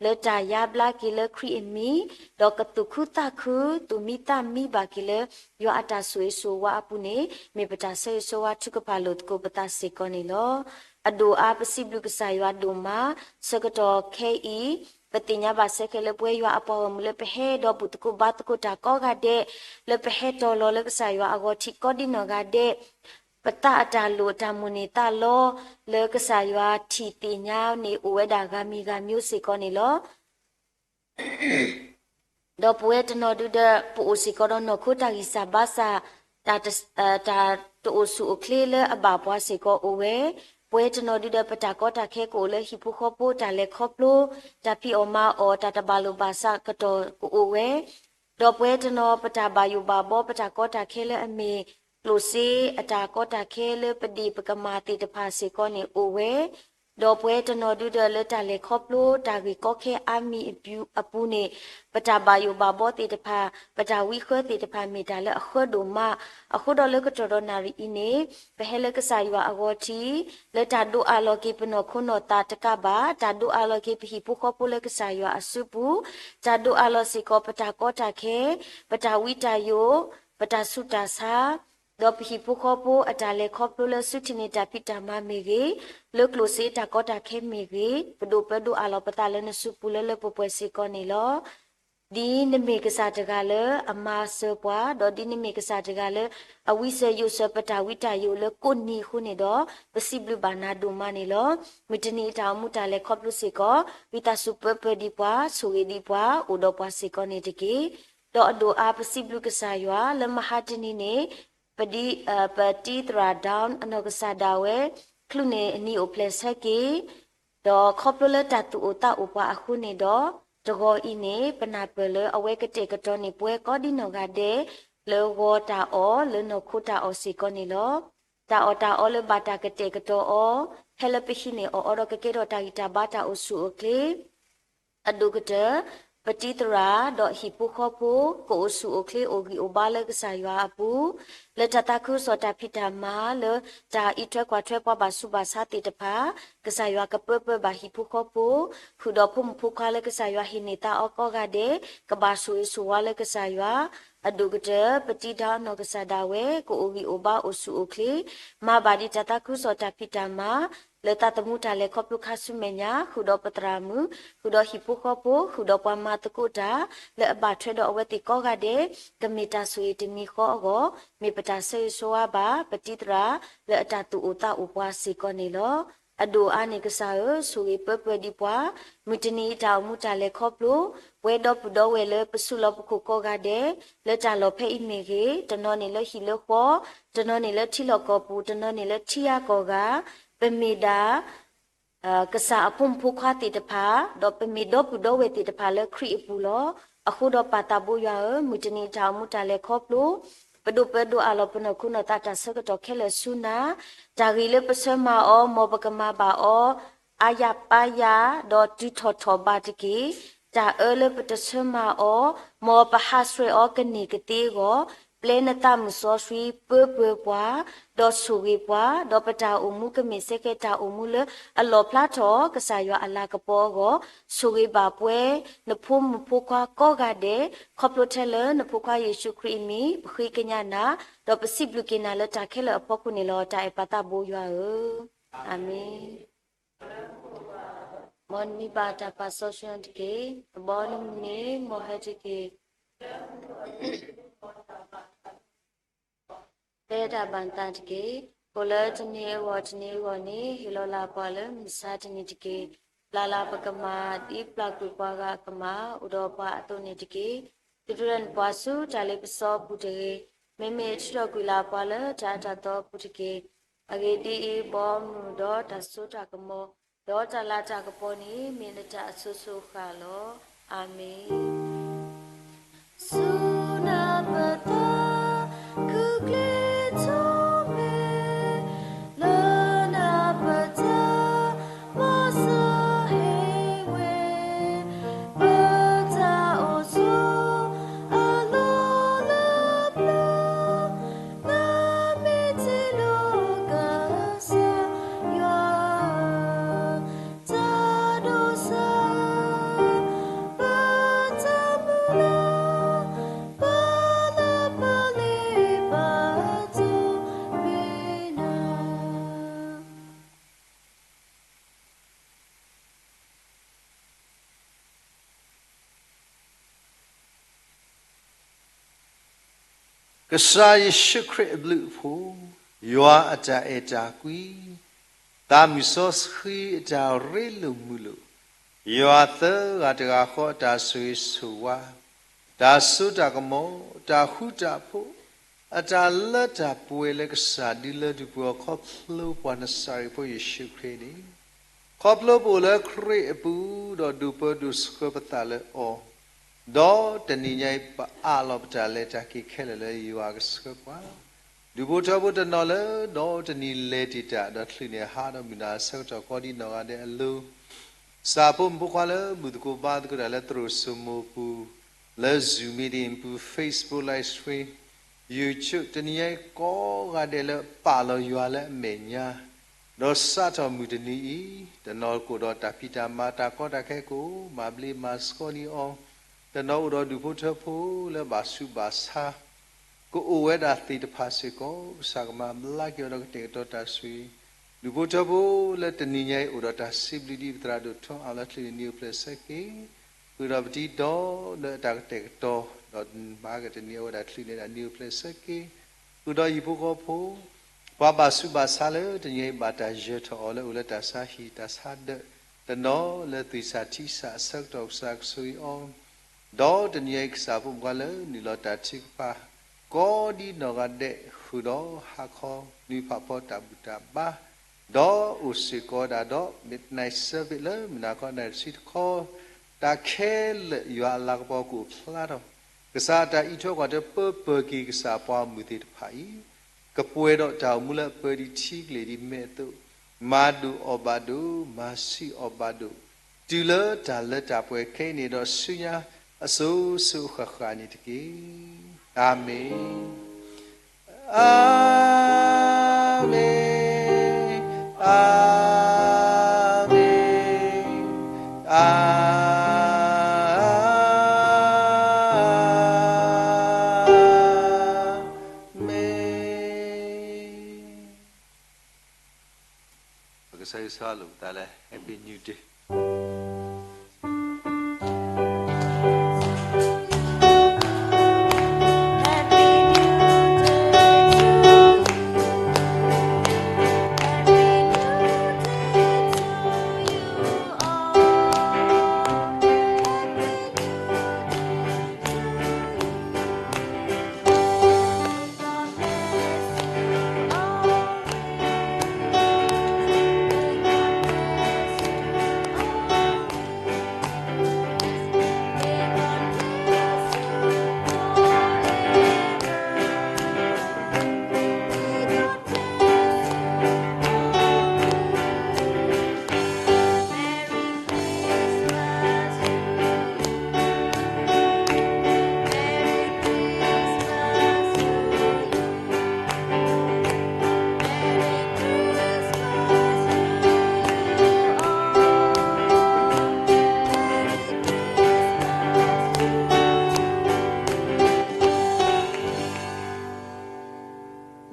လၢတၢ်ယါဘျါက့ၤလၢခရံာ်အမံၤ, ဒီးကသူၣ်ခုသးခု သူၣ်မံသးမံဘၣ်က့ၤလၢ ယွၤအတၢ်ဆိၣ်ဂ့ၤဆိၣ်ဝါအပူၤန့ၣ် မ့ၢ်ပတၢ်ဆၢဂ့ၤဆၢဝါထုကဖၣ်လိာ်သကိးပသးစ့ၢ်ကီးန့ၣ်လီၤ. အဒိၣ်အါ ပစံးဘျုးကစၢ်ယွၤဒိၣ်မး, ဆၢကတီၢ်ခဲအံၤ ပသ့ၣ်ညါဘၣ်စ့ၢ်ကီးလၢပဝဲယွၤအပှၤဂီၢ်မုၢ်လၢပဟဲဒီးဘူၣ်သကိးဘါသကိးတၢ်ကိးဂၤဒဲး, လၢပဟဲတီၤလီၤလၢကစၢ်ယွၤအဂီၢ်ထံးကိးဒံနီၢ်ဂၤဒဲး, ပသးအတၢ်လိၣ်အတၢ်မိၣ်န့ၢ်သးလီ လၢကစၢ်ယွၤထံၣ်သ့ၣ်ညါန့ၣ် အိၣ်ဝဲဒၣ်ဂၤမံၤဂၤမံၤစ့ၢ်ကီးန့ၣ်လီၤ. ဒီးပဝဲတနီၤဒုဒီး ပအိၣ်စ့ၢ်ကီးဒီးနီၢ်ခိတၢ်ဂံၢ်စၢ်ဘါစၢ် တၢ်တ တၢ်တအိၣ်ဆူၣ်အိၣ်ချ့လၢအဘၣ်ပှၤစ့ၢ်ကီးအိၣ်ဝဲ, ပဝဲတနီၤဒုဒီး ပတၢ်ကီတၢ်ခဲကအိၣ်လၢဟံၣ်ဖိဃီဖိတၢ်လဲၤခီဖျိ, တၢ်ဖံးအီၣ်မၤအီၣ် တၢ်တဘၣ်လိာ်ဘၣ်စးကတီၢ်ကအိၣ်ဝဲ, ဒီးပဝဲတနီၤ ပတၢ်ဘၣ်ယိၣ်ဘၣ်ဘီ ပတၢ်ကီတၢ်ခဲလၢအမ့ၢ် ကျိၣ်စ့အတၢ်ကီတၢ်ခဲလၢပဒ့ၣ်ပကမၣ်သ့ၣ်တဖၣ်စ့ၢ်ကီးန့ၣ်အိၣ်ဝဲ, ဒီးပဝဲတနီၤဒုဒီးလၢတၢ်လဲၤခီဖျိတၢ်ဂ့ၢ်ကီခဲအါမံၤအပူၤန့ၣ် ပတၢ်ဘၣ်ယိၣ်ဘၣ်ဘီသ့ၣ်တဖၣ် ပတၢ်ဝံဃၢသ့ၣ်တဖၣ်မ့ၢ်တၢ်လၢအဃၢဒိၣ်မး, အဃိဒီးလၢကတီၢ်ဒီးနၣ်ရံၣ်အံၤန့ၣ် ပဟဲလၢကစၢ်ယွၤအဂီၢ်ထံး လၢတၢ်ဒိးအးလီၤက့ၤပနီၢ်ခိနီၢ်သးတကးဘၣ် တၢ်ဒိးအးလီၤက့ၤပဟံၣ်ဖိဃီဖိလၢကစၢ်ယွၤအစုပူၤ, တၢ်ဒိးအးလီၤစ့ၢ်ကီးပတၢ်ကီတၢ်ခဲ, ပတၢ်ဝံတၢ်ယိာ်, ပတၢ်ဆူးတၢ်ဆါ ဒီးပဟံၣ်ဖိဃီဖိအတၢ်လဲၤခီဖျိလၢစုထံၣ်န့ၢ်တၢ်ဖံးတၢ်မၤမ့ၢ်ဂ့ၤ, လၢကျိၣ်စ့တၢ်ကီတၢ်ခဲမ့ၢ်ဂ့ၤ, ပဒိၣ်ပၢဒိးအးလီၤပသးလၢနစုပူၤလၢလၢပှဲၤပှဲၤစ့ၢ်ကီးန့ၣ်လီၤ. ဒ်နမ့ၢ်ကစၢ်တဂၤလၢအမၤစၢၤပှၤ, ဒီးဒ်နမ့ၢ်ကစၢ်တဂၤလၢ အဝံစၢၤယိးစၢၤပတၢ်ဝံတၢ်ယိာ်လၢကိးနံၤအဃိန့ၣ်ဒီး ပစံးဘျုးဘၣ်နၤဒိၣ်မးန့ၣ်လီၤ. မုၢ်တနံၤအတၢ်အိၣ်မူတၢ်လဲၤခီဖျိစ့ၢ်ကီး ဝံသးစူၤပၢပၢဒံးပှၤ, ဆိၣ်ဂ့ၤဒံးပှၤ, အိၣ်ဒီးပှၤစ့ၢ်ကီးန့ၣ်တက့ၢ်. ဒီးအဒိၣ်အါပစံးဘျုးကစၢ်ယွၤလၢမဟါတနံၤန့ၣ် ပဒံ ပတံသရၣ် Down အနီၢ်ကစၢ်ဒၣ်ဝဲ ချုးန့ၢ်အနံၤအိၣ်ဖျဲၣ်ဆၢက့ၤ, ဒီးခီဖျိလၢတၢ်သူၣ်အိၣ်သးအိၣ်ပှၤအဃိန့ၣ်ဒီး တဂီၤအံၤန့ၣ် ပနၢ်ပၢၢ်လၢအဝဲကတဲာ်ကတီၤန့ၢ်ပှၤကိးဒံနီၢ်ဂၤဒဲး လၢဂီၤတၢ်အီၣ် လၢနီၢ်ခိတၢ်အီၣ်စ့ၢ်ကီးန့ၣ်လီၤ. တၢ်အီၣ်တၢ်အီလၢဘၣ်တၢ်ကတဲာ်ကတီၤအီၤ ဖဲလၢပဟံးန့ၢ်အီၣ်အီဒီးကကဲထီၣ်တၢ်ဂံၢ်တၢ်ဘါတၢ်အိၣ်ဆူၣ်အိၣ်ချ့ အဒိၣ်ကတၢၢ် ပတံသရၣ် ဒီးဟံၣ်ဖိဃီဖိ ကအိၣ်ဆူၣ်အိၣ်ချ့အိၣ်ဂံၢ်အိၣ်ဘါလၢကစၢ်ယွၤအပူၤ, လၢတၢ်သးခုကစီၣ်တၢ်ဖံးတၢ်မၤလၢတၢ်အံးထွဲကွၢ်ထွဲပှၤဘၣ်ဆူးဘၣ်ဆါသ့ၣ်တဖၣ် ကစၢ်ယွၤကပၢပၢဘၣ်ဟံၣ်ဖိဃီဖိ, ဃုာ်ဒီးဖိမုၣ်ဖိခွါလၢကစၢ်ယွၤဟ့ၣ်န့ၢ်သးအီၤကိးဂၤဒဲး ကဘၣ်ဆိၣ်ဂ့ၤဆိၣ်ဝါလၢကစၢ်ယွၤ, အဒိၣ်ကတၢၢ် ပတံဒါအနီၢ်ကစၢ်ဒၣ်ဝဲ ကအိၣ်ဂံၢ်အိၣ်ဘါအိၣ်ဆူၣ်အိၣ်ချ့ မၤဘၣ်ဒံးတၢ်သးခုကစီၣ်တၢ်ဖံးတၢ်မၤ လၢသးသမူတၢ်လဲၤခီဖျိခါဆူမဲာ်ညါ ဃုာ်ဒီးပသရၣ်မုၣ် ဃုာ်ဒီးဟံၣ်ဖိဃီဖိ ဃုာ်ဒီးပှၤမၤသကိးတၢ် လၢအဘၣ်ထွဲဒီးအဝဲသ့ၣ်ကိးဂၤဒဲး ကမ့ၢ်တၢ်ဆိၣ်ဂ့ၤတမံၤဃီအဂီၢ် မ့ၢ်ပတၢ်ဆၢဂ့ၤဆၢဝါဘၣ် ပတံသရၣ် လၢအတၢ်သူၣ်အိၣ်သးအိၣ်ပှၤစ့ၢ်ကီးန့ၣ်လီၤ. အဒိၣ်အါန့ၣ်ကစၢ်ဧၢ, ဆိၣ်ဂ့ၤပၢပၢဒံးပှၤ, မုၢ်တနံၤအံၤတၢ်အိၣ်မူတၢ်လဲၤခီဖျိ ပဝဲဒီပုၢ်ဒီဝဲၢ်လၢပဆူၣ်လီၤပခိၣ်ကိးဂၤဒဲး လၢတၢ်လီၢ်ဖဲအံၤမ့ၢ်ဂ့ၤ, တနီၤန့ၣ်လၢဟံၣ်လၢဃီ, တနီၤန့ၣ်လၢထံလီၢ်ကီၢ်ပူၤ, တနီၤန့ၣ်လၢထံဂၤကီၢ်ဂၤ, ပမ့ၢ်ဒၣ် ကစၢ်အဖိမုၣ်ဖိခွါသ့ၣ်တဖၣ်, ဒီးပမ့ၢ်ဒီပုၢ်ဒီဝဲၢ်သ့ၣ်တဖၣ်လၢခရံာ်အပူၤလီၤ. အဃိဒီးပၢ်သးဘိယွၤဧၢ, မုၢ်တနံၤအံၤတၢ်အိၣ်မူတၢ်လဲၤခီဖျိ ပဒိၣ်ပၢဒိၣ်အးလီၤပနီၢ်ခိနီၢ်သးတၢ်ဆၢကတီၢ်ခဲလၢာ်ဆူနၤ, တၢ်ဂ့ၤလၢပဆၢမၤအီၤ မ်ပကမၤဘၣ်အီၤ အါယၢ်ပၢ်ယၢ် ဒီးတုၤထီၣ်ထီၣ်ဘးတက့ၢ်. တၢ်အၢလၢပတဆၢမၤအီၤ မ်ပဟးဆှဲးအီၤကန့ၢ်ကသ့အဂီၢ် ပျဲနသးမုၢ်စီဆှံပၢပၢပှၤ, ဒီးဆိၣ်ဂ့ၤပှၤ, ဒီးပတၢ်အိၣ်မူကမ့ၢ်စ့ၢ်ကီးတၢ်အိၣ်မူလၢအလီၣ်ဖျါထီၣ်ကစၢ်ယွၤအလၤကပီၤအဂီၢ်, ဆိၣ်ဂ့ၤဘၣ်ပှဲၤ နဖိမုၣ်ဖိခွါကိးဂၤဒဲး, ခီဖျိထဲလၢနဖိခွါယ့ၣ်ၡူးခရံာ်အမံၤ ပဃ့ကညးနၤ, ဒီးပစံးဘျုးက့ၤနၤလၢတၢ်ခဲလၢာ်အဖီခိၣ်န့ၣ်လီၤ. တၢ်အဲၣ်ပၢ်သးဘိယွၤဧၢ, အၤမ့ၣ်. မ်နမံၤဘၣ်တၢ်ပာ်စီဆှံတက့ၢ်. အဘီနမုၢ်န့ၣ် မ်ဟဲတက့ၢ်. တဲတၢ်ဘၣ်နသးတက့ၢ်. အိၣ်လၢတနံၤအဂီၢ်တနံၤအဂီၢ်န့ၣ် ဟ့ၣ်လီၤလၢပှၤလၢမုၢ်မဆါတနံၤတက့ၢ်. ပျၢ်လၢပကမၤ ဒ်ပျၢ်ကွံာ်ပှၤဂၤအကမၤ အိၣ်ဒီးပှၤအသိးန့ၣ်တက့ၢ်. သုတရၢၢ်နပှၤဆူတၢ်လ့ပစီအပူၤတဂ့ၤ. မ့မ့ၢ်ထုးထီၣ်ကွံာ်လၢပှၤလၢတၢ်အၢတၢ်သီအပူၤတက့ၢ်. အဂ့ၢ်ဒ်အံၤ, ဘီမုၢ်ဒီးတၢ်စိတၢ်ကမီၤ ဒီးတၢ်လၤတၢ်ကပီၤန့ၣ် မ့ၢ်နတၢ်အစိၤစိၤအဃၣ်လီၤ. အၤမ့ၣ်. ဆူနပသးခုကျ့ထီၣ်မဲာ်, လၢနပတၢ်မၤစၢၤဟ့ၣ်ဝဲ ပတၢ်အိၣ်ဆိးအလီၢ်လၢပျၢၤ, နမ့ၢ်တ့လီၤကစၢ်ယွၤ တၢ်ဒိးစၢ် ပတၢ်မုၢ်လၢ် ပလၢပလ့ပာ်တိၢ်ပ့ၤနၤ. ကစၢ်ယ့ၣ်ၡူးခရံာ်အဘျုးအဖှိၣ်, ယွၤအတၢ်အဲၣ်တၢ်ကွံ, သးမုၢ်စီဆှံအတၢ်ရ့လိာ်မုာ်လိာ်, ယွၤသၢဂၤတဂၤဃီအတၢ်ဆိၣ်ဂ့ၤဆိၣ်ဝါ, တၢ်စိတၢ်ကမီၤ, တၢ်ဃူတၢ်ဖိး, အတၢ်လၢတၢ်ပှဲၤလၢကစၢ်ဒုးလၢဒုးပှဲၤအီၤခီဖျိပှၤနစၤရ့းဖိယ့ၣ်ၡူးခရံာ်န့ၣ်, ခီဖျိပအိၣ်လၢခရံာ်အပူၤ ဒီးဒိးပၢဒိးဆှၢပသးလၢအီၤ, ဒီးတနံၤညါအံၤ ပအးလီၤပတၢ်လဲၤတၢ်က့ၤခဲလၢာ်လၢယွၤကဆှၢပှၤ, ဒူၣ်ဖိထၢဖိတနီၤလၢ ဒီးတနံၤလဲၤတ့ၢ်တၢ် ဒီးချုးန့ၢ်ဟးဒီးမုၢ်နၤအဆၢကတီၢ်ကိးဒံနီၢ်ဂၤဒဲးအလိၤ, ကစၢ်ဖိမုၣ်ဖိခွါလၢမုၢ်သကိးဘါသကိးတၢ်လၢသရိာ်စိမိၤပူၤ, လၢ Zoom meeting ပူၤ, Facebook live stream, YouTube တနံၤညါအံၤကိးဂၤဒဲးလၢပာ်လီၤယွၤလၢအမဲာ်ညါ, ဒီးစးထီၣ်မုၢ်တနံၤအံၤ, တနီၤကအိၣ်ဒီးတၢ်ဖံးတၢ်မၤ တၢ်ကီတၢ်ခဲကအိၣ် မၤဘျ့မၤဆှီန့ၢ်အီၤ, တနီၤအိၣ်ဒီးဒူၣ်ဖိထၢဖိလၢဘၣ်ဆူးဘၣ်ဆါ ကအိၣ်ဝဲဒၣ်သ့ၣ်တဖၣ်စ့ၢ်ကီး ကစၢ်ကမၤဘျါက့ၤအီၤဒီးကတဲာ်ကတီၤတၢ်ဆိၣ်ဂ့ၤ, ဒူၣ်ဖိထၢဖိလၢတနံၤညါအံၤအိၣ်ဒီးတၢ်စံးဘျုးဒ်ပသရၣ်ဒိၣ်ထွန်းအောင်လၢချုးန့ၢ်နံၤအိၣ်ဖျဲၣ်ဆၢက့ၤ, ဃုာ်ဒီးပတံၤဒီးလၢအတၢ်ကတဲာ်ကတီၤ, ဒီးမၤက့ၤတနံၤအဝဲဒၣ်ချုးန့ၢ်ဒၣ်နံၤအိၣ်ဖျဲၣ်ဆၢက့ၤ, ဃုာ်ဒီးဟံၣ်ဖိဃီဖိ ပှၤဘၣ်ဆူးဘၣ်ဆါလၢတနံၤအံၤဘၣ်တၢ်ယၢၤထီၣ်အီၤလၢအိၣ်လၢတၢ်ဆါဟံၣ်တၢ်ဆါဒၢး, တနီၤလၢသွံၣ်စၢ်ထံစၢ်အဆၢကတီၢ်ကစၢ်ကဆိၣ်ဂ့ၤအီၤ, ဒီးတနံၤအံၤကစၢ်ဖိမုၣ်ခွါလၢနုာ်လီၤတၢ်ထုကဖၣ် ကိးဒံနီၢ်ဂၤဒဲးဃုာ်ဒီးဟးခီနွံဖးဖီတၢ်ဘူၣ်တၢ်ဘါ, ဒီးအိၣ်စ့ၢ်ကီးဝဲဒၣ်ဒီး midnight service လၢမုၢ်နၤခီနၣ်ရံၣ်တဆံတခီ, တၢ်ခဲလၢာ်ယွၤအလၤကပီၤကအိၣ်ဖျါထီၣ်, ကစၢ်အတၢ်အံးထွဲကွၢ်ထွဲပၢပၢၤက့ၤကစၢ်ပှၤမုၢ်သ့ၣ်တဖၣ်အံၤ, ကပှဲၤဒီးတၢ်အိၣ်မူလၢအပၢဒံးထံကလ့ၢ်ဒံးမဲာ်အသိး, မၤဒိၣ်အီၣ်ဘၣ်ဒိၣ်, မၤဆံးအီၣ်ဘၣ်ဒိၣ်, တုၤလၢတၢ်လၢတၢ်ပှဲၤခဲအံၤန့ၣ်ဒီးဆူညါ အစိၤစိၤအဃၣ်ဃၣ်န့ၣ်တက့ၢ်. အၤမ့ၣ်, အၤမ့ၣ်, အၤမ့ၣ်, အၤမ့ၣ်. ပကဆၢဂ့ၤဆၢဝါလိာ်ပသးလၢ Happy New Day.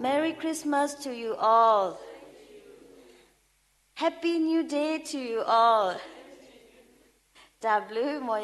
Merry Christmas to you all. Happy New Day to you all. တၢ်ဘျုးမ်